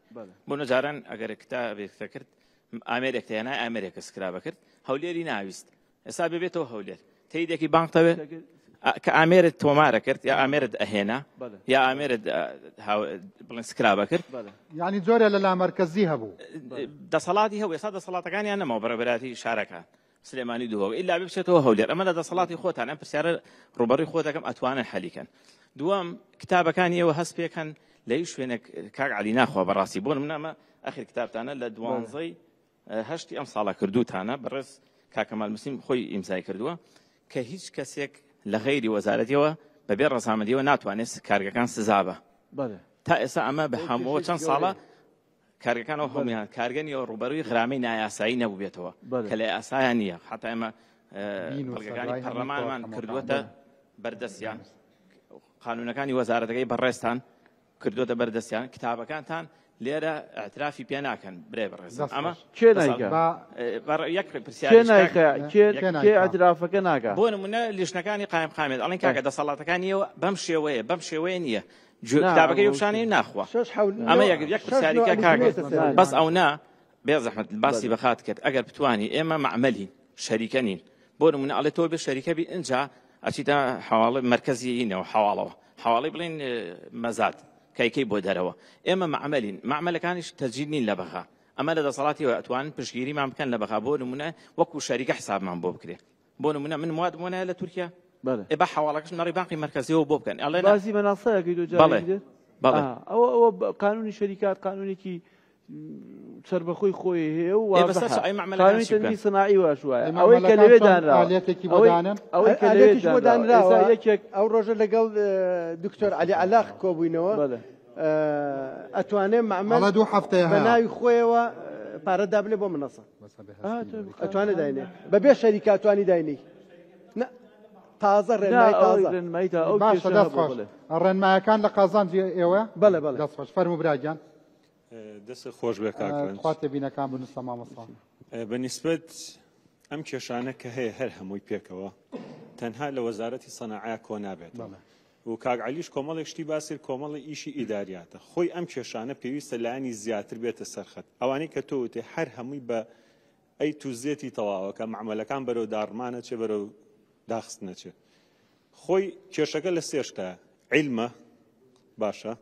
بۆ نەجاران ئەگەر کتابێک دەکرد ئامێرێک تێنای ئامێرێکە سکرا بەکرد هەولێری ناویست ئێستا ببێتەوە هەولێر تەیدێکی بانقتەوێ کە ئامێرت تۆمارە کرد یا ئامێرت ئەهێنا یا ئامێرت بڵێن سکرابە کرد یعنی جۆرە لە لامەرکەزی هەبوو دەسەڵاتی هەبوو ئێستا دەسەڵاتەکانیان نەماوە بەڕێوەبەرایەتی شارەکان سلێمانی دهۆک ئیلا بچێتەوە هەولێر ئەمە لە دەسەڵاتی خۆتان ئەم پرسیارە ڕوبەڕی خۆ دەکەم ئەتوانن حەلیکەن دووەم کتابەکانی ئێوە هەست پێکەن لە هیچ شوێنێک کاک عەلی ناخوا بەڕاستی بۆ نمونە ئەمە ئەخیر کتابتانە لە دوانزەی هەشتی ئەم ساڵە کردوتانە بەڕێز کاک کەمال مسلم خۆی ئیمزای کردووە کە هیچ کەسێک لە غەیری وەزارەتیەوە بەبێ ڕەزامەندیەوە ناتوانێت کارگەکان سزا بە تا ئێستا ئەمە بە هەموو چەند ساڵە کارگەکانەوە هەمویان کارگە نیەوە ڕوبەروی غرامەی نایاسایی نەبووبێتەوە کە لە یاسایان نییە حتا ئێمە بەڵگەکانی پەرلەمانمان کردووەتە بەردەستیان قانونەکانی وەزارەتەکەی بەڕێزتان کردووەتە بەردەستیان کتابەکانتان لێرە اعترافی پێ ناکەن برای بەڕێزم ئەمە کێ نایکا یەک پرسیار کێ نایکا کێ کێ اعترافەکە ناکا بۆ نمونە لیژنەکانی قایم قامێت ئەڵێن کاکە دەسەڵاتەکانیەوە بەم شێوەیە بەم شێوەیە نییە کتابەکەی پیشانەی ناخوا ئەمە یەک یەک پرسیاری کە کاکە بەس ئەو نا بێ زەحمەت باسی بەخات کرد ئەگەر بتوانی ئێمە مەعمەلین شەریکە نین بۆ نمونە ئەڵێ تۆ بێ شەریکە بی ئینجا ئەچیتە حواڵە مەرکەزی ئینەوە حواڵەوە حواڵی بڵین مەزاد کایکەی بۆ دەرەوە ئێمە مەعمەلین مەعمەلەکانیش تەجید نین لە بەغا ئەمە لە دەسەڵاتیەوە ئەتوانن پشتگیریمان بکەن لە بەغا بۆ نمونە وەکو شەریکە حسابمان بۆ بکرێ بۆ نمونە من موادم وەنایە لە تورکیا ئێ با حواڵەکەش نەڕی بانقی مەرکەزیەوە بۆ بکەن ئەڵێ باسی مەناسەیەکەی تۆ جارێکی تر بەڵێ ئەوە ئەوە قانونی شەریکات قانونێکی سەربەخۆی خۆی هەیە و واضحە قانونی تنظیمی صناعی واش وایە ئەوەی کە لەوێ دانراوە ئەوەی کە لەوێ دانراوە یەکێک ئەو ڕۆژە لەگەڵ دکتۆر عەلی عەلاق کۆبووینەوە ئەتوانێ مەعمەل دوو هەفتەیە بە ناوی خۆیەوە پارە دابنێ بۆ منەسە ئەتوانێ داینێ بەبێ شەریکە ئەتوانی داینێی تازە ڕێنمای تازە ڕێنمایی تا ئەو باشە دەست خۆش ڕێنمایەکان لە قازانجی ئێوە بەڵێ بەڵێ دەست خۆش فەرموو براگیان دەست خۆش بێ کاک ڕەنج خوا تێبینەکان بنووسە مامۆستا. بە نیسبەت ئەم کێشانە کە هەیە هەر هەمووی پێکەوە تەنها لە وەزارەتی سەناعە کۆ نابێتەوە و کاک عەلیش کۆمەڵێک شتی باس کرد کۆمەڵی ئیشی ئیداریاتە خۆی ئەم کێشانە پێویستە لایەنی زیاتر بێتە سەرخەت ئەوانەی کە تۆ وتێ هەر هەمووی بە ئەی تو زێتی تەواوەکە مەعمەلەکان بەرەو داڕمانە چێ بەرەو داخستنە چێ خۆی کێشەکە لە سێشتە عیلمە باشە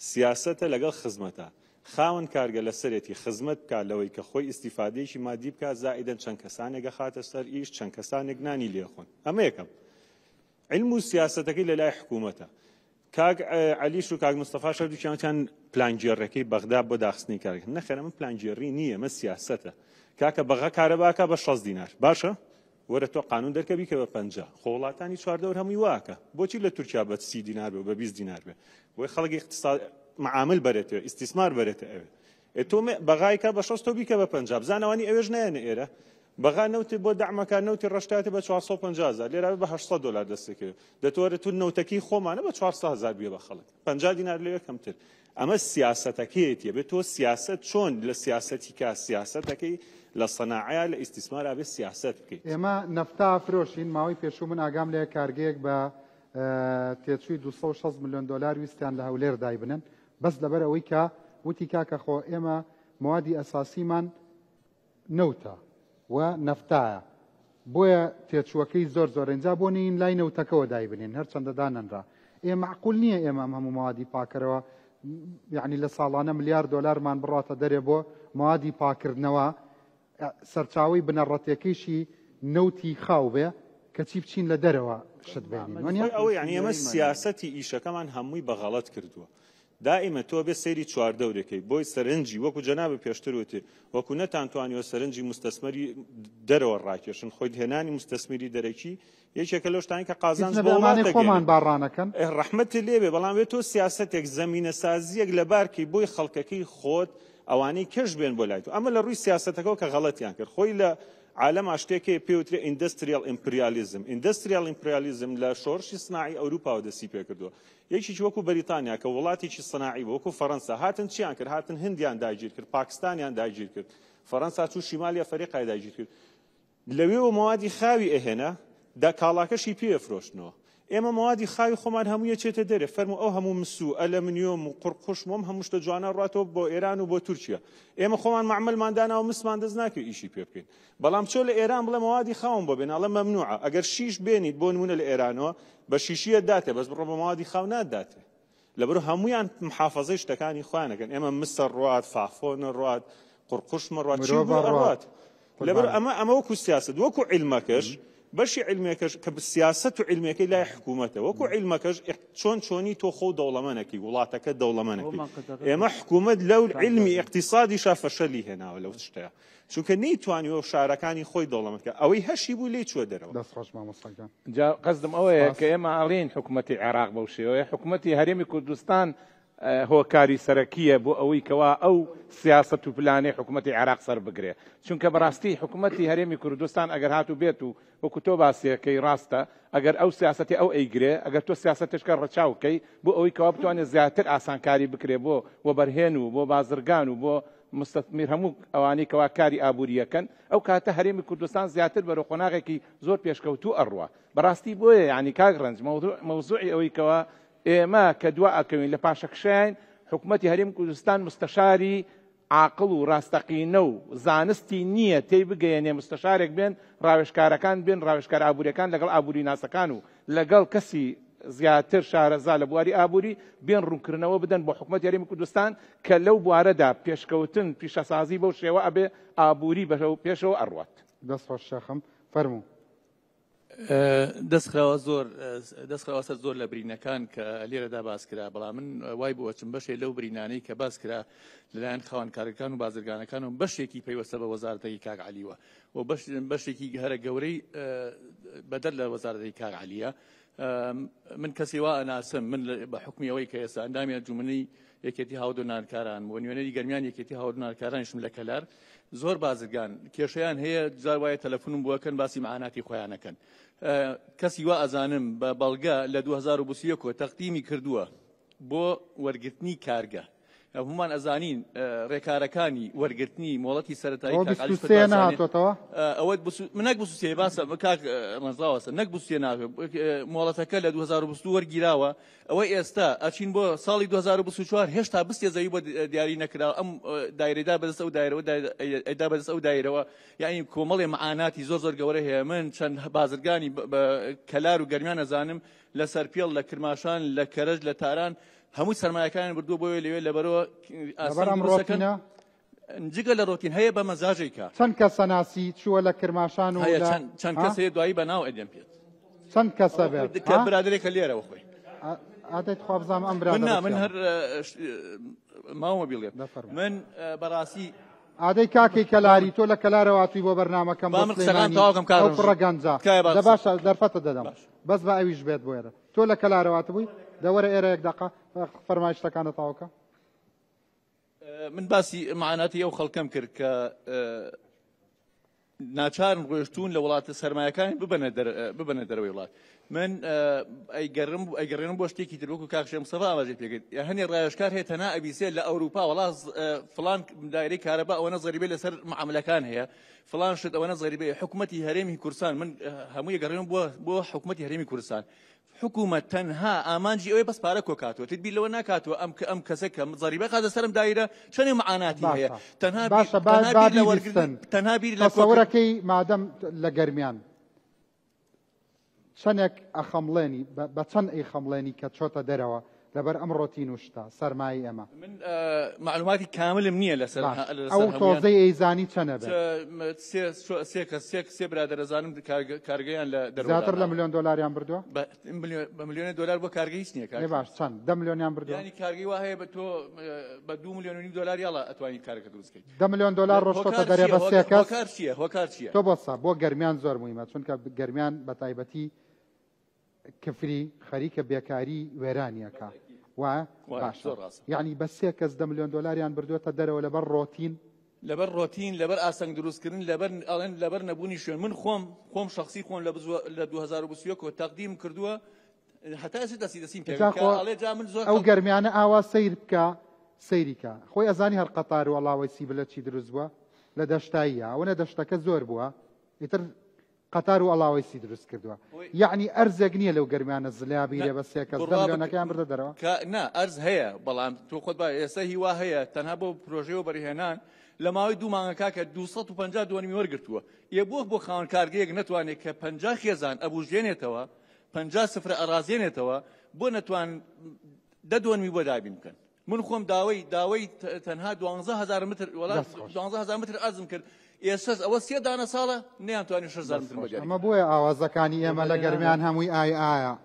سیاسەتە لەگەڵ خزمەتە. خاوەن کارگە لەسەرێتی خزمەت بکات لەوەی کە خۆی ئیستیفادەیەکی مادی بکات زائیدەن چەند کەسانێک ئەخاتە سەر ئیش چەند کەسانێک نانی لێ خۆن ئەمە یەکەم علم و سیاسەتەکەی لە لای حکوومەتە کاک عەلیش و کاک مستەفاش هەردووکیان وتیان پلانگێڕەکەی بەغدا بۆ داخستنی کارگە نەخێر ئەمە پلانگێڕی نییە ئەمە سیاسەتە کاکە بەغا کارەباکە بە 60 دینار باشە وەرە تۆ قانون دەرکە بیکە بە 50 خۆ وڵاتانی چواردەور هەمووی واکە بۆچی لە تورکیا بە 30 دینار بێ و بە 20 دینار بێ بۆی خەڵک اقتصاد معامل بەرێتەوە ئیستیسمار بەرێتە ئەوێ ئێ تۆ بەغایکە بە 60 تۆ بیکە بە 50 بزانەوانی ئەوێش نایەنە ئێرە بەغا نەوتی بۆ دەعمەکە نەوتی ڕەشتاتە بە 450 هزار لێرە بە 800 دلار دەستێکەوێت دەتوەرە تو نەوتەکەی خۆمانە بە 400 هزار بیە بە خەڵک 50 دینار لەوێ کەمتر ئەمە سیاسەتەکەیەتی ئەبێ تۆ سیاسەت چۆن لە سیاسەتی کا سیاسەتەکەی لە سەناعەیا لە ئیستیسمارا بێ سیاسەت بکەیت. ئێمە نەفتا ئەفرۆشین، ماوەی پێشوو من ئاگام لێیە کارگەیەک بە تێچووی 260 ملیۆن دۆلار ویستیان لە هەولێر دایبنن بەس لەبەر ئەوەی کە وتی کاکە خۆ ئێمە مەوادی ئەساسیمان نەوتە و نەفتایە بۆیە تێچووەکەی زۆر زۆرە ئینجا بۆ نین لای نەوتەکەوە دایبنێن هەرچەندە دانەنرا ئێ مەعقول نییە ئێمە ئەم هەموو مەوادی پاکەرەوە یعنی لە ساڵانە ملیار دۆلارمان بڕاتە دەرێ بۆ موادی پاکردنەوە سەرچاوەی بنەڕەتیەکەیشی نەوتی خاو بێ کەچی بچین لە دەرەوە شت بێنین وەنیە؟ خۆی ئەوە یانی ئێمە سیاسەتی ئیشەکەمان هەمووی بە غەڵەت کردووە دائیمە تۆ بێ سەیری چواردەورێکەی بۆی سەرنجی وەکو جەنابت پێشتر وتی وەکو نەتانتوانیوە سەرنجی مستەسمەری دەرەوە ڕاکێشن خۆی هێنانی مستەسمیری دەرەکی یەکێکە لەو شتانی کە قازانج بۆ وڵات خۆمان با ڕانەکەن ڕەحمەت لێبێ بەڵام وێ تۆ سیاسەتێک زەمینەسازیەک لەبارکەی بۆی خەڵکەکەی خۆت ئەوانەی کەش بێن بۆ لای تۆ ئەمە لە ڕووی سیاسەتەکەەوە کە غەڵەتیان کرد خۆی لە عالەما شتێک هەیە پێی وترێ industrial imperialism industrial imperialism لە شۆڕشی سناعی ئەوروپاوە دەستی پێکردووە یەکێکی وەکو بەریتانیا کە وڵاتێکی سناعی بوو وەکو فەرەنسا هاتن چیان کرد هاتن هندیان داگیر کرد پاکستانیان داگیر کرد فەرەنسا چوو شیمالی ئەفەریقای داگیر کرد لەوێوە مەوادی خاوی ئەهێنا دا کاڵاکەشی پێ ئەفرۆشتنەوە. ئێمە مەوادی خاوی خۆمان هەمووی ئەچێتە دەرێ، فەرموو ئەو هەموو مس و ئەلەمنیۆم و قوڕقوشم و ئەم هەموو شتە جوانە ئەڕواتەوە بۆ ئێران و بۆ تورکیا. ئێمە خۆمان مەعمەلمان داناوە مسمان دەست ناکەوێ ئیشی پێ بکەین. بەڵام چۆ لە ئێران بڵێ مەوادی خاوم بۆ بێنە ئەڵێ مەمنوعە. ئەگەر شیش بێنیت بۆ نموونە لە ئێرانەوە بە شیشی ئەتداتێ بەس بڕۆ بە مەوادی خاو ناتداتێ. لەبەرو هەموویان محافەزەی شتەکانی خۆیان ئەکەن ئێمە مسە ڕوات فافۆنە ڕوات قڕقوشمە ڕوات چی مرۆڤە بوو ڕوات ئەڕوات لەبەر قوربانت ئەمە ئەمە وەکو سیاسەت وەکو عیلمەکەش بەشی عیلمێکەش کە سیاسەت و عیلمێکەی لای حکوومەتە وەکو عیلمەکەش چۆن چۆنی تۆ خۆ دەوڵەمەنەکەی وڵاتەکە دەوڵەمەنەکەی ئەومان قەدەغە ئێمە کرد حکوومەت لەو کاک عیلمی دادوەر. ئیقتیسادیشا فەشەلی هێناوە لەو شتەیە چونکە نەیتوانیوە شارەکانی خۆی دەوڵەمەند کە ئەوەی هەشی بوو لێی چووە دەرەوە. دەست خۆش مامۆستا گیان. جا قەسدم ئەوەیە سپاس. کە ئێمە ئەڵێین حکومەتی عێراق بەو شێوەیە، حکومەتی هەرێمی کوردستان هۆکاری سەرەکییە بۆ ئەوەی کەوا ئەو سیاسەت و پلانەی حکومەتی عێراق سەربگرێ. چونکە بەڕاستی حکومەتی هەرێمی کوردستان ئەگەر هاتوو بێت و وەکو تۆ باسیەکەی ڕاستە ئەگەر ئەو سیاسەتی ئەو ئەیگرێ ئەگەر تۆ سیاسەتێکە ڕەچاو کەی بۆ ئەوەی کەوا بتوانێت زیاتر ئاسانکاری بکرێ بۆ وەبەرهێن و بۆ بازرگان و بۆ مستثمر هەموو ئەوانەی کەوا کاری ئابووریەکەن ئەو کاتە هەرێمی کوردستان زیاتر بەرەو قۆناغێکی زۆر پێشکەوتوو ئەڕوا بەڕاستی بۆیە یعنی کاک ڕەنج مەوزوعی ئەوەی کەوا ئێمە کە دوا ئەکەوین لە پاشەکشەین حکومەتی هەرێمی کوردستان مستەشاری عاقڵ و ڕاستەقینە و زانستی نییە تێی بگەیەنێ مستەشارێک بێن ڕاوێژکارەکان بێن ڕاوێژکار ئابووریەکان لەگەڵ ئابووریناسەکان و لەگەڵ کەسی زیاتر شارەزا لە بواری ئابووری بێن ڕوونکردنەوە بدەن بۆ حکومەتی هەرێمی کوردستان کە لەو بوارەدا پێشکەوتن پیشەسازی بەو شێوە ئەبێ ئابووری بەرەو پێشەوە ئەڕوات. دەست خۆش شێخم فەرموو. دەست خراوە زۆر دەست خراوە سەر زۆر لە برینەکان کە لێرەدا باس کرا بەڵام من وای بۆ ئەچم بەشێ لەو برینانەی کە باس کرا لەلایەن خاوەن کارەکان و بازرگانەکان و بەشێکی پەیوەستە بە وەزارەتەکەی کاک عەلیوە و بەش بەشێکی هەرە گەورەی بەدەر لە وەزارەتەکەی کاک عەلیە من کەسی وا ئەناسم من بە حکمی ئەوەی کە ئێستا ئەندامی ئەنجومەنی یەکێتی هاودۆنارکاران و نوێنەری گەرمیان یەکێتی هاودۆنارکارانیشم لە کەلار زۆر بازرگان کێشەیان هەیە جار وایە تەلەفونم بۆ ئەکەن باسی معاناتی خۆیانەکەن کەسی وا ئەزانم بە بەڵگە لە 2021 تەقدیمی کردووە بۆ وەرگرتنی کارگە هەمومان ئەزانین ڕێکارەکانی وەرگرتنی مۆڵەتی سەرەتایی ئەوە کاک عەلی 23 فەتاح نەهاتۆتەوە؟ ئەوە من نەک 23 باسە کاک ڕەنجڕاوەسە نەک 23 ناوێ مۆڵەتەکە لە 2022 وەرگیراوە ئەوە ئێستا ئەچین بۆ ساڵی 2024 هێشتا بستێ زەوی بۆ دیاری نەکرا ئەم دایرەدا بەدەست ئەو دایرەوە ئەیدا بەدەست ئەو دایرەوە یعنی کۆمەڵێ معاناتی زۆر زۆر گەورە هەیە من چەند بازرگانی بە کەلار و گەرمیان ئەزانم لە سەرپێڵ لە کرماشان لە کەرەج لە تاران هەموو سەرمایەکانیان بردووە بۆیە لەوێ لەبەرەوە لەبەر ئەم ڕۆتینە جگە لە ڕۆتین هەیە بە مەزاجێکە چەند کەسە ناسی چووە لە کرماشان و هەیە لە چەند کەس هەیە دوایی بە ناو ئەدەم پێت چەند کەسە بێت کە برادێکە لێرەوە خۆی ئادەی تخوا بزانم ئەم برادەرە من نا من چییە؟ هەر ماومە بڵێم دەفەرموو. من بەڕاستی ئادەی کاکەی کەلاری تۆ لە کەلارەوە هاتووی بۆ بەرنامەکەم با بۆ من قسەکان سلێمانی تەواو کەم کاک ئەو ڕەنج. کوڕە گەنجە تکایە با دە قسە باشە دەرفەتە دەدەم باش. بەس بە ئەویش بێت بۆ ئێرە تۆ لە کەلارەوە هاتبووی دە وەرە ئێرە یەک دەقە فەرمایشتەکانە تەواو کە. من باسی معاناتی ئەو خەڵکەم کرد کە ناچارن ڕۆیشتوون لە وڵاتە سەرمایەکانی ببەنە دەرەوەی وڵات. من ئەیگەڕم ئەیگەڕێنم بۆ شتێکی تر وەکو کاک شێخ مستەفا ئاماژەی پێکرد هەنێ ڕاوێژکار هەیە تەنها ئەبیسێ لە ئەوروپا وڵا فڵان دایرەی کارەبا ئەوەنە زەریبەی لەسەر معاملەکان هەیە فڵان شت ئەوەنە زەریبەیە حکوومەتی هەرێمی کوردستان من هەمووی گەڕێنم بۆ بۆ حکوومەتی هەرێمی کوردستان حکوومەت تەنها ئامانجی ئەوەیە بەس پارە کۆکاتەوە تر بیر لەوە ناکاتەوە ئەم ئەم کەسە کە زەریبە خاتە سەرم دایرە چەنێ معاناتی هەیە باشە تەنها باشە با تەنها با بیر لە وەرگرتن بیبیستن تەنها بیر لە کۆکردن تەسەورەکەی مادەم لە گەرمیان چەندێک ئەخەمڵێنی بە چەند ئەیخەمڵێنی کە چۆتە دەرەوە؟ لەبەر ئەم ڕۆتین و شتە سەرمایەی ئێمە. من مەعلوماتی کاملم نییە لەسەر باش ئەو تۆزەی ئەیزانی چەنە بێت؟ سێ سێ کەس سێ سێ برادەر ئەزانم کارگەیان لە دەرەوە زیاتر لە ملیۆن دۆلاریان بردووە؟ بە ملیۆنێ دۆلار بۆ کارگە هیچ نییە کاک. باش چەند دە ملیۆنیان بردووە؟ یانی کارگەی وا هەیە بە تۆ بە دوو ملیۆن و نیو دۆلار یاڵا ئەتوانی کارەکە دروست کەیت. دە ملیۆن دۆلار ڕۆشتۆتە دەرێ بە سێ کەس. هۆکار چییە؟ هۆکار چییە؟ تۆ بۆسە بۆ گەرمیان زۆر موهیمە چونکە گەرمیان بە تایبەتی کفری خەریکە بێکاری وێرانی ئەکا وایە؟ باشە یەعنی بە سێ کەس دە ملیۆن دۆلاریان بردووەتە دەرەوە لەبەر ڕۆتین؟ لەبەر ڕۆتین لەبەر ئاسەنگ دروستکردن لەبەر ئەڵێن لەبەر نەبوونی شوێن من خۆم خۆم شخصی خۆم لە بزوە لە 2021 ەوە تەقدیم کردووە هەتا ئێستا دەستی دەستیم پێ جا خۆ ئەڵێ جا من زۆر ئەو گەرمیانە ئاوا سەیر بکە سەیری کە خۆی ئەزانی هەر قەتار و ئەڵاوەی سیبلە چی دروست بووە لە دەشتاییە ئەوەنە دەشتەکە زۆر بووە ئیتر قەتار و ئەڵاوەیسی دروست کردووە یەعنی ئەرزێک نییە لەو گەرمیانە زلیا بیرێ بە سێ کەس دە ملیۆنەکەیان بردە دەرەوە کە نا ئەرز هەیە بەڵام تۆ خۆت با ئێستا هیوا هەیە تەنها بۆ پرۆژەی وەبەرهێنان لە ماوەی دوو مانگە کاکە 250 دۆنمی وەرگرتووە ئێ بۆ بۆ خاوەن کارگەیەک نەتوانێت کە 50 خێزان ئەبوژێنێتەوە 50 سفرە ئەڕازێنێتەوە بۆ نەتوان دە دۆنمی بۆ دابین بکەن من خۆم داوای داوای تەنها 12000 متر وەڵا 12000 متر ئەرزم کرد ئێستاش ئەوە سێ دانە ساڵە نەیانتوانی 6000 متر بەگەری ئەمە بۆیە ئاوازەکانی ئێمە لە گەرمیان هەمووی ئای ئایا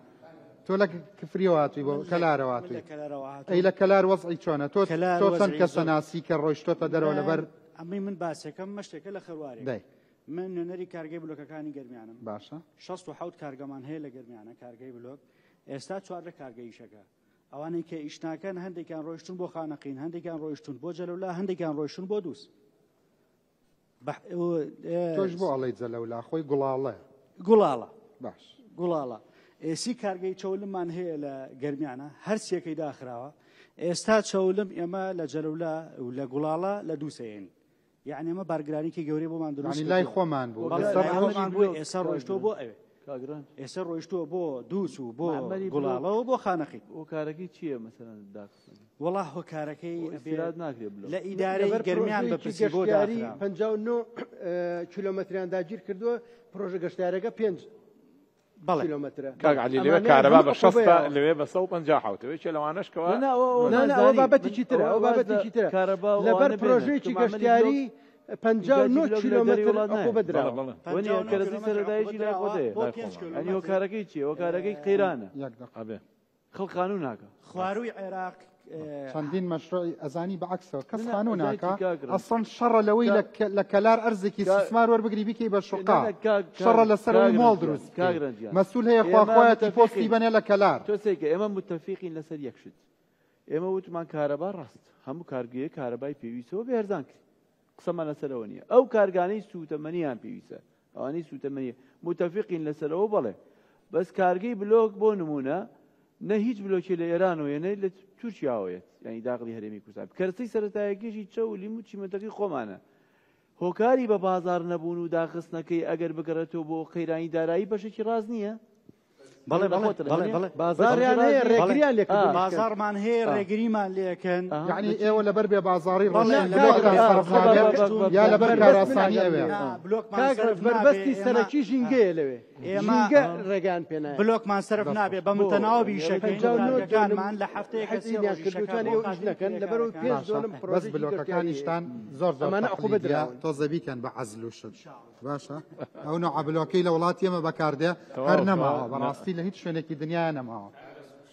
تۆ لە کفریەوە هاتووی بۆ کەلارەوە هاتووی ئەی لە کەلار وەزعی چۆنە تۆ تۆ چەند کەسە ناسی کە ڕۆیشتۆتە دەرەوە لەبەر ئەمەی من باسەکەم مەشتێکە لە خەروارێک دای من نوێنەری کارگەی بلۆکەکانی گەرمیانم باشە 67 کارگەمان هەیە لە گەرمیانە کارگەی بلۆک ئێستا 14 کارگە ئیشەکە ئەوانەی کە ئیش ناکەن هەندێکیان ڕۆیشتون بۆ خانەقین هەندێکیان ڕۆیشتون بۆ جەلەولا هەندێکیان ڕۆیشتون بۆ دووس تۆش بۆ ئەڵێی جەلەولا خۆی گوڵاڵە گوڵاڵە باش گوڵاڵە ئێسی کارگەی چەولممان هەیە لە گەرمیانە هەر سێکەی داخراوە ئێستا چەولم ئێمە لە جەلەولا و لە گوڵاڵە لە دووسەیەن یعنی ئەمە بارگرانیکی گەورەی بۆمان دروست یعنی لای خۆمان بوو بەڵێ لای خۆمان بوو ئێستا ڕۆیشتووە بۆ ئەوێ ئێستا ڕۆیشتووە بۆ دووس و بۆ گوڵاڵە و بۆ خانەقین هۆکارەکەی چییە مەسەلەن داخستن وەڵا هۆکارەکەی ئیستیراد ناکرێ بلۆک لە ئیدارەی گەرمیان بە پرسی بۆ گەشتیاری 59 کیلۆمەتریان داگیر کردووە پرۆژە گەشتیارەکە پێنج بەڵێ کیلۆمەترە. کاک عەلی لەوێ کارەبا بە شەستە لەوێ بە 157 یەکێ لەوانەش کەوا نا نا ئەوە بابەتێکی ترە ئەوە بابەتێکی ترە لەبەر پرۆژەیەکی گەشتیاری 59 کیلۆمەتر عقوبە دراوە. وەنیە کەرەسەی سەرەتاییشی لای خۆت هەیە یانی هۆکارەکەی چییە هۆکارەکەی قەیرانە خەڵک خانوو ناکا. خوارووی عێراق چەندین مەشروعی ئەزانی بە عەکسەوە کەس خانوو ناکا ئەسڵەن شەڕە لەوەی لە کەلار ئەرزێکی سیسمار وەربگری بیکەی بە شوقا شەڕە لەسەر ئەوەی مۆڵ دروست بکەی مەسول هەیە خوا خوایەتی پۆستی بەنێ لە کەلار. تۆ سەیرکە ئێمە متەفیقین لەسەر یەک شت ئێمە وتمان کارەبا ڕاست هەموو کارگەیەک کارەبای پێویستەوە بێ هەرزان کرد قسەمان لەسەر ئەوە نییە ئەو کارگانەی سووتەمەنیان پێویستە ئەوانەی سووتەمەنی متەفقین لەسەرەوە بەڵێ بەس کارگەی بلۆک بۆ نمونە نە هیچ بلۆکی لە ئێرانەوە نە لە تورکیاوە یەت یعنی داخلی هەرێمی کوردستان کەرەسەی سەرەتایەکیشی چەو و لیمو چیمەنتەکەی خۆمانە هۆکاری بە بازار نەبوون و داخستنەکەی ئەگەر بگەڕێتەوە بۆ قەیرانی دارایی بەشێکی ڕاست نییە بەڵێ بەڵێ بەڵێ بەڵێ بازاڕیان هەیە ڕێگریان لێ کردوون بازاڕمان هەیە ڕێگریمان لێکەن یعنی ئێوە لەبەر بێ بازاڕی ڕۆشتن بلۆکتان سەرف نابێت یا لەبەر کارئاسانی ئەوێ کاک ڕەنج بەربەستی سەرەکی ژینگەیە لەوێ ژینگە ڕێگەیان پێ نایە بلۆکمان سەرف نابێ بە متەناوە بیشەکەین کارگەکانمان لە هەفتەیەکە سێ حەزیان ڕۆژ کردووتان ئیشەکە ئێوە ئیش نەکەن لەبەرەوەی پێنج باشە دۆنم بەس پرۆژەیەکی گەشتیاری هەیە بلۆکەکانیشتان زۆر زۆر ئەمانە عقوبە تەقلیدیە دراون تۆزە بیکەن بە عەزل و شت باشە ئەو نوعە بلۆکەی لە وڵاتی ئێمە بەکاردێ هەر نەماوە بەڕاستی لە هیچ شوێنێکی دنیا نەماوە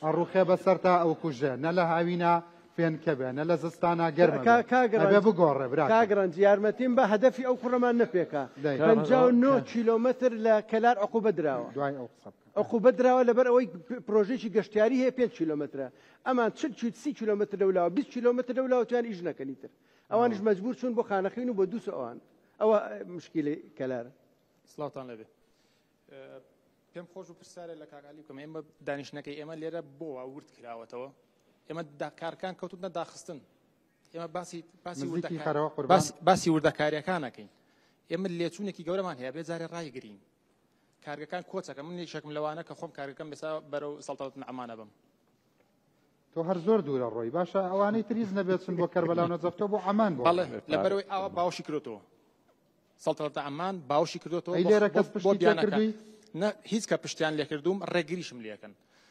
ئەڕوخێ بەسەر تا ئەو کوژێ نە لە هاوینا فێنکە بێ نە لە زستانا گەرمە بێ ئەبێ بگۆڕێ براکەم. کاک ڕەنج یارمەتیم بە هەدەفی ئەو کوڕەمان نەپێکا 59 کیلۆمەتر لە کەلار عقوبە دراوە دوای ئەو قسە بکە عقوبە دراوە لەبەر ئەوەی پرۆژێکی گەشتیاری هەیە 5 کیلۆمەترە ئەمان 40 کیل 30 کیلۆمەتر لەولاوە 20 کیلۆمەتر لەولاوە تویان ئیش نەکەنی تر ئەوانیش مەجبور چوون بۆ خانەقین و بۆ دووس و ئەوان ئەوە مشکیلەی کەلارە. سڵاوتان لێبێ پێم خۆش و پرسیارە لە کاک عەلی بکەم ئێمە دانیشتنەکەی ئێمە لێرە بۆ وا ورد کراوەتەوە ئێمە کارکان کەوتوتنە داخستن ئێمە باسی باسی نزیکی وردەکار- خەرەوە قوربان. باسی- باسی وردەکاریەکان ئەکەین ئێمە لێچوونێکی گەورەمان هەیە بێ جارێ ڕایگرین کارگەکان کۆچەکە من یەکێکم لەوانە کە خۆم کارگەکەم بێسا بەرەو سەڵتەنەت عەمانە بم تۆ هەر زۆر دوورە ڕۆی باشە ئەوانەی تریز نەبێت چون بۆ کەربەلا و نەجەف تۆ بۆ عەمان بۆ بەڵێ لەبەرەوەی ئاوا باوەشی کرۆتەوە سەڵتەنەتە عەمان باوەشی کردوێتەوە ئەی لێرە کەس بۆ پشتی بیانەکە تێکردووی؟ نە هیچ کە پشتیان لێکردوم ڕێگریشم لێکەن.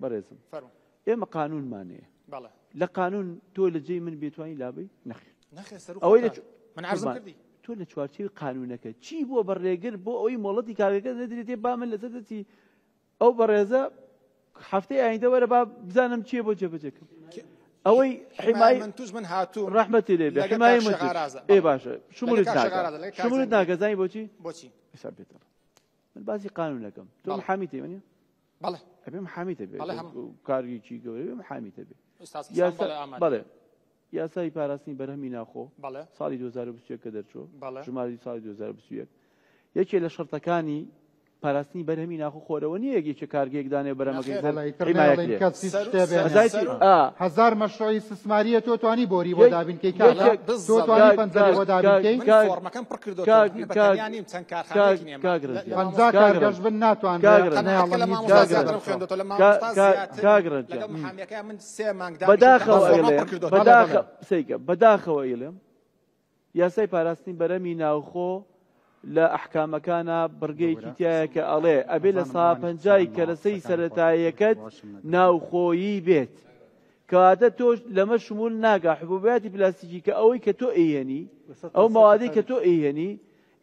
بەڕێزم فەرموو. ئێمە قانونمان هەیە. بەڵێ. لە قانون تۆ لە جێی من بێتوانی لابەی؟ نەخێر. نەخێر سەرو ئەوەی لە خۆتان. من عەرزم قوربان کردی. تۆ لە چوارچێوی قانونەکە چی بووە بە ڕێگر بۆ ئەوەی مۆڵەتی کارگەکە نەدرێتێ با من لەسەر دەستی ئەو بەڕێزە هەفتەی ئایندە وەرە با بزانم چییە بۆ جێبەجێکم ئەوەی حمای منتوج من هاتووم ڕەحمەتی لێ بێ لەگەڵ حمای کاک شێخ منتوج ئارازە. ئێ بەڵێ. باشە شمولت لەگەڵ کاک شێخ ناکە ئارازە، لەگەڵ کاک شمولت زەنگی. ناکە زانی بۆچی بۆچی؟ حساب بێتەوە من باسی قانونەکەم تۆ بەڵێ. محامیتە وەنیە بەڵێ. ئەبێ محامیتە بێ بەڵێ هەم. کارگێکی گەورە بێ محامیتە بێ ئوستاز حسام یاسا بەڵێ ئامادە. بەڵێ یاسای پاراستنی بەرهەمی ناخۆ بەڵێ. ساڵی 2021 کە دەرچوو بەڵێ. ژمارەی ساڵی 2021 یەکێ لە شەرتەکانی پاراستنی بەرهەمی ناخۆ خۆرەوە نییە یەکێ کارگەیەک دانێ بەرهەمەکەی نەخێر. سەر بەڵێ، ئیتر حیمایە نایەڵێن کرێ. کەس هیچ سەرو- شتێ بێنێ. سەرو- ئەزایتی سەرو- ئا. هەزار مەشروعی استثماریە تۆ توانی بۆری بۆ یەک- دابین کەی یەکێک- کاکە؟ تۆ بالضبط. توانی کاک- پەنجەرەی بۆ کاک- دابین کەی؟ من کاک- فۆرمەکەم پڕ کردۆتەوە. کاک- من بە کاک- تەنیا نیم، چەند کاک- کارخانەیەکی نێمە. کاک لە- ڕەنجە. لە 50 کاک کارگەش ڕەنجە. بن ناتوانرێ کاک ڕەنجە. قەناعەتکە لە نەیاڵن هیچ مامۆستا کاک زیاترم ڕەنجە. خوێندۆتەوە، لە کاک- مامۆستا کاک- زیاتر کاک ڕەنجە. لەگەڵ محامیەکەی من سێ مانگ دانیشتم، بەداخەوە فۆرمەم ئەیڵێم، پڕ کردۆتەوە. بەداخە- سەیکە، بەداخەوە ئەیڵێم، یاسای پاراستنی بەرهەمی ناوخۆ لە ئەحکامەکانا بڕگەیەکی تیایە کە ئەڵێ ئەبێ لە سا پەنجای کەرەسەی سەرەتاییەکەت ناوخۆیی بێت. کەواتە تۆش لەمە شمول ناکا حبوباتی پلاستیکی کە ئەوەی کە تۆ ئەیهێنی، ئەو مەوادەی کە تۆ ئەیهێنی،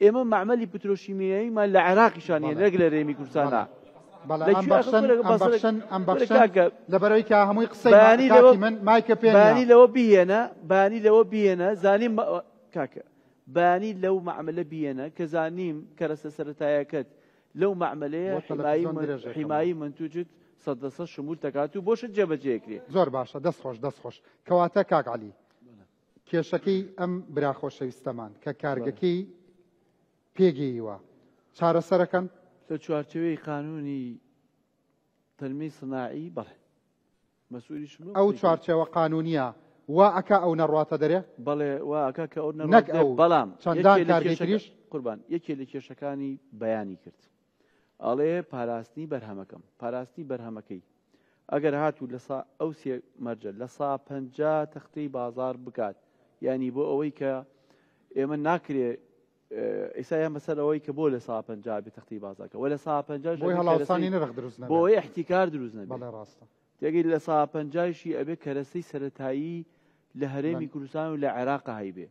ئێمە مەعمەلی پترۆشیمیاییمان لە عێراقیشان نییە نەک لە هەرێمی کوردستانا. بەڵێ، لە ئەم کوێ ئەخە بەخشن، کورە ئەم بەسەرە- بەخشن، ئەم کورە بەخشن. کاکە، لەبەرەوەی کە هەمووی قسەی بەیانی کاکی لەوە- من مایکە پێ نییە. بەیانی لەوە بیهێنە، بەیانی لەوە بیهێنە، زانیم مە-، کاکە، بەیانی لەو مەعمەلە بیهێنە کە زانیم کەرەسە سەرەتایەکەت لەو مەعمەلەیە بۆ تەلەفزیۆن درێژەکەم. حیمایی منتوجت سەد لە سەد شمول دەکات و بۆشت جێبەجێ کرێ. زۆر باشە، دەست خۆش، دەست خۆش. کەواتە کاک عەلی، کێشەکەی ئەم برا خۆشەویستەمان کە کارگەکەی پێگەیوە چارەسەرەکەن؟ لە چوارچێوەی قانونی تەنمیەی سناعی بەڵێ مەسئولیشم لەو ئەو قسەی کرد. چوارچێوە قانونیە وا ئەکا ئەو نەڕواتە دەرێ؟ بەڵێ وا ئەکا کە ئەو نەڕواتە نەک دەرێ، ئەو، بەڵام چەندان یەکێ لە کارگەی کێشەکە- تریش؟ قوربان، یەکێ لە کێشەکانی بەیانی کرد ئەڵێ پاراستنی بەرهەمەکەم، پاراستنی بەرهەمەکەی ئەگەر هاتوو لە سا ئەو سێ مەرجە لە سا پەنجا تەختەی بازار بکات، یعنی بۆ ئەوەی کە ئێمە ناکرێ ئێستا یان بەسەر ئەوەی کە بۆ لە سا پەنجا بێ تەختەی بازارکە، وە لە سا پەنجاش بۆی ئەبێ هەڵاوسانی کەرەسەی نرخ دروست نەبێ. بۆی احتیکار دروست نەبێ. بەڵێ ڕاستە. تێگەی لە سا پەنجایشی ئەبێ کەرەسەی سەرەتایی لە هەرێمی کوردستان و لە عێراق هەیبێ.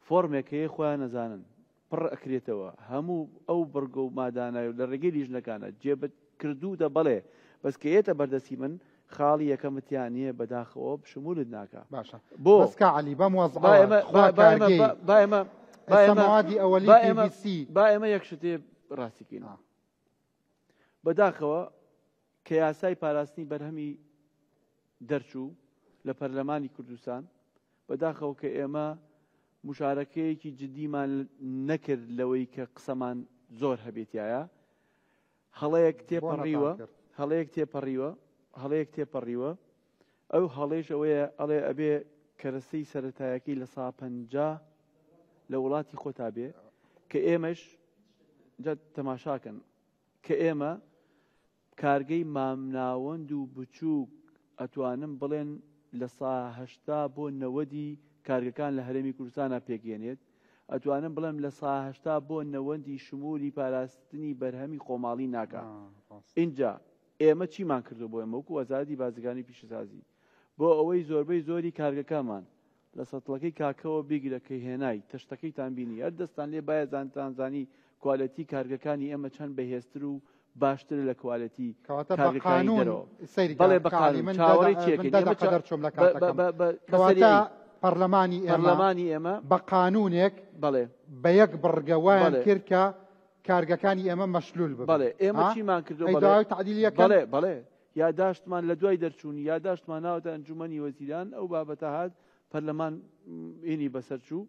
فۆرمێک هەیە خۆیان نەزانن پڕ ئەکرێتەوە هەموو ئەو بڕگە و مادانە لە ڕێگەی لیژنەکانە جێبە کردوودە بەڵێ، بەس کە یەتە بەردەستی من خاڵی یەکەمتیان نییە بەداخەوە شمولت ناکا. باشە. بۆ؟ بەس کا عەلی بەم وەزعەوە با ئێمە- خوا با- با ئێمە- کارگەی. با- با ئێمە- با ئێستا ئێمە- مەوادی ئەوەلی با پی ئێمە- ڤی سی. با ئێمە یەک شتێ ڕاستی کەین. بەداخەوە کە یاسای پاراستنی بەرهەمی دەرچوو لە پەرلەمانی کوردستان، بەداخەوە کە ئێمە مشارەکەیەکی جدیمان نەکرد لەوەی کە قسەمان زۆر هەبێتایە. هەڵەیەک تێپەڕیوە، بۆ نەتان کرد. هەڵەیەک تێپەڕیوە، هەڵەیەک تێپەڕیوە. ئەو هەڵەیش ئەوەیە ئەڵێ ئەبێ کەرەسەی سەرەتایەکەی لە سا پەنجا لە وڵاتی خۆتا بێ، کە ئێمەش جا تەماشاکەن کە ئێمە کارگەی مامناوەند و بچووک ئەتوانم بڵێن لە سا هەشتا بۆ نەوەدی کارگەکان لە هەرێمی کوردستانە پێکێنێت، ئەتوانم بڵێم لە سا هەشتا بۆ نەوەندی شمولی پاراستنی بەرهەمی خۆماڵی ناکا. ئینجا ئێمە چیمان کردو بۆ ئێمە وەکو وەزارەتی بازرگانی پیشەسازی بۆ ئەوەی زۆربەی زۆری کارگەکانمان لە سەتڵەکەی کاکەوە بیگرە کە هێنای تەشتەکەیتان بینی هەر دەستان لێ باە زانتان زانی کوالێتی کارگەکانی ئێمە چەند بەهێزتر و باشترە لە کوالێتی کەواتە بە کارگەکانی قانون دەرەوە. سەیری بەڵێ کە بە عەلی قانون. من چاوەڕێی دەدا- چیەکەین؟ من ئێمە دەدا چا- قەدەر چۆم لە بە- کاتەکەم. بە- بە- بە کەواتە سەریعی. پەرلەمانی ئێمە پەرلەمانی ئێمە بە قانونێک بەڵێ. بە یەک بڕگە وایان بەڵێ. کرد کە کارگەکانی ئێمە مەشلول ببن. بەڵێ، ئێمە ها؟ چیمان کردو؟ ئەی بەڵێ. داوای تعدیلیەکەن؟ بەڵێ، بەڵێ. یاداشتمان لە دوای دەرچوونی، یاداشتمان ناوەتە ئەنجومەنی وەزیران، ئەو بابەتە هات، پەرلەمان ئینی بەسەرچوو،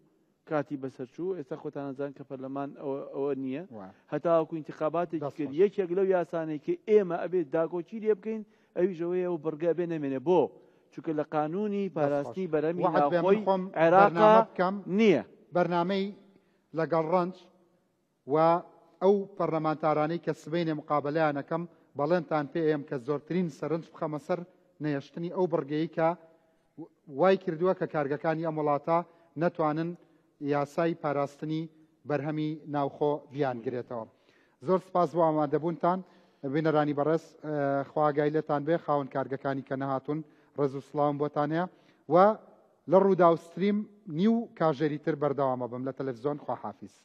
کاتی بەسەرچوو، ئێستا خۆتان ئەزان کە پەرلەمان ئەوە نییە. هەتاوەکو ئینتخاباتێکی دەست کرد. خۆش. یەکێک لەو یاسانەی کە ئێمە ئەبێت داکۆکی لێ بکەین، ئەویش ئەوەیە ئەو بڕگە ئەبێ نەمێنێ. بۆ؟ چونکە لە قانونی دەست خۆش. پاراستنی بەرهەمی وەعد بێ من ناوخۆی خۆم عێراقا بەرنامە بکەم. نییە. بەرنامەی لەگەڵ ڕەنج و ئەو پەرلەمانتارانەی کە سبەینێ مقابلەیانەکەم بەڵێنتان پێ ئێم کە زۆرترین سەرنج بخەمە سەر نەهێشتنی ئەو بڕگەیە کە وای کردووە کە کارگەکانی ئەم وڵاتە نەتوانن یاسای پاراستنی بەرهەمی ناوخۆ بیانگرێتەوە. زۆر سپاس بۆ ئامادەبوونتان بینەرانی بەڕێز، خواگای لێتان بێ، خاوەن کارگەکانی کە نەهاتوون ڕێز و سڵاوم بۆتان هەیە. و لە ڕووداو ستریم نیو کاژێری تر بەردەوامەبم لە تەلەفزیۆن خواحافیز.